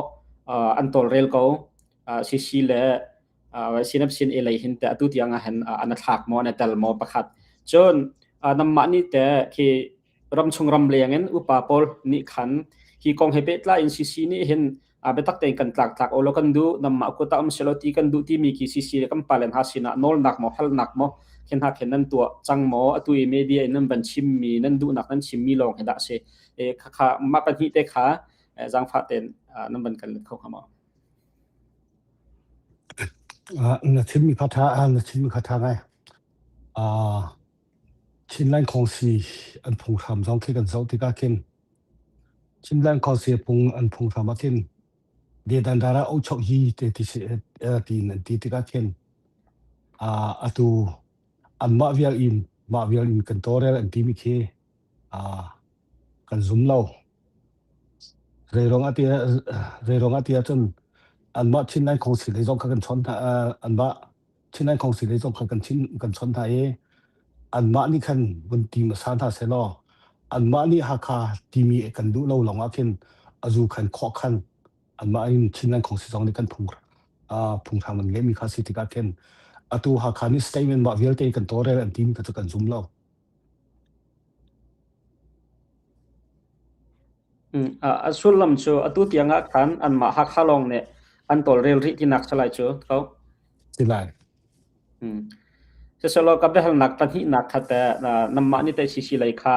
an tawlrel ko CC le Sinap sin e lei hin te atu tiang ah hin an thlak maw an tel maw pakhat cun namah nih te khi ramchung ram leng in upa pawl nih khan hi kong he pehtlai in CC nih hin biatak tein kan tlak tlak olo kan duh namah kuta um selo ti kan duh timi khi CC le kan palen ha sinah nawlnak maw halnak maw khen ha khen nan tuah cang maw atu i media in nan van chimmi nan duhnak nan chimmi lawng he dah si e kha kha mah pahnih te kha zangfah ten nan van kan let kho hnga maw Na chimmi kha ṭha na chimmi kha ṭha ngai. Chinland Council an phunghram zong khi kan zoh tikah khin Chinland Council phung an phunghram ah khin Dedandara Ochok hi te ti si tiin an ti tikah khin atu anmah vial in mah vial in kan tawlrel an timi khi kan zum lo. Zeiruang ah tiah zeiruang ah tiah cun anmah Chinland Council lei zong kha kan chawnh hna anmah Chinland Council lei zong kha kan chin kan chawnh hna i anmah nih khan vun ti hmasa hna sehlaw anmah nih Hakha timi kan duh lo lawng ah khin azu khan khawh khan anmah in Chinland Council zong nih kan phung phunghram an ngeihmi kha si tikah khin atu Hakha nih statement mah vialte kan tawlrel an timi kha cu kan zum lo. A sullam cu atu tiang ah khan anmah Hakha lawng nih an tawlrel rih tinak si lai cu ko. Si lai. Siselaw ka biahalnak pahnihnak kha teh nanmah nih teh CC lei kha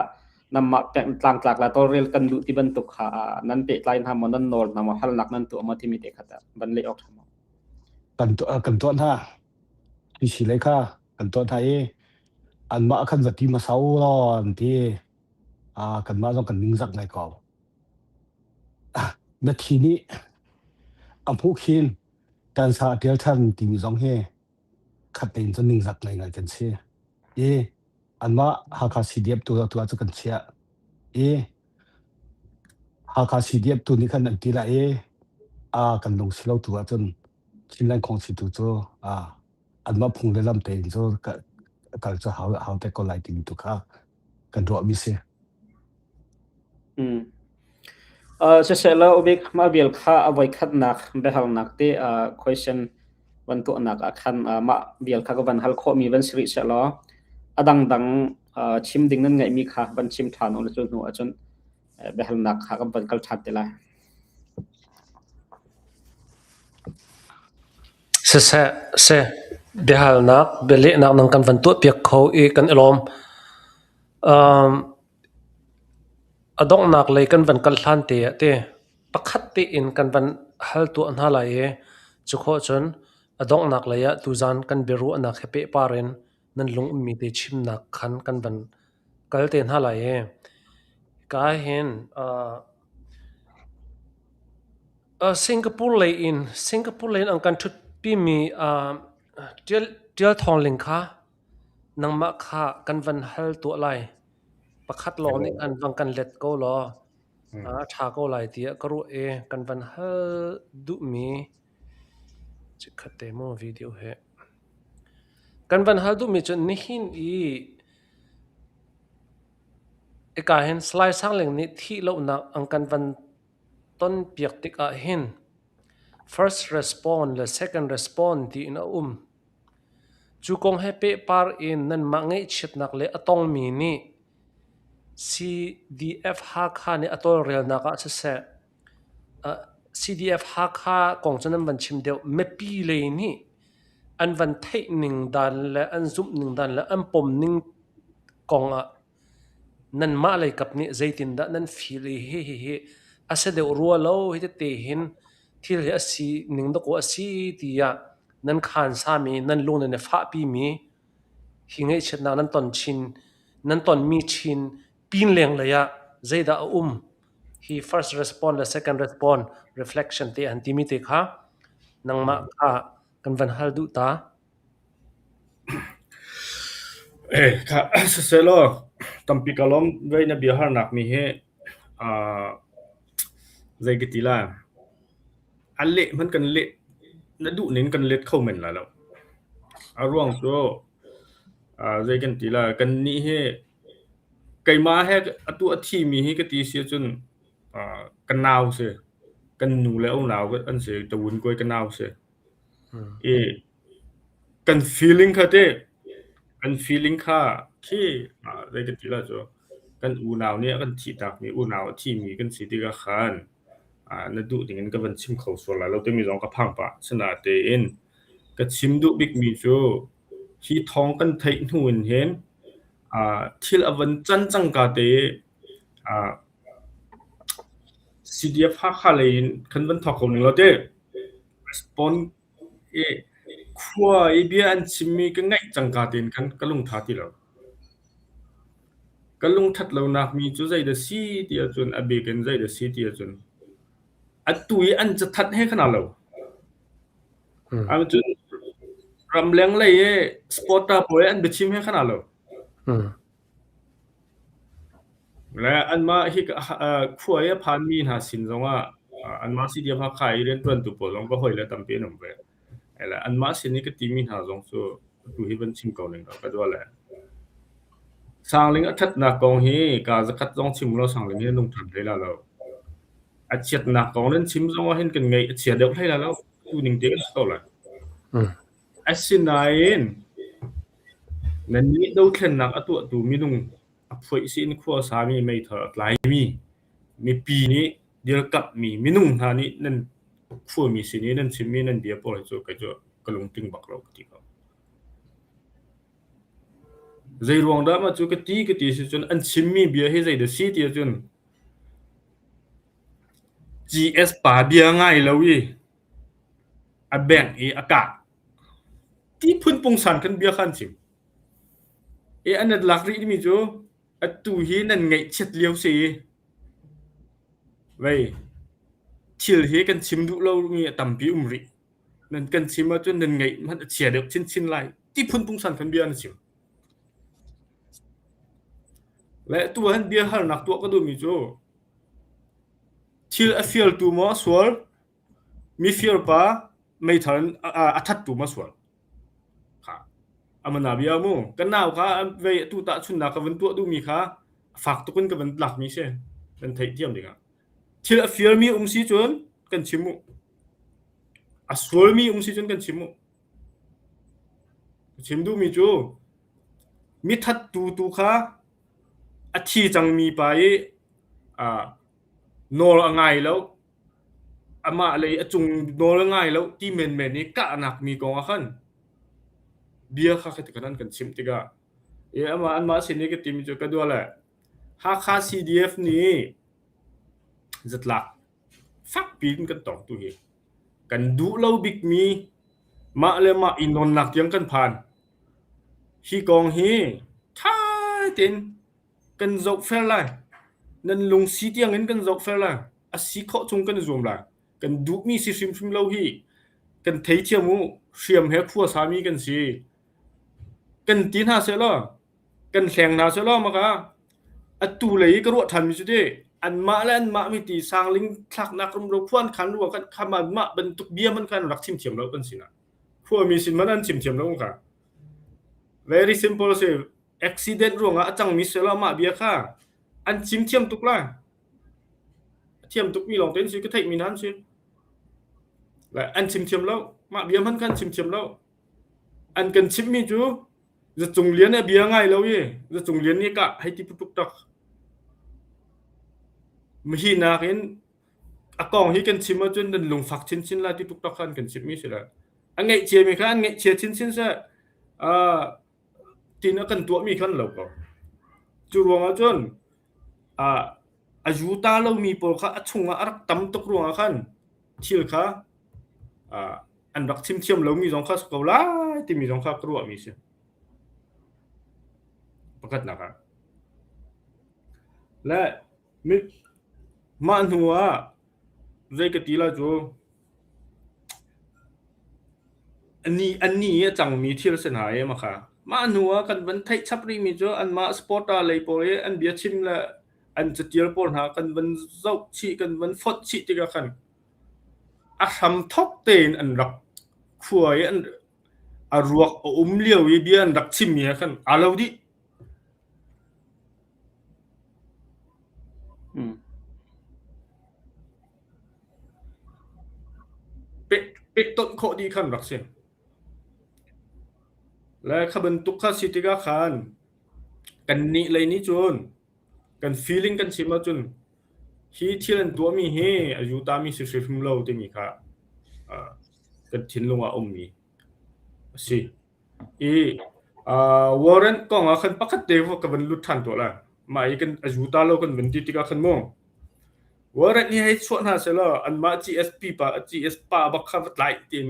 nanmah tlangtlak le tawlrel kan duh ti bantuk kha nan pehtlai hna maw, nan nawl hna maw, halnak nan tuah maw timi te kha teh van leh awk ṭha maw? Kan tuah kan tuah hna. CC lei kha kan tuah hna i anmah khan va ti hmasa u law an ti. Kanmah zong kan ningzak ngai ko. Na thi nih a hmuh khin cancer a ṭial ṭhan timi zong hi khat tein cun ningzak ngaingai kan si. I anmah Hakha CDF tu tu ah cu kan chiah. I Hakha CDF tu nih khan an ti lai i a kan lung si lo tu ahcun Chinland Kongsi tu cu anmah phung le lam tein cu kal cu hau hau te ko lai timi tu kha kan ruahmi si. Mm. Uh, siselaw ubik mah vial kha a voikhatnak biahalnak te uh, question van tuahnak ah khan uh, mah vial kha ka van hal khawhmi van si rih sehlaw a dangdang uh, chim ding nan ngeihmi kha van chim ṭhan u cu hnu ahcun biahalnak kha kan van kal ṭhan te lai. Siseh, seh, biahalnak, bialehnak nan kan van tuahpiak kho i kan i lawm. Um, a donghnak lei kan van kal hlan te ah te pakhat tein kan van hal tuah hna lai i cu khawh cun a donghnak lei ah tuzaan kan biaruahnak he pehpar in nan lung ummi te chimnak khan kan van kal te hna lai i ka hin uh, Singapore lei in Singapore lei in an kan ṭhutpimi Ṭial Thawng Ling kha nangmah kha kan van hal tuah lai. Pakhat lawng nih khan van kan let ko law a ṭha ko lai tiah ka ruah i kan van hal duhmi chikkhat te mu video hi. Kan van hal duhmi cu nihin i hika hin Salai Sang Ling nih thih lonak an kan van tonpiak tikah hin first response le second response tiin a um. Cu kong he pehpar in nanmah ngaihchiatnak le a tongmi nih CDF Hakha nih a tawlrelnak ah siseh, CDF Hakha kong cu nan van chim deuh. Mipi lei nih an van theih ning dan le an zumh ning dan le an pom ning kong ah Nanmah leikap nih zeitindah nan feel i hihihi a si deuh rua lo hi tete hin thil hi a si ning dakaw a si tiah nan khansami nan lung nan i fahpimi hi ngaihchiatnak nan ton chin nan tonmi chin pin lenglei ah zeidah a um hi first response le second response reflection te an timi te kha nangmah kha kan van hal duh ta. Siselaw tampi ka lawm vei na biahalnak mi hi zei ka ti lai a leh hmanh kan leh na duh ning kan let kho men lai lo. A ruang cu zei kan ti lai kannih hi keimah he atu a thimi hi ka ti si ahcun ka nau si kan nu le unau an si tawun kawi ka nau si. I kan feeling kha teh kan feeling kha khi zei kan ti lai cu kan unau nih a kan thihtakmi unau a thimi kan si tikah khan na duh ding in ka van chim kho sual lai lo timi zong ka phang pah. Asinain ka chim duh bikmi cu hi thawng kan theih hnu in hin thil a van can cangka te CDF Hakha lei in kan van thawk ko ning law teh. Respond i khua i bia an chimmi ka ngaih cangka tein khan ka lungtha ti lo. Ka lungthat lonak mi cu zeidah si ti ahcun a bik in zeidah si ti ahcun atu i an cathanh he khan aa lo. Cun ramleng lei i supporter pawl i an biachim he khan aa lo. Le anmah hi khua i a phanmi hna sin zongah anmah CDF Hakha i rianṭuantu pawl zong ka hawile tampi an um ve. Le anmah sin i ka timi hna zong cu atu hi van chim ko ning law ka dua le. Sangling a ṭhatnak kong hi kaa zakhat zong chim law Sangling hi a nung ṭhan hlei la lo. A chiatnak kong nan chim zong ah hin kan ngaih a chia deuh hlei la lo. Tu ning te kan si ko lai. Asinain nannih dothlennak a tuahtu minung a phoih sin khua sami meithal a tlaimi mipi nih dirkamhmi minung hna nih nan khuami sin i nan chimmi nan bia pawl hi cu kei cu ka lungtling bak lo ka ti ko. Zeiruang dah mah cu ka ti ka ti si cun an chimmi bia hi zeidah si ti ahcun GS pa bia ngai lo i a bengh i a kah. Ti phun pungsan khan bia kha an chim. I an lak rihmi cu atu hi nan ngaihchiat lio si i vei thil hi kan chim duh lomi a tampi um rih. Nan kan chim ahcun nan ngaih hmanh a chia deuh chinchin lai. Ti phun pungsan khan bia an chim. Le atu ah hin bia halnak tuah ka duhmi cu thil a fialtu maw a sual Mifir pa meithal in a thattu ma sual. Kha amana bia mu. Kan nau kha vei atu tahchunnak ka van tuah duhmi kha fak tuk in ka van lakmi si. Kan theih thiam dingah. Thil a firmi um si cun kan chim mu. A sualmi um si cun kan chim mu. Ka chim duhmi cu mi thattu tu kha a thi cangmi pa i nawl a ngai lo Amah lei a cung nawl a ngai lo ti menmen i kahnak mi kong ah khan bia kha khi kan an kan chimh tikah i amah anmah sin i ka timi cu ka dua le Hakha CDF nih zatlak fakpi in kan tong tu hi kan duh lo bikmi mah le mah i nawnnak tiang kan phan. Hi kong hi ṭha tein kan zohfel lai. Nan lungsi tiangin kan zohfel lai. A si khawh chung kan i zuam lai. Kan duhmi si hrimhrim lo hi. Kan theithiam u. Hriam he khua sami kan si. Kan ti hna sehlaw, kan hleng hna sehlaw maka atu lei i ka ruah ṭhanmi cu ti anmah le anmah mi ti sangling thlaknak rumro khuan khan ruang kan kham anmah bantuk bia man khan rak chim thiam lo kan sinah. Khuami sin man an chim thiam lo kha. Very simple si. Accident ruangah a cangmi selaw mah bia kha an chim thiam tuk lai. A thiam tukmi lawng te an si ka theihmi hna an si. Lai an chim thiam lo. Mah bia hmanh kha an chim thiam lo. An kan chimhmi cu Zacung Lian a bia ngai lo i Zacung Lian nih kah hei ti putuk tak. Mihi nakin a kong hi kan chim ahcun nan lungfak chinchin lai ti tuk tak kha an kan chimhmi si lai. A ngaihchiami kha an ngaihchia chinchin seh. Uh, tin a kan tuahmi khan lo ko. Cu ruangah cun uh, a yuta lomi pawl kha a chungah a rak tam tuk ruangah khan thil kha uh, an rak chim thiam lomi zong kha si ko lai timi zong kha ka ruahmi si. Pakhatnak ah. Le mah hnu ah zei ka ti lai cu Annih i a cangmi thil si hna i makha. Mah hnu ah kan van theih chap rihmi cu anmah supporter lei pawl i an biachim le an catial pawl hna kan van zoh chih, kan van fonh chih tikah khan a hramthawk tein an rak khua i an a ruak a um lio i bia an rak chimmi he khan aa lo dih. Pektonh khawh dih khan rak si. Le kha bantuk kha si tikah khan kannih lei nih cun kan feeling kan chim ahcun hi thil an tuahmi hi a yutami si hrimhrim lo timi kha uh, kan thinlung ah a ummi a si. I uh, warrant kong ah khan pakhat te ka van lut ṭhan tuah lai. Mah i kan a yuta lo kan van ti tikah khan mu Warrant hi hei chuah hna sehlaw anmah GSP pa GS pa bak kha va tlaih tiin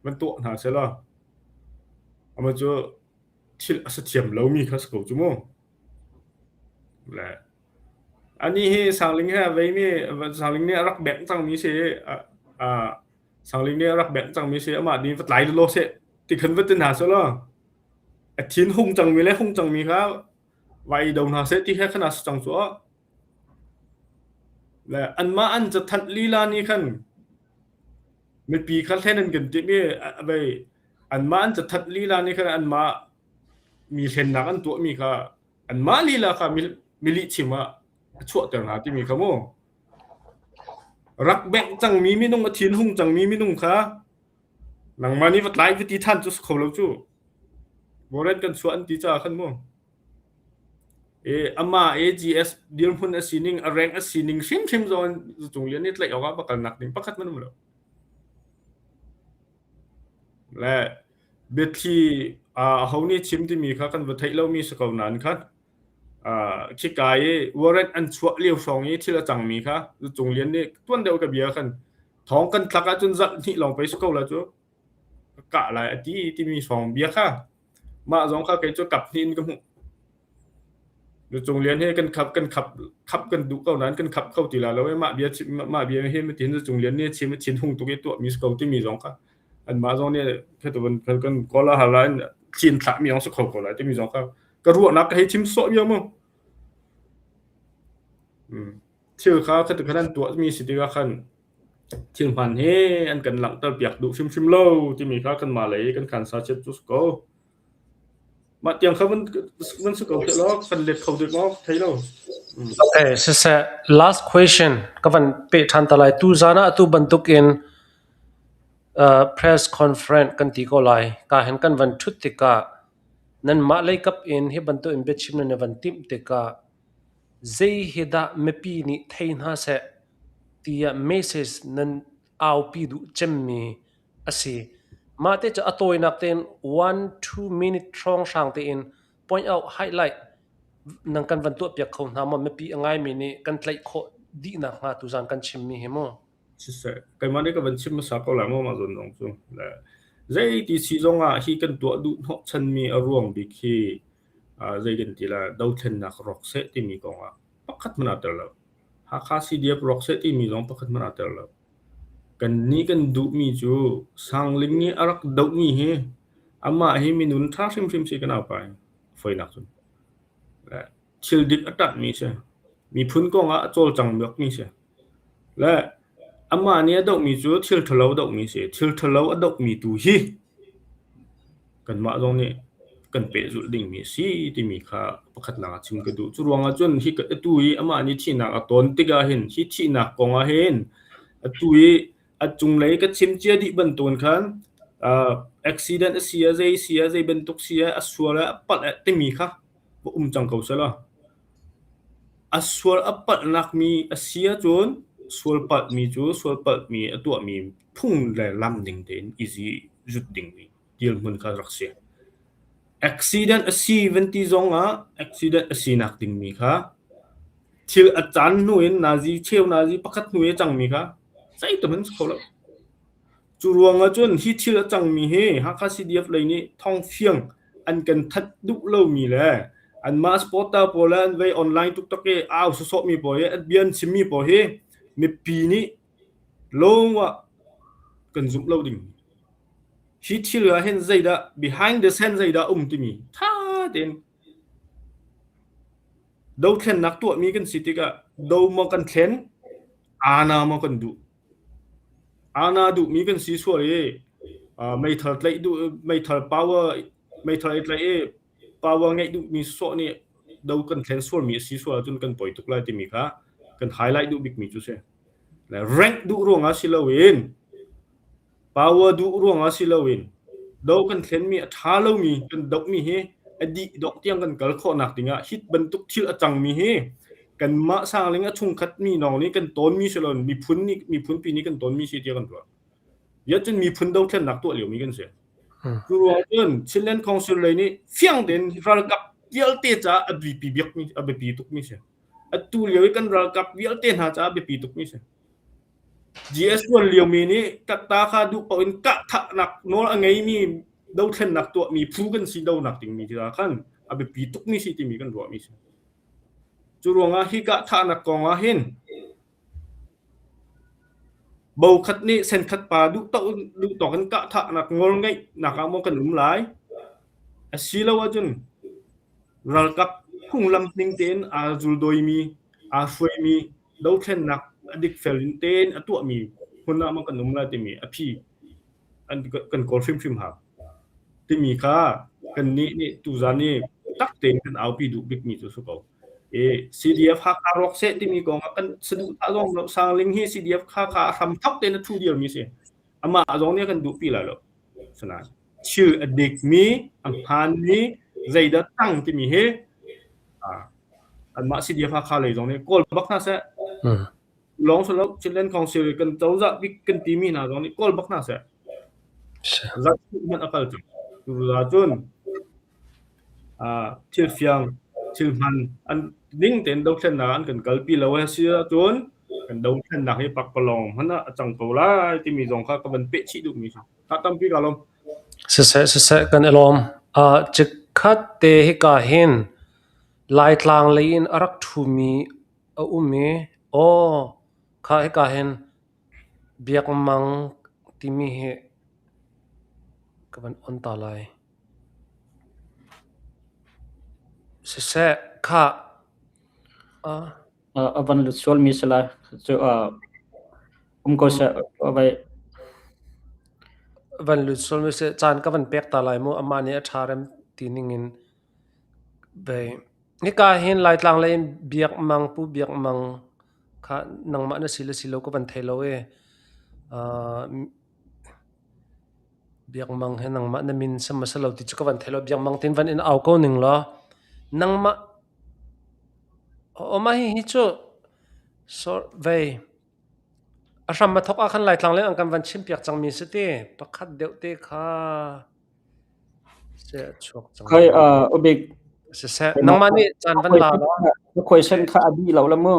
van tuah hna sehlaw amah cu thil a si thiam lomi kha si ko cu mu. Le ani hi Sangling he a veimi Sangling nih a rak bengh cangmi si a Sangling nih a rak bengh cangmi si amah nih va tlai law seh ti khan va ti hna sehlaw a thin hung cangmi le hung cangmi kha va i do hna seh ti he khan a si cang cu. Le anmah an cathanh lila nih khan mipi kha hlen an kan timh i vei anmah an cathanh lila nih khan anmah mi hlennak an tuahmi kha anmah lila kha mi lihchim ah a chuahter hna timi kha mu. Rak bengh cangmi minung a thin hung cangmi minung kha nangmah nih va tlai va ti than cu si kho lo cu. Warrant kan chuah an ti caah khan mu. Amah AGS dirhmun a sining, a rank a sining hrimhrim zong in Zacung Lian nih tlaih awk ah va kalnak ding pakhat hmanh um lo. Le biathli aho nih chim timi kha kan va theih lomi si ko nain khan khika i warrant an chuah lio hrawng i thil a cangmi kha Zacung Lian nih tuan deuh ka bia khan thawng kan tlak ahcun zarh hnih lawng pei si ko la cu ka kah lai a ti timi hrawng bia kha Mah zong kha kei cu kap hnih in ka hmuh. Lucung Lian he kan khap kan khap khap kan duh ko nain kan khap kho ti la lo i mah bia mah bia hi matin Lucung Lian nih chim thin hung tuk i tuahmi si ko timi zong kha anmah zong nih kan kan kawl hal in thin thlahmi zong si kho ko lai timi zong kha ka ruahnak ka hei chim sawh bia mu. Thil kha khati khan an tuahmi si tikah khan Thil hmaan hi an kan langhter piak duh hrimhrim lo timi kha kanmah lei kan khansa chiat cu si ko. Mah tiang kha van, van si ko seh law kan let kho dek maw thei lo. Mm. Okay, siseh last question ka van peh ṭhan ta lai. Tu zan ah atu bantuk in uh, press conference kan ti ko lai. Ka hen kan van ṭhut tikah nanmah lei kap in hi bantuk in biachim nan i van timh tikah zei hi dah mipi nih thei hna seh tiah message nan aupi duh cemmi a si. Mah te cu a tawinak tein one two minute hrawnghrang tein point out highlight nan kan van tuahpiak kho hna maw mipi a ngaimi nih kan tlaih khawh dihnak hnga tuzaan kan chimmi hi mu. Siseh, keimah nih ka van chim hmasa ko lai maw mah zawn zong cu. Le zeiti si zong ah hi kan tuah duh hnawhchanmi a ruang bik hi zei kan ti la dothlennak rawk seh timi kong ah pakhat hmanh aa tel lo. Hakha CDF rawk seh timi zong pakhat hmanh aa tel lo. Kannih kan duhmi cu Sangling nih a rak dohmi hi amah hi minun ṭha hrimhrim si kan aupa hi fawinak cun. Le thil dik a ṭanhmi si. Miphun kong ah a cawlcang bakmi si. Le amah nih a dohmi cu thil ṭhalo a dohmi si. Thil ṭhalo a dohmi tu hi kanmah zong nih kan pehzulh dingmi a si timi kha pakhatnak ah chim ka duh. Cu ruangah cun hi atu i amah nih thihnak a tawn tikah hin hi thihnak kong ah hin atu i a cunglei ka chim cia dih bantukin khan uh, accident a si ah zei si ah zei bantuk si ah a sual ah a palh ah timi kha va um cang ko selaw a sual a palhnak mi a si ahcun sual palhmi cu sual palhmi a tuahmi phung le lam ning tein i zi zut dingmi dirhmun kha rak si. Accident a si van ti zong ah accident a sinak dingmi kha thil a caan hnu in nazi cheu nazi pakhat hnu i a cangmi kha zeitum an si kho lo. Cu ruangah cun hi thil a cangmi hi Hakha CDF lei nih thawngfiang an kan thanh duh lomi le anmah supporter pawl le an vei online tuktak i au sawsawhmi pawl hi an bia an chimmi pawl hi mipi nih lawng ah kan zumh lo ding. Hi thil ah hin zeidah behind the scene zeidah um timi tha tein dothlennak tuahmi kan si tikah do maw kan thlen ana maw kan duh Ana duhmi kan si sual i meithal tlaih duh meithal power meithal i tlaih i power ngeih duhmi sawh nih do kan thlen sualmi a si sual ahcun kan poi tuk lai timi kha kan highlight duh bikmi cu si. Le rank duh ruangah si loin Power duh ruangah si loin do kan thlenmi a ṭha lomi kan dohmi hi a dih dawk tiang kan kal khawhnak dingah hit bantuk thil a cangmi hi kanmah sangling a chungkhat mi lawng nih kan tawnmi si loin miphun nih miphunpi nih kan tawnmi si tiah kan ruah. Yet cun miphun dothlennak tuah liomi kan si. Cu ruang cun Chinland Council lei nih fiang tein ralkap vialte caah a biapi bikmi a biapi tukmi si. Atu lio i kan ralkap vialte hna caah a biapi tukmi si. GS tuan liomi nih katta kha duh paoh in kahthahnak nawl a ngeimi dothlennak tuahmi phu kan si donak dingmi tikah khan a biapi tukmi si timi kan ruahmi si. Cu ruangah hi kahthahnak kong ah hin bokhat nih senkhat pa duh duh tawk in kahthahnak ngol ngeihnak ah maw kan um lai asilo ahcun ralkap phunglam ning tein aa zuldawimi aa hruaimi dothlennak a dikfel in tein a tuahmi hmun ah maw kan um lai timi a phi an kan kawl hrimhrim hau timi kha kannih nih tuzan i tak tein kan aupi duh bikmi cu si ko. E CDF Hakha rawk seh timi kong ah kan saduhthah zong lo Sangling hi CDF Hakha a hram thok tein a thu dirmi si. Amah zong nih a kan duhpi lai lo. Sanain thil a dikmi a hmaanmi zeidah tang timi hi anmah CDF Hakha lei zong nih kawl bak hna seh. Lawng si lo Chinland Council kan cozah bik kan timi hna zong nih kawl bak hna seh. Zat hmanh a kal cang. Cu cun thil fiang thil hman an ning tein dothlennak an kan kalpi lo a si ahcun kan dothlennak hi pakpalawng hmanh ah a cang ko lai timi zong kha ka van peh chih duhmi si. Ka tampi ka lawm. Siseh siseh kan i lawm. Uh, chikkhat te hika hin Laitlang lei in a rak ṭhumi a um i aw kha hika hin Biakmang timi hi ka van on ta lai. Siseh khah uh, A van lut sualmi si lai. Cu um ko seh vai. Van lut sualmi si caan ka van pek ta lai mu amah nih a ṭha rem ti ning in vei. Hika hin Laitlang lei in Biakmang Pu Biakmang kha nangmah na si le si lo ka van thei lo i uh, Biakmang he nangmah na min sam ma si lo ti cu ka van thei lo. Biakmang tin van in au ko ning law nangmah Aw mah hihi cu vei a hram a thawk ah khan Laitlang lei an kan van chimpiak cangmi si ti. Pakhat deuh te kha seh a chuak cang. Khoi uh, ubik Siseh nangmah nih caan van la law. Na question kha a dih lo la mu.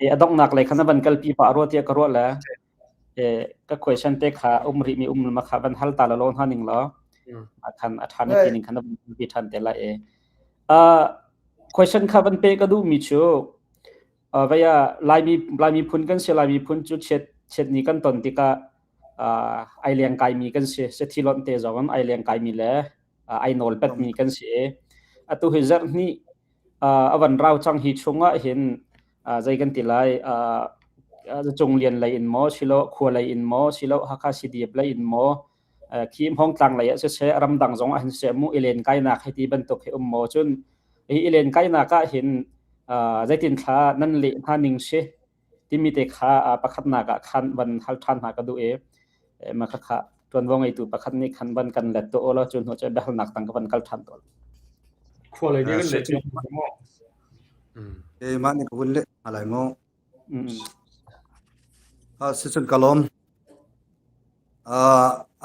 E a donghnak lei kha na van kalpi pah rua tiah ka ruah le. E ka question te kha um rih mi um ma kha van hal ta la lo hna ning law. A khan a than ti ning khan na van kalpi than te la e. Uh, question kha van pe ka duh mi cu uh, vaya Laimi Laimi phun kan si Laimi phun cu chiat Chiatni kan ton tikah ai leng kaimi kan si. Sathi lonh te zong in ai leng kaimi le ai nawl petmi kan si. Atu hi zarh hnih a van rau cang hi chungah hin zei kan ti lai Cung Lian lei in maw silo khua lei in maw silo Hakha CDF lei in maw khi Hmawngtlang lei ah siseh ramdang zong ah hin siseh mu i len kainak hei ti bantuk hi um maw cun hi i len kainak ah hin zeitin thla nan leh hna ning si timi te kha pakhatnak ah khan van hal ṭhan hna ka duh i ma kha kha ṭuanvo ngeitu pakhat nih khan van kan let tuah ulaw cu hnu cu biahalnak tang ka van kal ṭhan tawn. Khua lei nih kan leh cio maw? Keimah nih ka vun leh hna lai maw? Sicun ka lawm.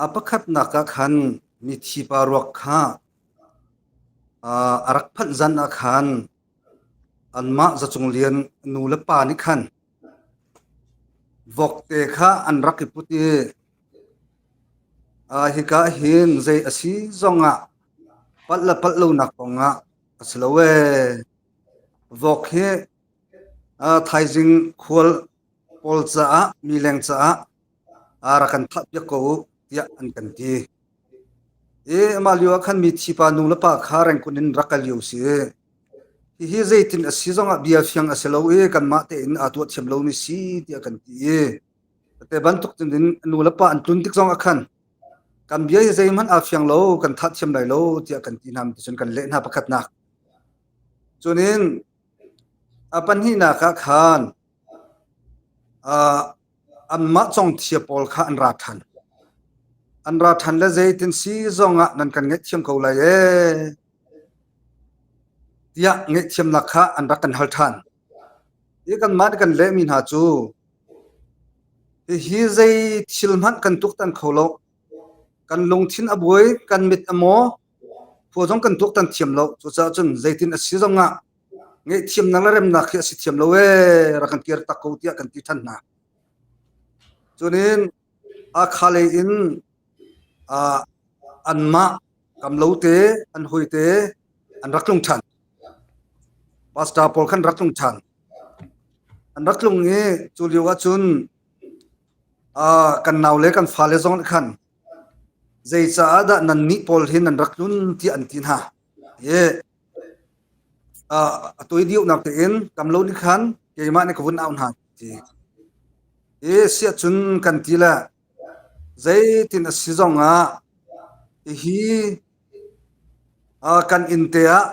A pakhatnak ah khan mithi pa ruak kha a rak phanh zan ah khan anmah Zacung Lian nu le pa nih khan vokte kha an rak i put i hika hin zei a si zongah palh le palh lonak kongah a si lo ee. Vok hi thaizing khual pawl caah mi leng caah rak kan thah piak ko u tiah an kan ti. I mah lio ah khan mithi pa nu le pa kha rengkun in rak kal lio si. Hihi zeitin a si zongah bia fiang a si lo i kanmah tein aa tuah thiam lomi si tiah kan ti i te bantuk cun in nu le pa an tlun tik zong ah khan kan bia hi zeihmanh aa fiang lo kan thah thiam lai lo tiah kan ti hna ticun kan leh hna pakhatnak. Cunin a pahnihnak ah khan anmah congthia pawl kha an ra ṭhan. An ra ṭhan le zeitin si zongah nan kan ngaihthiam ko lai ee tiah ngaihthiamnak kha an rak kan hal ṭhan. Hi kanmah nih kan lehmi hna cu hihi zei thil hmanh kan tuaktan kho lo. Kan lungthin a buai, kan mit a maw, khua zong kan tuaktan thiam lo. Cucaah cun zeitin a si zongah ngaihthiamnak le remnak hi a si thiam lo ee rak kan kir tak ko tiah kan ti ṭhan hna. Cunin Hakha lei in uh, anmah kamlo te an hoi te an rak tlung ṭhan. Pastor pawl khan rak tlung ṭhan. An rak tlung i cu lio ahcun uh, kan nau le kan fale zong nih khan zeicaah dah nan nih pawl hi nan rak tlun tiah an ti hna. I a toi deuhnak tein kamlo nih khan keimah nih ka vun au hna ti. I siah cun kan ti le zeitin a si zong ah hihi kan inn te ah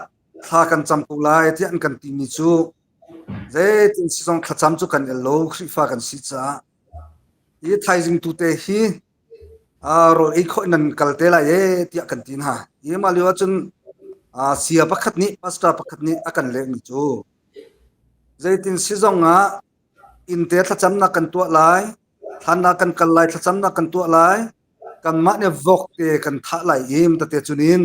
thla kan cam ko lai tiah an kan timi cu zeitin si zong thlacam cu kan el lo Khrihfa kan si caah hi thaizing tu te hi rawl ei khawh in nan kal te lai e tiah kan ti hna. Hi mah lio ahcun sia pakhat nih pastor pakhat nih a kan lehmi cu zeitin si zong ah inn te thlacamnak kan tuah lai, thlannak kan kal lai, thlacamnak kan tuah lai, kanmah nih vok te kan thah lai i tete cunin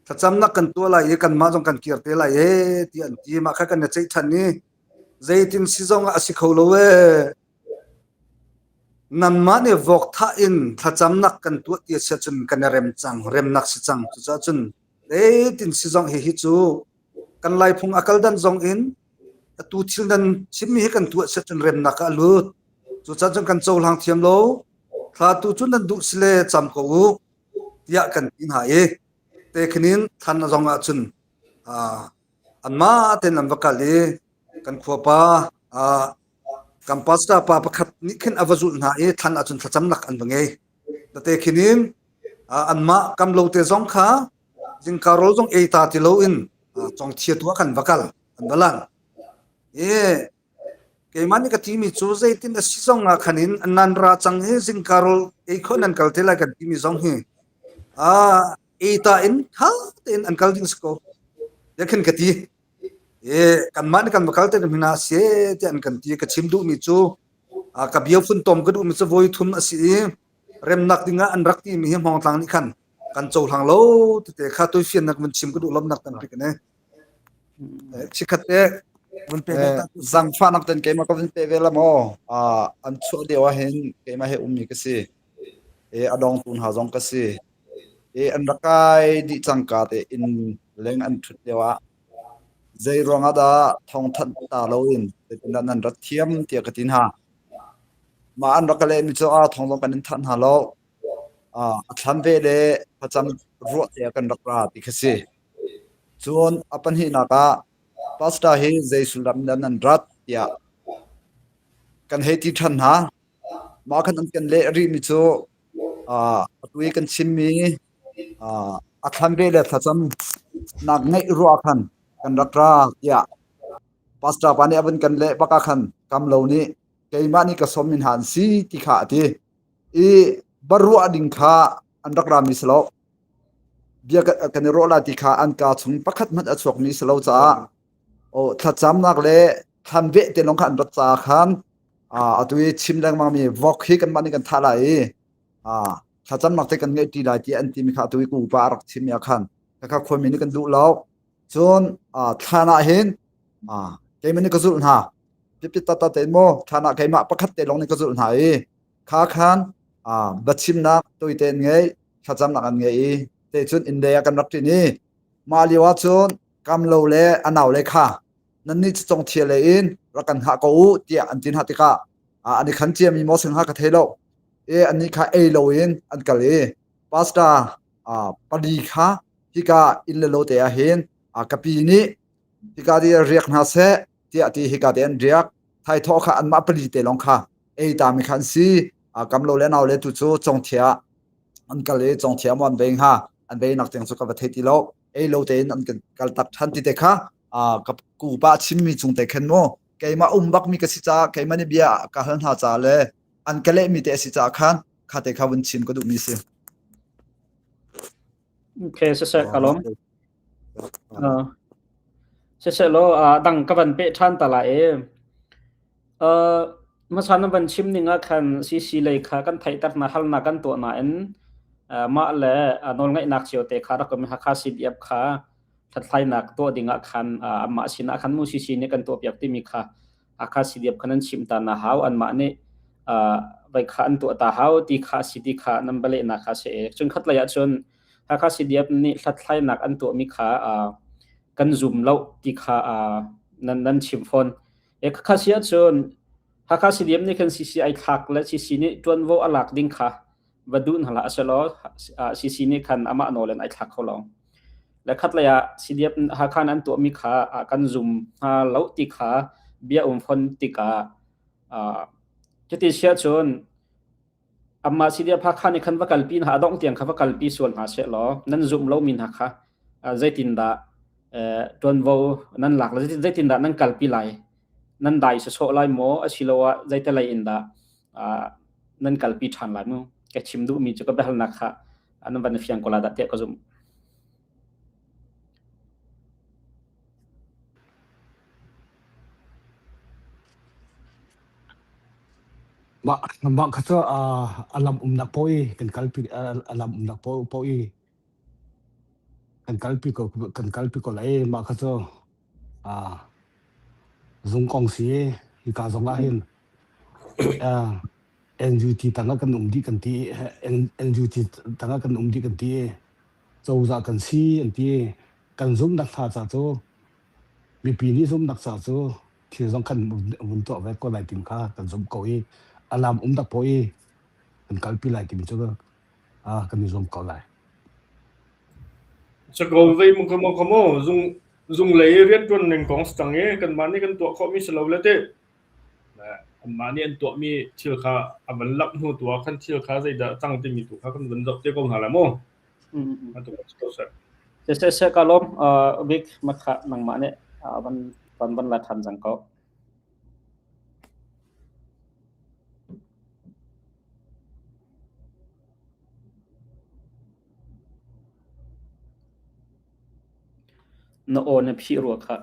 thlacamnak kan tuah lai i kanmah zong kan kir te lai e tiah an ti. Mah kha kan i ceih ṭhan i zeitin si zong ah a si kho lo ee. Nanmah nih vok thah in thlacamnak kan tuah ti a si ahcun kan i rem cang, remnak si cang. Cucaah cun zeitin si zong hihi cu kan Laiphung a kal dan zong in atu thil nan chimmi hi kan tuah si ahcun remnak ah a lut. Cucaah cun kan cohlang thiam lo. Thla tu cu nan duh sile cam ko u tiah kan ti hna i te khin thlan zong ahcun anmah tein an va kal i kan khuapa kan pastor pa pakhat nih khin a va zulh hna i thlan ahcun thlacamnak an va ngei. Tete khin in anmah kam lo te zong kha zingka rawl zong ei ta ti loin congthia tu ah khan va kal an va lan. I keimah nih ka timi cu zeitin a si zong ah khan in nan ra cang i zingka rawl ei kho nan kal te lai kan timi zong hi ei ta in tha tein an kal ding si ko. Ya khin ka ti. E kanmah nih kan va kal te hna si tiah an kan ti ka chim duhmi cu ka bia funtom ka duhmi cu voi thum a si i remnak dingah an rak timi hi Hmawngtlang nih khan kan cohlang lo tete kha tuifiannak vun chim ka duh lomnak tampi ka nei. Chikhat te vun pe ve ta. Zangfahnak ten keimah ka vun pe ve la maw? An chuah lio ah hin keimah he ummi ka si. E a dongtu hna zong ka si. E an rak kai dih cangka te inn leng an ṭhut lio ah zei ruangah dah thawngthanh ta loin zeitindah nan rat thiam tiah ka ti hna. Mah an rak ka lehmi cu ah thawng zong kan in thanh hna lo. A thlan ve le thlacam ruah te ah kan rak ra ti kha si. Cun a pahnihnak ah pastor hi zei sullam dah nan rat tiah kan hei ti ṭhan hna. Mah khan an kan leh rihmi cu atu i kan chimmi a thlan ve le thlacam nak ngeih ruah khan kan rak ra tiah pastor pa nih a vun kan leh bak ah khan kam lo nih keimah nih ka sawmmi hna an si ti kha a ti. I baruah ding kha an rak rami si lo. Bia kan i ruah lai ti kha an kaa chung pakhat hmanh a chuakmi si lo caah oh, thlacamnak le thlan veh te lawng kha an rat caah khan atu i chim lengmangmi vok hi kanmah nih kan thah lai i thlacamnak te kan ngeih ṭi lai tiah an timi kha atu i ka upa a rak chimmi ah khan khakha khuami nih kan duh lo. Cun thlan ah hin keimah nih ka zulh hna. Pipit tata tein maw thlan ah keimah pakhat te lawng nih ka zulh hna i kha khan biachimnak tawite an ngei, thlacamnak an ngei i te cun inn lei ah kan rak ṭin i mah lio ah cun kam lo le a nau le kha nannih cu congthia lei in rak kan hngah ko u tiah an ti hna tikah an i khan ciami maw si hnga ka thei lo. I annih kha ei loin an kal i pastor pali kha hika inn le lo te ah hin ka pi nih hika ti riak hna seh tiah ti hika te an riak. Thaithawh kha anmah pali te lawng kha ei tami kha an si. Kam lo le nau le tu cu congthia an kal i congthia maw an vei hnga an vei nak tiang cu ka va thei ti lo. Ei lo tein an kan kal tak ṭhan ti te kha ka kupa chimmi cung te khan mu keimah um bakmi ka si caah keimah nih bia ka hal hna caah le an ka lehmi te a si caah khan kha te kha vun chim ka duhmi si. Okay, siseh ka lawm. Uh, siseh law uh, dang ka van pe ṭhan ta lai e. Uh, hmasa na van chim ning ah khan CC lei kha kan theihter na halnak kan tuah nain uh, mah le uh, nawlngaihnak cio te kha rak um Hakha CDF kha hlathlainak tuah ding ah khan uh, amah sinah khan mu CC nih kan tuahpiak timi kha Hakha CDF kha nan chim ta na hau anmah nih uh, vai kha an tuah ta hau ti kha si ti kha nan va lehnak kha si e cun khat lei ah cun Hakha CDF nih hlathlainak an tuahmi kha uh, kan zum lo ti kha uh, nan nan chim fawn E khakha si ahcun Hakha CDM nih khan CC ai thlak le CC nih ṭuanvo a lak ding kha va duh hna hlah sehlaw CC nih khan amah nawl in ai thlak kho lo. Le khat lei ah CDF Hakha an tuahmi kha kan zum hnga lo ti kha bia um fon tikah cuti si ahcun Amah CDF Hakha nih khan va kalpi hna a dongh tiang kha va kalpi sual hna sehlaw nan zumh lomi hna kha zeitindah ṭuanvo nan lak lai zeitindah nan kalpi lai nan dai sawsawh lai maw asiloah zeitelei in dah nan kalpi ṭhan lai mu ka chim duhmi cu ka biahalnak kha nan van i fiang ko lai dah tiah ka zumh. Mah mah kha cu a lam umnak paoh i kan kalpi a lam umnak paoh i kan kalpi ko kan kalpi ko lai. Mah kha cu zung kong si i hika zong ah hin NUT tangah kan um dih kan ti i NUT tangah kan um dih kan ti i cozah kan si an ti i kan zumhnak hna ca cu mipi nih zumhnak ca cu thil zong khan vun tuah ve ko lai tim kha kan zumh ko i a lam um dak i kan kalpi lai timi cu kan i zuam ko lai. Sako vei mu kamo kamo zung zung lei riantuan ning kong stang i kanmah nih kan tuah khawhmi si lo le ti anmah nih an tuahmi thil kha a van lak hnu tu ah khan thil kha zeidah cang timi tu kha kan van zoh te ko hna lai mu. Atu ko seh. Seh seh ka lawm bik makha nangmah nih van van van la than cang ko. Na aw na phih rua khah.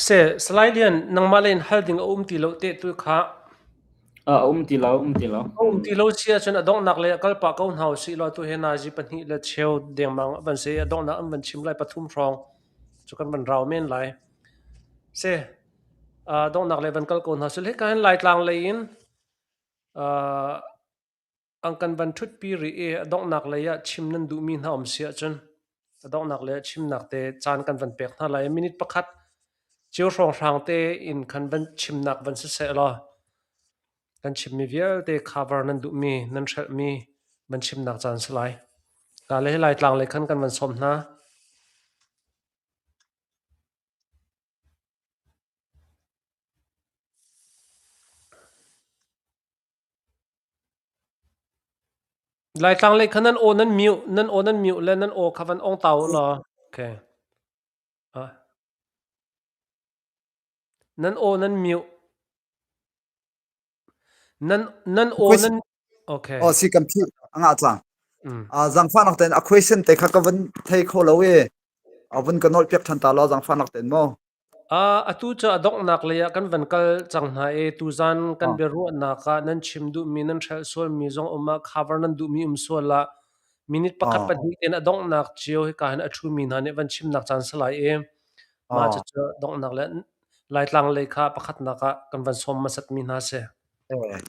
Seh, Salai Lian, nangmah lei in hal ding a um ti lo te tu kha. A um ti lo, um ti lo. A um ti lo si ahcun a donghnak lei ah kal pah ko hna usih law tu hi nazi pahnih le cheu dengmang van si a donghnak an van chim lai pathum hrawng cu kan van rau men lai. Seh, donghnak lei van kal ko hna usih. Hika hin Laitlang lei in An kan van ṭhutpi rih i a donghnak lei ah chim nan duhmi hna um si ahcun a donghnak lei ah chimnak te caan kan van pek hna lai. Minute pakhat. Cio hrawnghrang te in khan van chimnak van siseh law kan chimmi vialte cover nan duhmi nan hrelhmi van chimnak caan si lai. Ka le hi Laitlang lei khan kan van sawm hna. Laitlang lei khan nan aw nan mute nan aw nan mute le nan aw kha van ong ta u law. Okay. Ah. Nan aw nan mute. Nan nan aw Question. nan okay. Oh si kan phi anga tlang. Mm. A zangfa nak ten a question te kha ka van thei kho lo e. A vun ka nol piak than ta lo zangfa nak ten mo. Atu cu a donghnak lei ah kan van kal cang hna i tuzaan kan Ah. biaruahnak ah nan chim duhmi, nan hrelh sualmi zong um ah cover nan duhmi um sual ah minute pakhat Ah. pahnih tein a donghnak cio hika hin a ṭhumi hna nih van chimnak caan si lai i mah Ah. cucu donghnak le Laitlang lei kha pakhatnak ah kan van sawm hmasatmi hna si. Eh.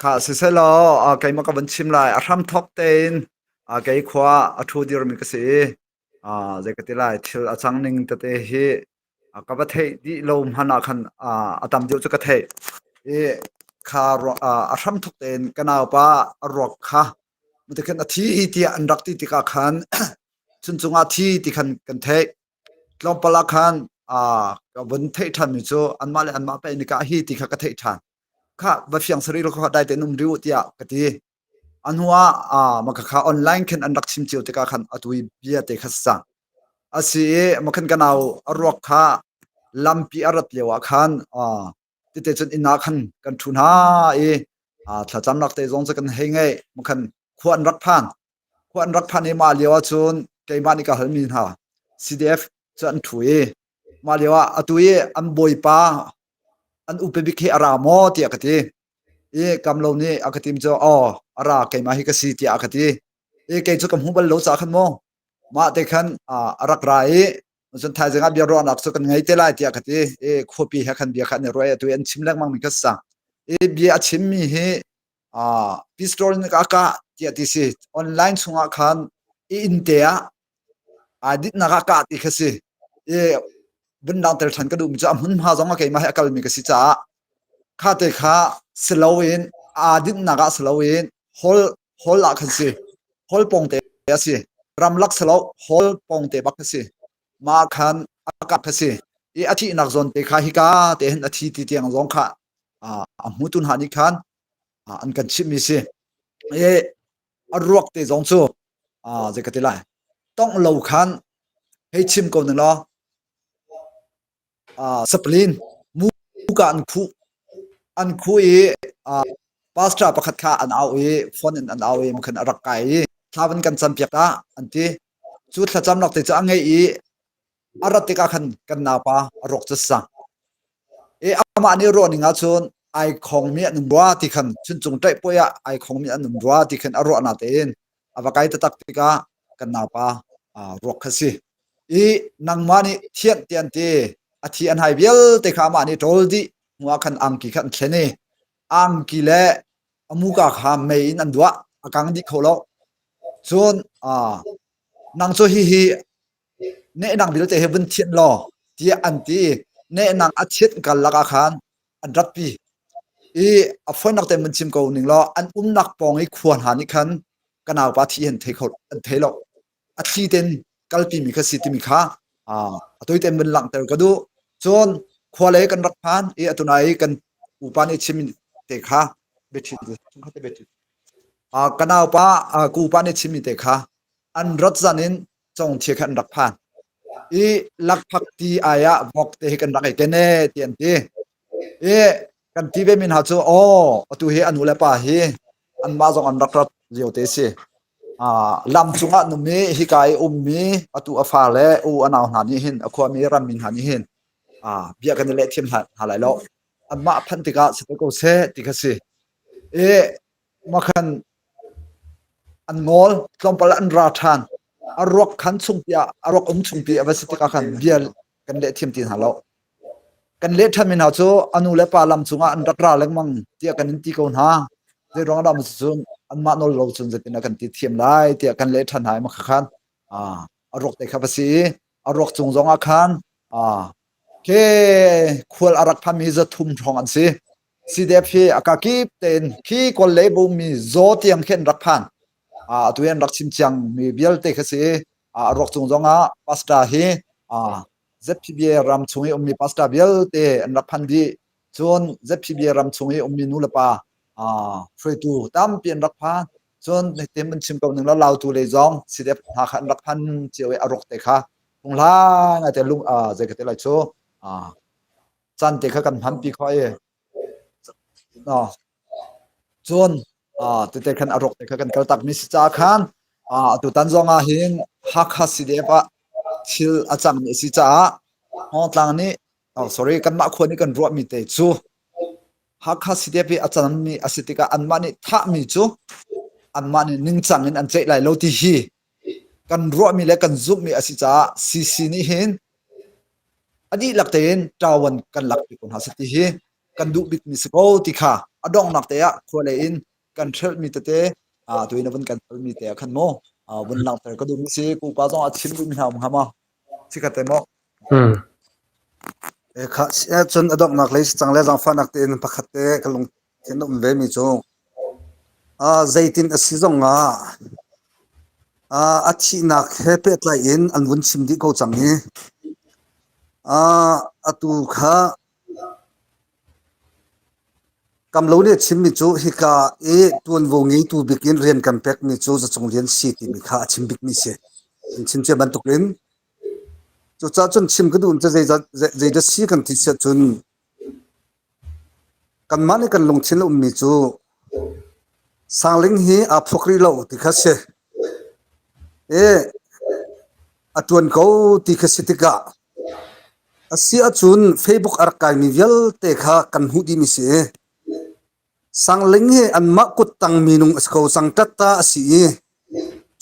Kha siselaw keimah ka van chim lai. A hram thawk tein kei khua a ṭhu dirmi ka si i zei ka ti lai thil a cang ning tete hi ka va theih dih lo hmanh ah khan a tam deuh cu ka theih. I kha a hram thawk tein ka naupa a ruak kha mutikhan a thi tiah an rak ti tikah khan chuncung ah thi ti khan kan theih. Tlawmpal ah khan ka vun theih ṭhanmi cu anmah le anmah pei nika hi ti kha ka theih ṭhan. Kha va fiang sarih lo kha dai tein um rih u tiah ka ti. A hnu ah maka kha online khin an rak chim cio tikah khan atu i bia te kha si cang. A si i makhan ka nau a ruak kha lampi a rat lio ah khan tite cun inn ah khan kan ṭhu hna i thlacamnak te zong cu kan hei ngei makhan khua an rak phan. Khua an rak phan i mah lio ahcun keimah nih ka halmi hna CDF cu an ṭhu i mah lio ah atu i an bawipa an upa bik hi a ra maw tiah ka ti. I kamlo nih a ka tim cu aw a ra keimah hi ka si tiah a ka ti. I kei cu ka hmu bal lo caah khan maw mah te khan a rak ra i cun thaizing ah bia ruahnak cu kan ngei te lai tiah ka ti. I khuapi he khan bia kha an i ruah i atu i an chim lengmang mi kha si cang. I bia a chimmi hi pistol in ka kah tiah ti si. Online chungah khan i inn te ah aa dinhnak ah kah ti kha si. I vun langhter ṭhan ka duhmi cu a hmunhma zong ah keimah he a kalmi ka si caah kha te kha si loin aa dinhnak ah si loin hall hall ah khan si. Hall pawng te a si. Ramlak si lo hall pawng te bak kha si. Mah khan a kah kha si. I a thihnak zawn te kha hika te hin a thi ti tiang zong kha a hmutu hna nih khan an kan chimhmi si. I a ruak te zong cu zei ka ti lai tongh lo khan hei chim ko ning law saplin muka an khuh an khuh i pastor pakhat kha an au i phone in an au i khan a rak kai i thla van kan cam piak ta an ti cu thlacam nak te cu a ngei i a rat tikah khan kan naupa a rawk cu sang i amah nih ruah ning ahcun ai khongmi an um rua ti khan chuncung ṭaih puai ah ai khongmi an um rua ti khan a ruah na tein a va kai taktak tikah kan naupa ruak kha si i nangmah nih thianh tian ti a thi an hai vialte kha amah nih ṭawl dih hnu ah khan angki kha an thlen i angki le a muka kha mei in an duah a kang dih kho lo cun nang cu hihi nehnang vialte hi vun thianh law tiah an ti nehnang a thianh kal lakah khan an ratpi i a fawinak tein vun chim ko ning law an umnak pawng i khua hna nih khan ka naupa thi an thei kho an thei lo a thli ten kalpi mi kha si timi kha a toi ten vun langhter ka duh cun khua lei kan rak phan i atunai i kan upa nih chim te kha biaṭhi ka naupa ku upa nih chimmi te kha an rat zan in congthia kha an rak phan i lakphak ti ai ah vok te hi kan rak ei ken e ti an ti i kan ti ve min ha cu aw atu hi anu le pa hi anmah zong an rak rat lio te si lam cungah numi hika i ummi atu a fa le u a nau hna nih hin a khuami rammi hna nih hin bia kan i leh thiam hna lai lo anmah phanh tikah si te ko seh ti kha si i makhan an ngawl tlawmpal an ra ṭhan a ruak khan chungpi ah a ruak um chungpi a va si tikah khan bia kan leh thiam ti hna lo kan leh ṭhanmi hna cu a nu le pa lam cungah an rak ra lengmang tiah kan in ti ko hna zei ruang dah cun anmah nawl lo cun zeitin kan ti thiam lai tiah kan leh ṭhan hna i makha khan a ruak te kha va si i a ruak cung zong ah khan. Ke khual a rak phami 300 hrawng an si. CDF hi a kakip tein khi kawl lei bumi zaw tiang khin rak phan. Atu hi an rak chim ciang mi vialte kha si. A ruak cung zong ah pastor hi ZPBA ram chung i ummi pastor vialte an rak phan dih. Cun ZPBA ram chung i ummi nu le pa hruaitu tampi an rak phan. Cun hitin an chim ko ning la lautu lei zong CDF hna kha an rak phan cio i a ruak te kha phunghlang ngai te lung zei ka te lai cu caan te kha kan hmanpi kho i cun tete khan a rawk te kha kan kal takmi si ca khan atutan zong ah hin Hakha CDF ah thil a cangmi a si caah Hngawngtlang nih oh sorry kanmah khua nih kan ruahmi te cu Hakha CDF i a cangmi a si tikah anmah nih thahmi cu anmah nih ningcang in an ceih lai lo ti hi kan ruahmi le kan zumhmi a si caah CC nih hin a dihlak tein ṭawan kan lak pi ko hna seh ti hi kan duh bikmi si ko ti kha a donghnak te ah khua lei in kan hrelhmi tete tu in a vun kan halmi te ah khan mu vun langhter ka duhmi si pupa zong a chim duhmi hna um hnga maw sikhat te maw E kha cun a donghnak lei si cang le zaangfahnak tein pakhat te ka lungthin a um ve mi cu zeitin a si zong ah a thihnak he pehtlai in an vun chim dih ko cang i atu kha Kamlo nih a chimmi cu hika i ṭuanvo ngeitu bik in rian kan pekmi cu Zacung Lian si timi kha a chim bikmi si. An chim cia bantukin cucaah cun chim ka duh cu zeidah si kan ti siah cun Kanmah nih kan lungthin a ummi cu Sangling hi aa phuak rih lo ti kha si. I a ṭuan ko ti kha si tikah a si ahcun Facebook a rak kaimi vialte kha kan hmuh dihmi si i Sangling hi anmah kuttang minung a si ko cang ṭatta a si i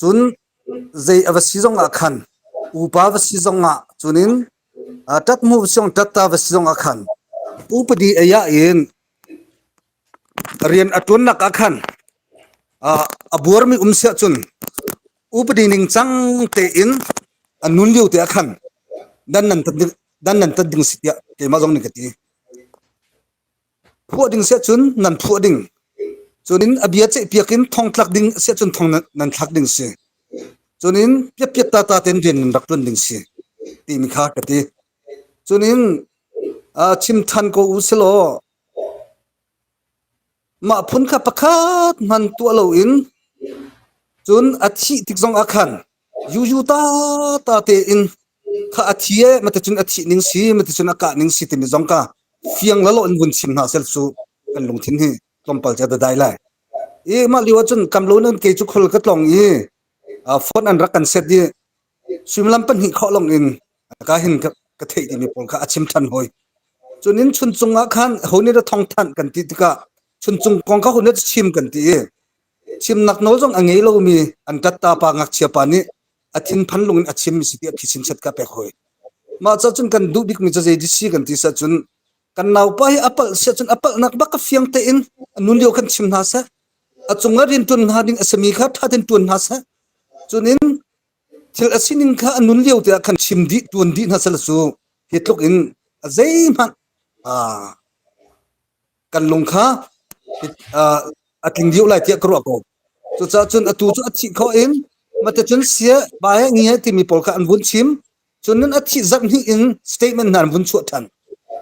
cun zei a va si zong ah khan upa va si zong ah cunin Ṭathmu siong ṭatta va si zongah khan upadi ei ah in rian a ṭuannak ah khan a buarmi um siah cun upadi ningcang tein a nun lio te ah khan dan nan tat ding dan nan tat ding si tiah keimah zong nih ka ti. Phuah ding siah cun nan phuah ding. Cunin a bia ceihpiak in thong tlak ding siah cun thong nan thlak ding si. Cunin piatpiat tata tein rian nan rak ṭuan ding si timi kha ka ti. Cunin chim ṭhan ko u silaw mah phun kha pakhat hman tuah loin cun a thih tik zong ah khan yuyu ta ta tein kha a thi e mate cun a thih ning si mate cun a kah ning si timi zong ka fiang lalo in vun chim hna sel cu kan lungthin hi tlawmpal ca da dai lai i mah lio ah cun kam lo nan ke cu khol ka tlong i phone an rak kan set i suimilam pahnih khawh long in ka hin ka theih timi pawl kha a chim than hoi cun in chun cung ah khan ho nih da thong thanh kan ti tikah chun cung kong kha ho nih chim kan ti i chimnak nawl zong a ngei lomi an ṭatta pa ngakchia pa nih a thinphan lung in a chimmi si tiah phisin chat ka pek hoi. Mah ca cun kan duh bikmi cu zei si kan ti sah cun kan naupa hi a palh sia cun a palhnak bak ka fiang tein a nun lio kan chim hna seh. A cungah rian ṭuan hna ding a simi kha ṭha tein ṭuan hna seh. Cun in thil a sining kha a nun lio te ah khan chim dih ṭuan dih hna seh cu hi tluk in a zeihmanh kan lung kha a tling dih lai tiah ka ruah ko. Cucaah cun atu cu a thih khawh in mate cun sia ba he ngi he timi pawl kha an vun chim. Cun nan a thih zarh hnih in statement hna an vun chuah ṭhan.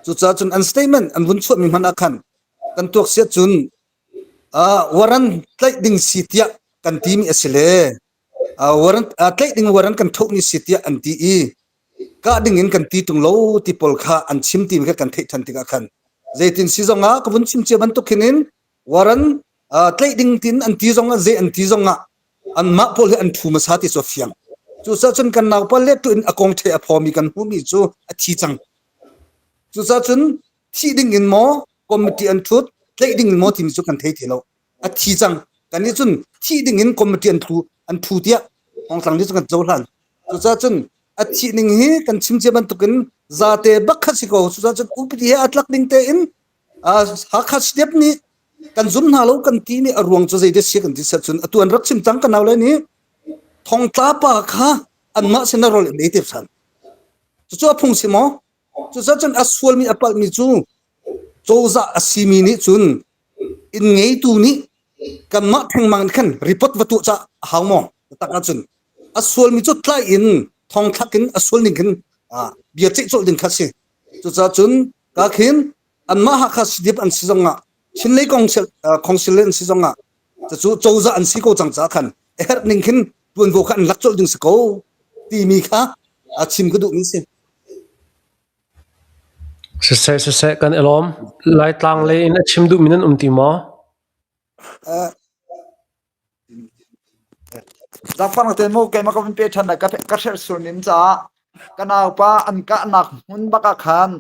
Cucaah cun an statement an vun chuahmi hmanh ah khan kan tuak siah cun waran tlaih ding si tiah kan timi a si le waran tlaih ding waran kan thohmi si tiah an ti i kah ding in kan ti tung lo ti pawl kha an chim ti kha kan theih than tikah khan zeitin si zong ah ka vun chim cia bantuk hin in waran tlaih ding tin an ti zong ah zei an ti zong ah anmah pawl hi an thu hmasa ti cu a fiang cucaah cun kan naupa let tu in a kong the a phawmi kan hmuhmi cu a thi cang cucaah cun thih ding in maw committee an thut tlaih ding in maw timi cu kan thei ti lo a thi cang kan nih cun thih ding in committee an thu an thu tiah Hongtlang nih cun kan cohlan cucaah cun a thih ning hi kan chim cia bantukin zate bak kha si ko cucaah cun upadi he a tlak ding tein Hakha step nih kan zum hna lo kan ti nih a ruang cu zei si kan ti set cun atu an rak chim cang kan nau le nih thongtla pa kha anmah sin a rol in ei te san cucu a phung si maw? Cucaah cun a sualmi a palhmi cu cozah a simi nih cun inn ngeitu nih kanmah thengmang in khan report va tuah ca a hau maw? Tak ahcun a sualmi cu tlai in thongthlak in a sual ning khin bia ceih colh ding kha si. Cucaah cun ka khin anmah Hakha CDF an si zongah Chinlei Council an si zongah cucu cozah an si ko cang caah khan a herh ning khin tuanvo kha an lak colh ding si ko timi kha a chim ka duhmi si. Siseh siseh kan i lawm. Laitlang lei in a chim duhmi nan um ti maw? Zaangfang te mu keimah ka vun pe ṭhan lai ka ka hrelh sur nin caah ka naupa an kahnak hmun bak ah khan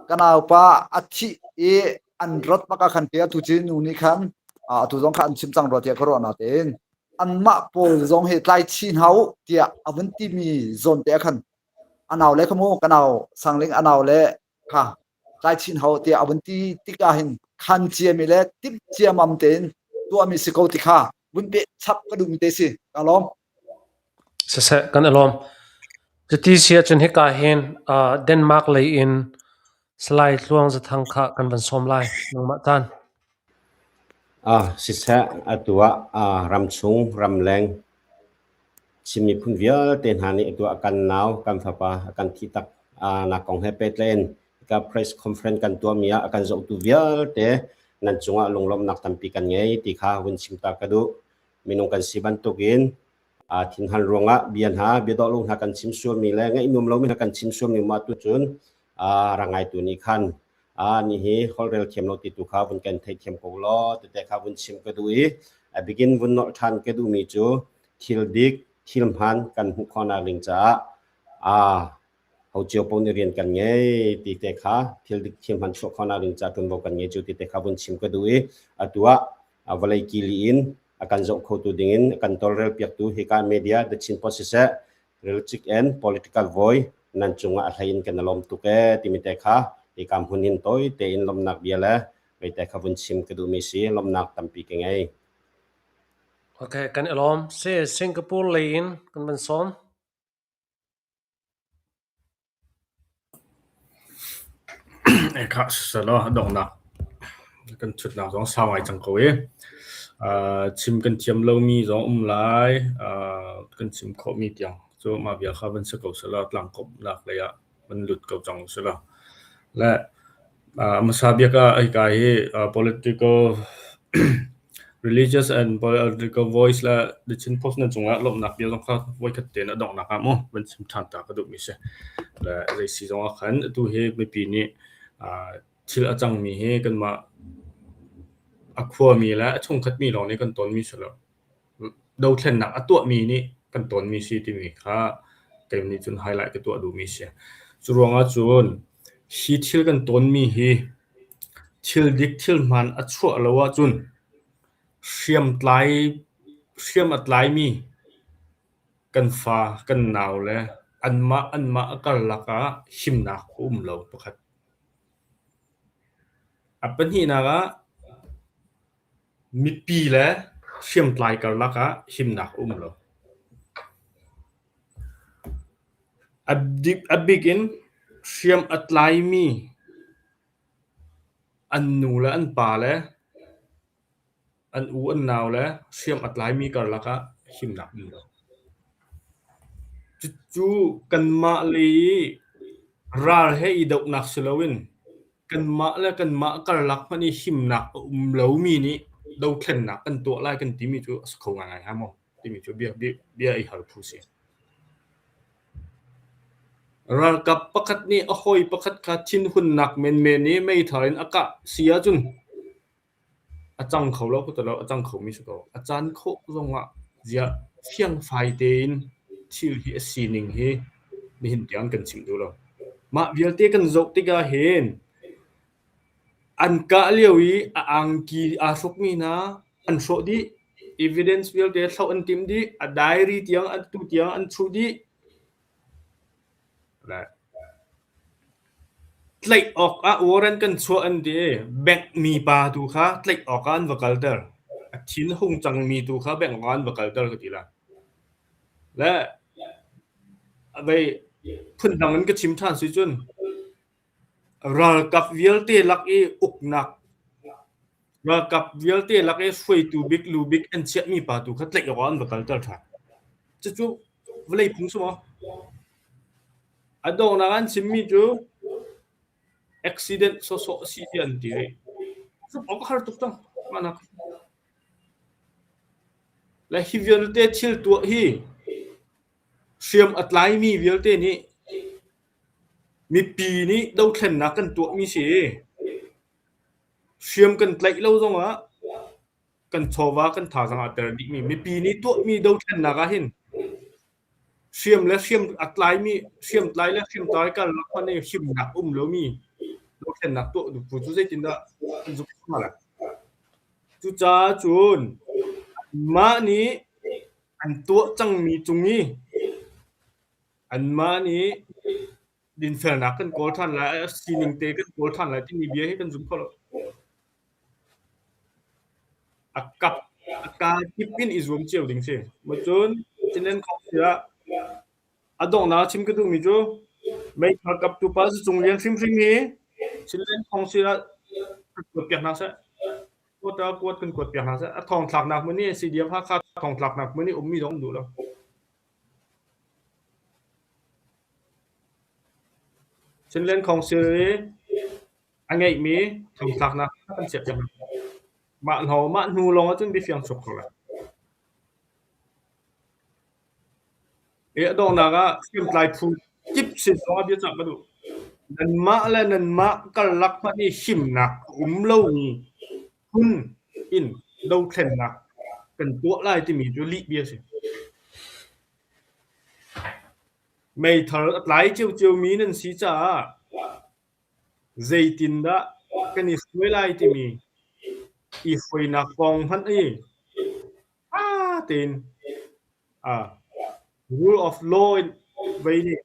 ka naupa a thih i an rat bak ah khan te atu cu nu nih khan atu zong kha an chim cang rua tiah ka ruah natein anmah pawl zong hi tlai chin hau tiah a vun timi zawn te ah khan a nau le kha mu ka nau sangling a nau le kha tlai chin hau tiah a vun ti tik ah hin khan ciami le timh ciamam tein tuahmi si ko ti kha vun peh chap ka duhmi te si ka lawm. Siseh kan i lawm. Cuti si ahcun hika hin uh, Denmark lei in Salai Tluang Zathang kha kan van sawm lai. Nangmah tan. Ah, siseh atu ah ah ramchung ramleng Chin miphun vialte hna nih atu ah kan nau, kan fapa a kan thih tak nak kong he pehtlai in hika press conference kan tuahmi ah a kan zohtu vialte nan cungah lunglawmhnak tampi kan ngei ti kha vun chim ta ka duh. Minung kan si bantukin thinhan ruangah bia hna, bia dawh lo hna kan chim sualmi le ngaih nuam lomi hna kan chim sualmi mah tu cun rangaitu nih khan ni hi holhrel thiam lo ti tu kha vun kan theithiam ko law tete kha vun chim ka duh i a bikin vun nolh ṭhan ka duhmi cu thil dik thil hmaan kan hmuh khawhnak ding caah ho cio paoh nih rian kan ngei ti te kha thil dik thil hmaan chuah khawhnak ding caah ṭuanvo kan ngei cu ti te kha vun chim ka duh i atu ah vawlei kili in a kan zoh khotu dingin a kan tawlrel piaktu hika media The Chin Post siseh Religic and political voi nan cungah a hlei in kan i lawm tuk ee timi te kha hika hmun hin tawi tein lawmhnak bia le vei te kha vun chim ka duhmi si lawmhnak tampi ka ngei. Okay, kan i lawm. Si Singapore lei in kan van sawm. Ekha siselaw donghnak kan ṭhutnak zong sau ngai cang ko i chim kan thiam lomi zong um lai. Kan chim khawhmi tiang cu mah bia kha van si ko selaw tlangkawmhnak lei ah van lut ko cang usih Le hmasa bik ah hika hi political Religious and political voice le The Chin Post nan cungah lawmhnak bia zong kha voikhat tein a donghnak ah mu van chim ṭhan ta ka duhmi si. Le zei si zong ah khan atu hi mipi nih thil a cangmi hi kanmah a khuami le a chungkhatmi lawng nih kan tawnmi si lo. Dothlennak a tuahmi nih kan tawnmi si timi kha kei nih cun highlight ka tuah duhmi si. Cu ruangah cun hi thil kan tawnmi hi Thil dik thil hmaan a chuah lo ahcun hriam a tlaimi kan fa kan nau le anmah anmah a karlak ah himnak a um lo pakhat. A pahnihnak ah mipi le hriamtlai karlak ah himnak a um lo. A bik in hriam a tlaimi An nu le an pa le an u an nau le hriam a tlaimi karlak ah himnak um lo. Cucu kanmah lei i ral he i dohnak si loin kanmah le kanmah karlak hmanh i himnak a um lomi nih dothlennak kan tuah lai kan timi cu a si kho ngaingai hnga maw timi cu bia, bia i hal phu si. Ralkap pakhat nih a hawi pakhat kha thinhunnak menmen i meithal in a kah si ahcun a cang kho lo ka ti lo, a cang khomi si ko. A caan khawh zongah ziah fiangfai tein thil hi a sining hi nihin tiang kan chim duh lo. Mah vialte kan zoh tikah hin An kah lio i a angki aa hrukmi hna an hrawh dih. Evidence vialte hloh an timh dih. A diary tiang atu tiang an chuh dih. Tlaih awkah warrant kan chuah an ti i bank mipa tu kha tlaih awkah an va kalter. A thin a hung cangmi tu kha bank awkah an va kalter ka ti lai. Le vei phundang in ka chim ṭhan si cun. Ralkap vialte lak i uknak ralkap vialte lak i hruaitu bik lu bik an chiahmi pa tu kha tlaih awkah an va kalter ṭhan. Cucu vawlei phung si maw? A donghnak an chimmi cu accident sawhsawh a si tiah an ti rih. Zumh awk a har tuk cang. Mahnak. Le hi vialte thil tuah hi hriam a tlaimi vialte nih mipi nih dothlennak kan tuahmi si. Hriam kan tlaih lo zongah kan chawva kan thazaang aa ter dihmi mipi nih tuahmi dothlennak ah hin hriam le hriam a tlaimi hriamtlai le hriamtlai karlak hmanh i himnak um lomi dothlennak tuah duhtu cu zeitindah an zumh hnga lai? Cucaah cun anmah nih an tuah cangmi cung i anmah nih dinfelnak kan kawl ṭhan lai, a sining te kan kawl ṭhan lai timi bia hi kan zum kho lo. A kap a kaa kip in i zuam cio ding si. Cun Chinland Council ah a donghnak chim ka duhmi cu meithal kaptu pa Cung Lian hrimhrim hi Chinland Council ah kan kuat piak hna seh. Kuat ah kuat kan kuat piak hna seh. A thongthlaknak hmun hi CDF Hakha thongthlaknak hmun i ummi zong um duh lo. Chinland Council i a ngeihmi thongtlaknak kan chiah piak hna. Mah hnu mah hnu lawng ahcun biafiang chuak kho lai. I a donghnak ah hriamtlai phu kip sin zong ah biacah ka duh. Nanmah le nanmah karlak hmanh i himnak a um lomi phun in dothlennak kan tuah lai timi cu lih bia a si. Meithal a tlai ciocio mi nan si caah zeitindah kan i hruai lai timi i hruainak kong hmanh i ṭha tein rule of law in vei nih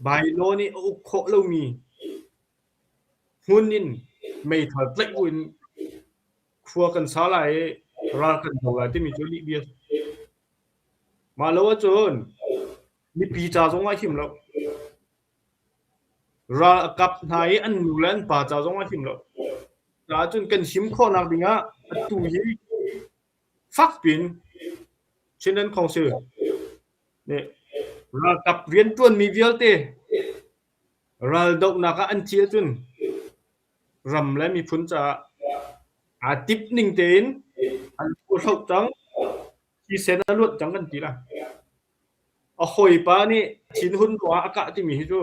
by law nih a uk khawh lomi hmun in meithal tlaih buin khua kan sa lai i ral kan do lai timi cu lih bia a si. Mah lo ahcun mipi ca zong ah him lo. Ral a kap hna i an nu le an pa ca zong ah him lo. Caah cun kan him khawhnak dingah atu hi fak piin Chinland Council nih ralkap rianṭuanmi vialte raldohnak ah an thih ahcun ram le miphun caah aa tip ning tein an hloh cang, thisen a luanh cang kan ti lai. A hawipa nih thinhun ruangah a kah timi hi cu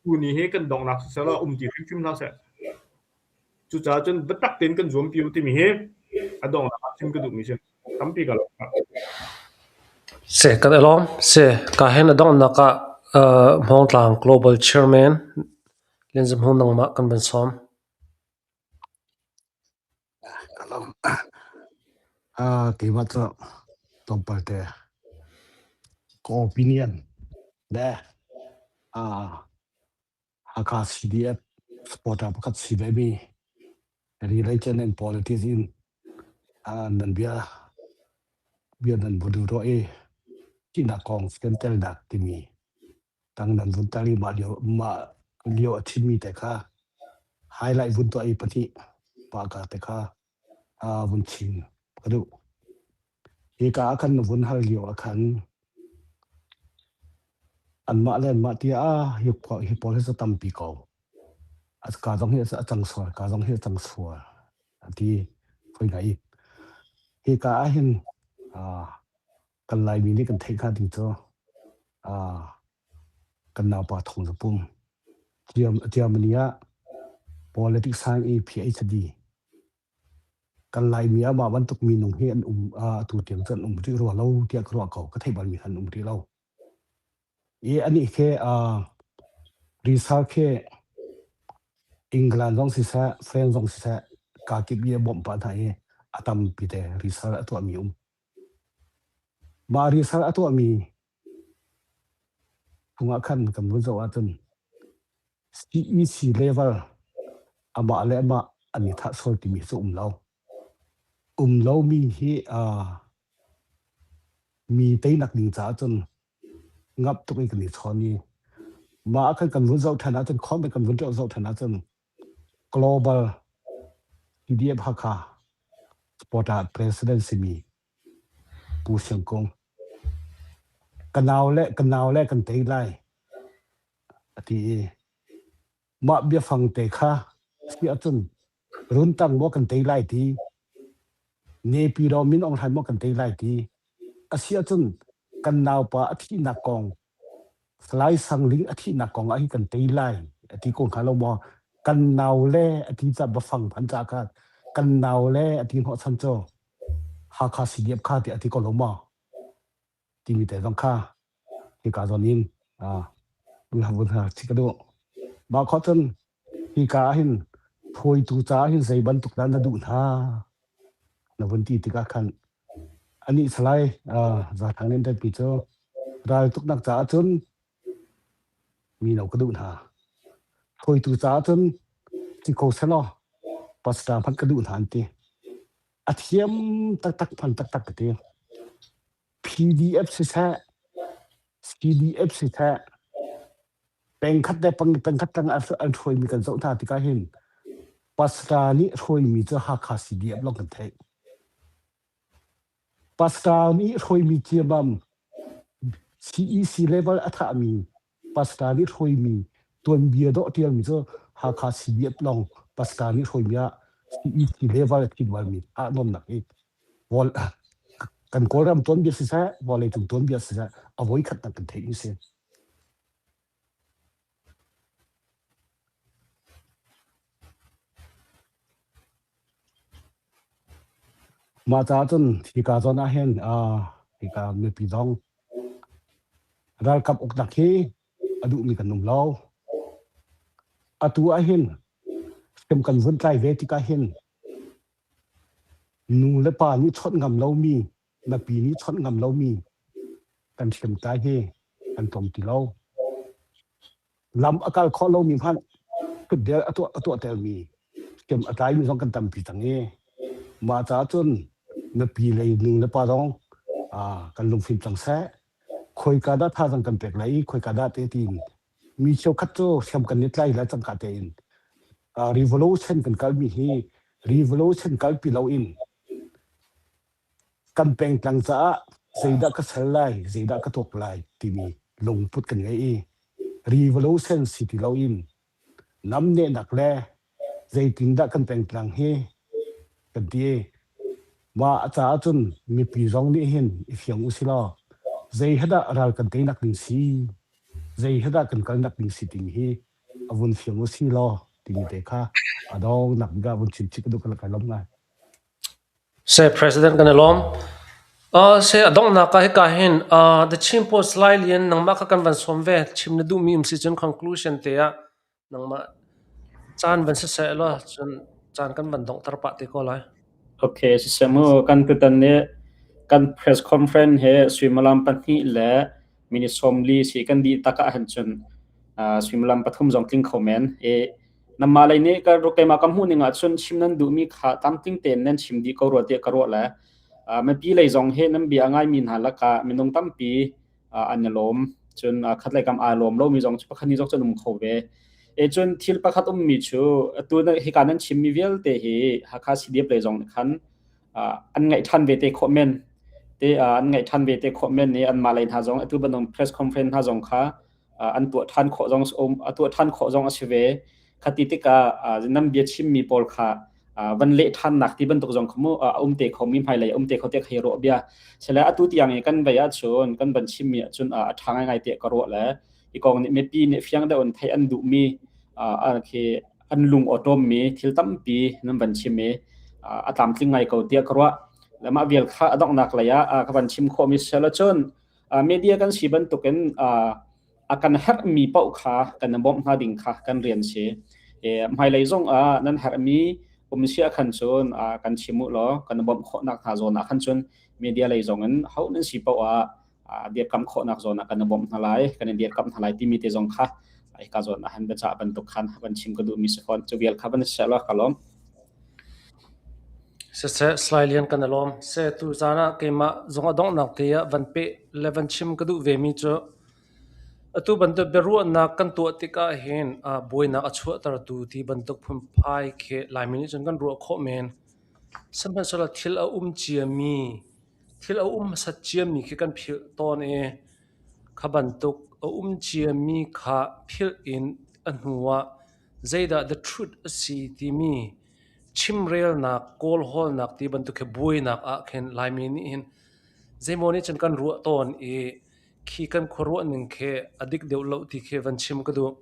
tuni hi kan donghnak siseh law um ti hrimhrim hlah seh. Cucaah cun biatak tein kan zuampi u timi hi a donghnak ah chim ka duhmi si. Tampi ka lawm. Se kan i lawm. Se ka hen a donghnak ah Hmawngtlang Global Chairman Lian Zam Hung nangmah kan van sawm. Ka lawm. Keimah cu tlawmpal te ka opinion le Hakha CDF supporter pakhat si ve mi religion and politics in nan bia bia nan vun ruah i thihnak kong kan telnak timi tang nan vun tar i mah lio mah lio a thimmi te kha highlight vun tuah i pahnih pa ka te kha vun chim ka duh. Hika ah khan na vun hal lio ah khan anmah le anmah tiah ah hi khua hi pawl hi cu tampi ko. A ka zong hi a cang sual, ka zong hi a cang sual a ti hoi hna i hika ah hin kan Laimi nih kan theih hnga ding cu kan naupa Thawng Za Pum Germany ah politics science i PhD Kan Laimi ah mah bantuk minung hi an um atu tiang cu an um rih rua lo tiah ka ruah ko. Ka theih balmi an um rih lo. I anih khi research khi England zong siseh, France zong siseh, kakip i a bawmh pah hna i a tampi te research a tuahmi um. Mah research a tuahmi chungah khan kan vun zoh ahcun CEC level amah le amah an i thah sual timi cu um lo. Um lomi hi mi teinak ding caah cun ngamh tuk in kan i chawn i Mah ah khan kan vun zoh ṭhan ahcun comment kan vun zoh ṭhan ahcun Global PDF Hakha supporter president simi Pu Siang Kung ka nau le ka nau le kan tei lai a ti i mah biafang te kha si ahcun runtang maw kan tei lai ti Nepyidaw Min Aung Hlaing maw kan tei lai ti a si ahcun kan naupa a thihnak kong Salai Sang Ling a thihnak kong ah hin kan tei lai a ti ko hnga lo maw? Kan nau le a ti ca biafang hman ca kha kan nau le a ti hnawhchan cu Hakha CDF kha tiah a ti ko lo maw? Timi te zong kha hika zawn in vun ha chih ka duh. Mah khawh cun hika ah hin hruaitu caah hin zei bantuk dah na duh hna na vun ti tikah khan anih Salai Zathang nih an ṭanpi cu raltuknak caah cun mino ka duh hna. Hruaitu caah cun si ko selaw pastor hmanh ka duh hna an ti. A thiam taktak hman taktak ka ti. PDF siseh, CDF siseh, pengkhat le pengkhat tang an hruaimi kan zoh hna tikah hin pastor nih hruaimi cu Hakha CDF lawng kan theih. Pastor nih hruaimi ciammam CEC level a thahmi pastor nih hruaimi tuanbia dawh ṭialmi cu Hakha CDF lawng pastor nih hruaimi ah CEC level a thin balmi thah nawnnak hi kan Kawlram tuanbia siseh, vawleicung tuanbia siseh a voikhatnak kan theihmi si. Mah caah cun hika zawn ah hin hika mipi zong ralkap uknak hi a duhmi kan um lo. Atu ah hin hrem kan vun tlai ve tikah hin nu le pa nih chawnh ngam lomi, mipi nih chawnh ngam lomi kan hriamtlai hi kan tlawm ti lo. Lam a kal khawh lomi hmanh kutdel a tuah a tuahtermi hriam a tlaimi zong kan tampi cang i mah caah cun mipi lei nu le pa zong kan lungfim cang seh. Khoika dah thazaang kan pek lai i khoika dah te tiin mi cheukhat cu hriam kan i tlai lai cangka tein revolution kan kalmi hi revolution kalpi loin Kan pengtlang caah zeidah ka ser lai, zeidah ka tuak lai timi lungput kan ngei i revolution si ti loin namnehnak le zeitindah kan pengtlang hi kan ti i mah caah cun mipi zong nih hin i fiang u silaw zei he dah ral kan teinak ding si, zei he dah kan kalnak ding si timi hi a vun fiang u si law timi te kha a dongnak bik ah vun chim chih ka duh ka kai lawm ngai. Seh President kan i lawm. Seh a donghnak ah hika hin The Chin Post Lai Lian nangmah kha kan van sawm ve. Chim na duhmi um si cun conclusion te ah nangmah caan van siseh law cun caan kan van donghter pah te ko lai. Okay, siseh mu kan tutan nih kan press conference he suimilam pahnih le minute 40 si kan dih tak ahhin cun suimilam pathum zong tling kho men. I Nanmah lei nih keimah ka hmuh ning ahcun chim nan duhmi kha tlamtling tein nan chim dih ko rua tiah ka ruah le mipi lei zong hi nan bia a ngaimi hna lakah minung tampi an i lawm. Cun khatlei kam aa lawm lomi zong cu pakhat nih zong cu an um kho ve. E cun thil pakhat ummi cu atu hika nan chimmi vialte hi Hakha CDF lei zong nih khan an ngaih ṭhan ve te khawh men. Te an ngaih ṭhan ve te khawh men i anmah lei hna zong atu bantuk press conference hna zong kha an tuah ṭhan khawh zong um a tuah ṭhan khawh zong a si ve. Khati tikah nan bia chimmi pawl kha van leh ṭhannak ti bantuk zong kha mu a um te kho mi hmailei a um te kho te kha ruah bia. Sile atu tiang i kan vei ahcun kan van chimmi ahcun a ṭha ngaingai tiah ka ruah le hi kong nih mipi nih fiang deuh in theih an duhmi khi an lung awṭawmmi thil tampi nan van chim i a tlamtling ngai ko tiah ka ruah. Le mah vial kha a donghnak lei ah ka van chim khawhmi silo cun Media kan si bantukin a kan herhmi paoh kha kan i bawmh hna ding kha kan rian si. Hmailei zong ah nan herhmi um si ah khan cun kan chim u law kan i bawmh khawhnak hna zawn ah khan cun media lei zong in ho nan si paoh ah dirkamh khawhnak zawn ah kan i bawmh hna lai, kan i dirkamh hna lai timi te zong kha hika zawn ah han biacah bantuk khan van chim ka duhmi si fawn. Cu vial kha van si law ka lawm. Siseh, Salai Lian kan i lawm. Seh, tuzaan ah keimah zong a donghnak te ah van peh le van chim ka duh vemi cu. Atu bantuk biaruahnak kan tuah tikah hin buainak a chuahtertu ti bantuk phunphai khi Laimi nih cun kan ruah khawh men. Sihmanhsehlaw thil a um ciami, thil a um hmasat ciami khi kan philh tawn i kha bantuk a um ciami kha philh in a hnu ah zeidah the truth a si timi chimrelnak, kawlhawlnak ti bantuk khi buainak ah khin Laimi nih hin zeimaw nih cun kan ruah tawn i khi kan khuaruah ning khi a dik deuh lo ti khi van chim ka duh.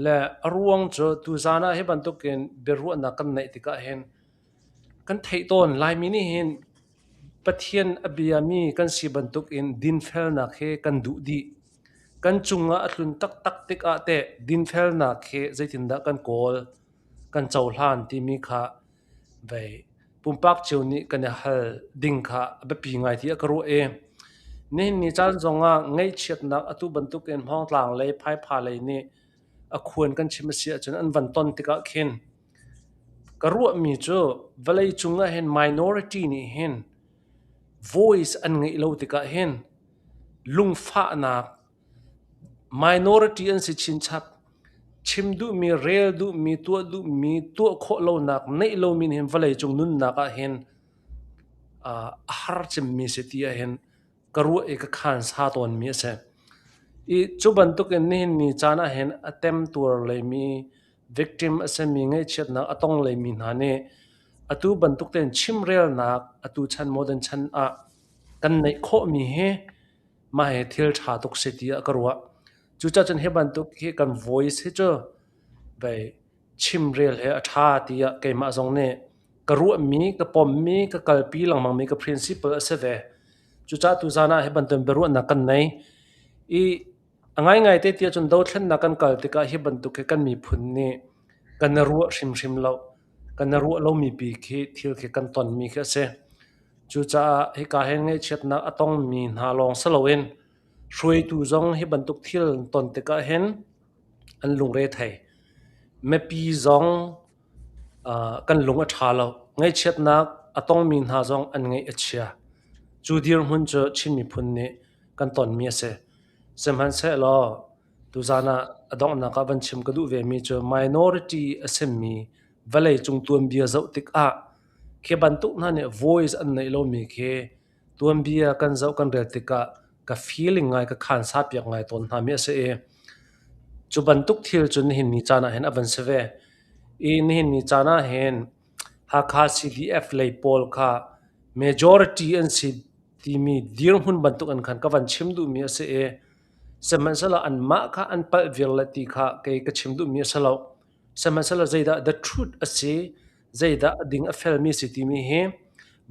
Le a ruang cu tuzaan ah hi bantukin biaruahnak kan neih tikah hin kan theih tawn Laimi nih hin Pathian a biami kan si bantukin dinfelnak hi kan duh dih. Kan cungah a tlun taktak tikah teh dinfelnak hi zeitindah kan kawl, kan cohlan timi kha vei pumpak cio nih kan i hal ding kha a biapi ngai tiah ka ruah i nihin ni caan zongah ngaihchiatnak atu bantukin Hmawngtlang lei Phaipha lei nih a khuan kan chim a si ahcun an van ton tikah khin ka ruahmi cu vawlei cung ah hin minority nih hin voice an ngeih lo tikah hin lungfahnak Minority an si chinchap. Chim duhmi, rel duhmi, tuah duhmi, tuah khawh lonak, neih lomi nih hin vawleicung nunnak ah hin a har cemmi si ti ahhin ka ruah i ka khansa tawnmi a si. I cu bantukin nihin ni caan ahhin a temtuar leimi, victim a simi, ngaihchiatnak a tong leimi hna nih atu bantuk tein chimrelnak atu chan modern chan ah kan neih khawhmi hi Mah hi thil ṭha tuk si tiah ka ruah. Cucaah cun hi bantuk hi kan voice hi cu vei chimrel hi a ṭha tiah keimah zong nih ka ruahmi, ka pommi, ka kalpi lengmangmi ka principle a si ve. Cucaah tuzaan ah hi bantuk biaruahnak kan nei. I a ngaingai te tiah cun dothlennak kan kal tikah hi bantuk hi kan miphun nih kan i ruah hrimhrim lo. Kan i ruah lomi pi khi thil khi kan tonmi khi a si. Cucaah hika hin ngaihchiatnak a tongmi hna lawng si loin hruaitu zong hi bantuk thil an ton tikah hin an lungre thei. Mipi zong kan lung a ṭha lo. Ngaihchiatnak a tongmi hna zong an ngaih a chia. Cu dirhmun cu Chin miphun nih kan tonmi a si. Sihmanhsehlaw tuzaan ah a donghnak ah van chim ka duh vemi cu minority a simi vawleicung tuanbia zoh tikah Khi bantuk hna nih voice an neih lomi khi tuanbia kan zoh kan rel tikah ka feeling ngai ka khansa piak ngai tawn hna mi a si i cu bantuk thil cu nihin ni caan ah hin a van si ve. I nihin ni caan ah hin Hakha CDF lei pawl kha majority an si timi dirhmun bantuk in khan ka van chim duhmi a si i sihmanhsehlaw anmah kha an palh viar le ti kha kei ka chim duhmi a si lo. Sihmanhsehlaw zeidah the truth a si zeidah a ding a felmi si timi hi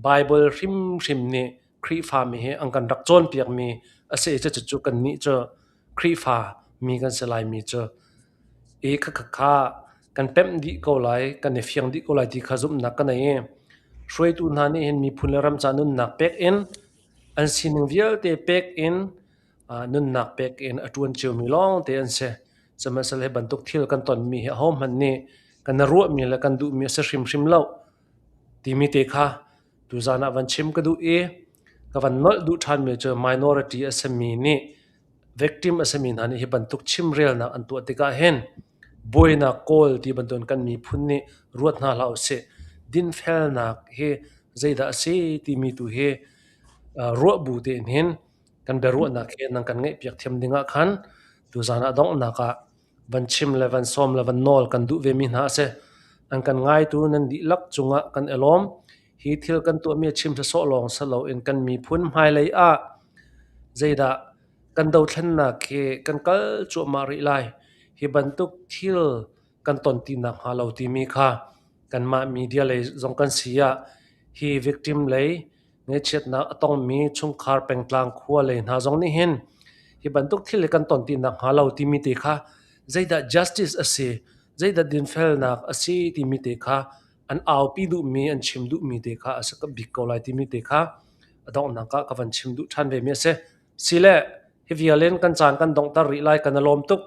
Baibal hrimhrim nih Khrihfami hi an kan rak cawnpiakmi a si i cucu kannih cu Khrihfa mi kan si laimi cu i khakha kha kan pemh dih ko lai, kan i fiang dih ko lai ti kha zumhnak ka nei i hruaitu hna nih hin miphun le ram ca nunnak pek in an sining vialte pek in nunnak pek in a ṭuan ciomi lawngte an si. Sihmanhsehlaw hi bantuk thil kan tonmi hi ahohmanh nih kan i ruahmi le kan duhmi a si hrimhrim lo timi te kha tuzaan ah van chim ka duh i ka van nolh duh ṭhanmi cu minority a simi nih victim a simi hna nih hi bantuk chimrelnak an tuah tikah hin buainak kawl ti bantukin kan miphun nih ruat hna hlah usih. Dinfelnak hi zeidah a si timi tu hi ruah bu tein hin kan biaruahnak hi nan kan ngaihpiak thiam ding ah khan tuzaan ah donghnak ah van chim le van sawm le van nawl kan duh vemi hna a si. An kan ngaitu nan dihlak cungah kan i lawm. Hi thil kan tuahmi a chim sawsawh lawng si loin kan miphun hmailei ah zeidah kan dothlennak hi kan kal cuahmah rih lai. Hi bantuk thil kan ton ti nakhnga lo timi kha kanmah media lei zong kan si ah hi victim lei Ngaihchiatnak a tongmi chungkhar pengtlang khua lei hna zong nih hin hi bantuk thil hi kan ton ti nakhnga lo timi te kha zeidah justice a si, zeidah dinfelnak a si timi te kha an aupi duhmi, an chim duhmi te kha a si bik ko lai timi te kha a donghnak ah ka van chim duh ṭhan vemi a si. Sile, hi vial in kan caan kan donghter rih lai, kan i lawm tuk.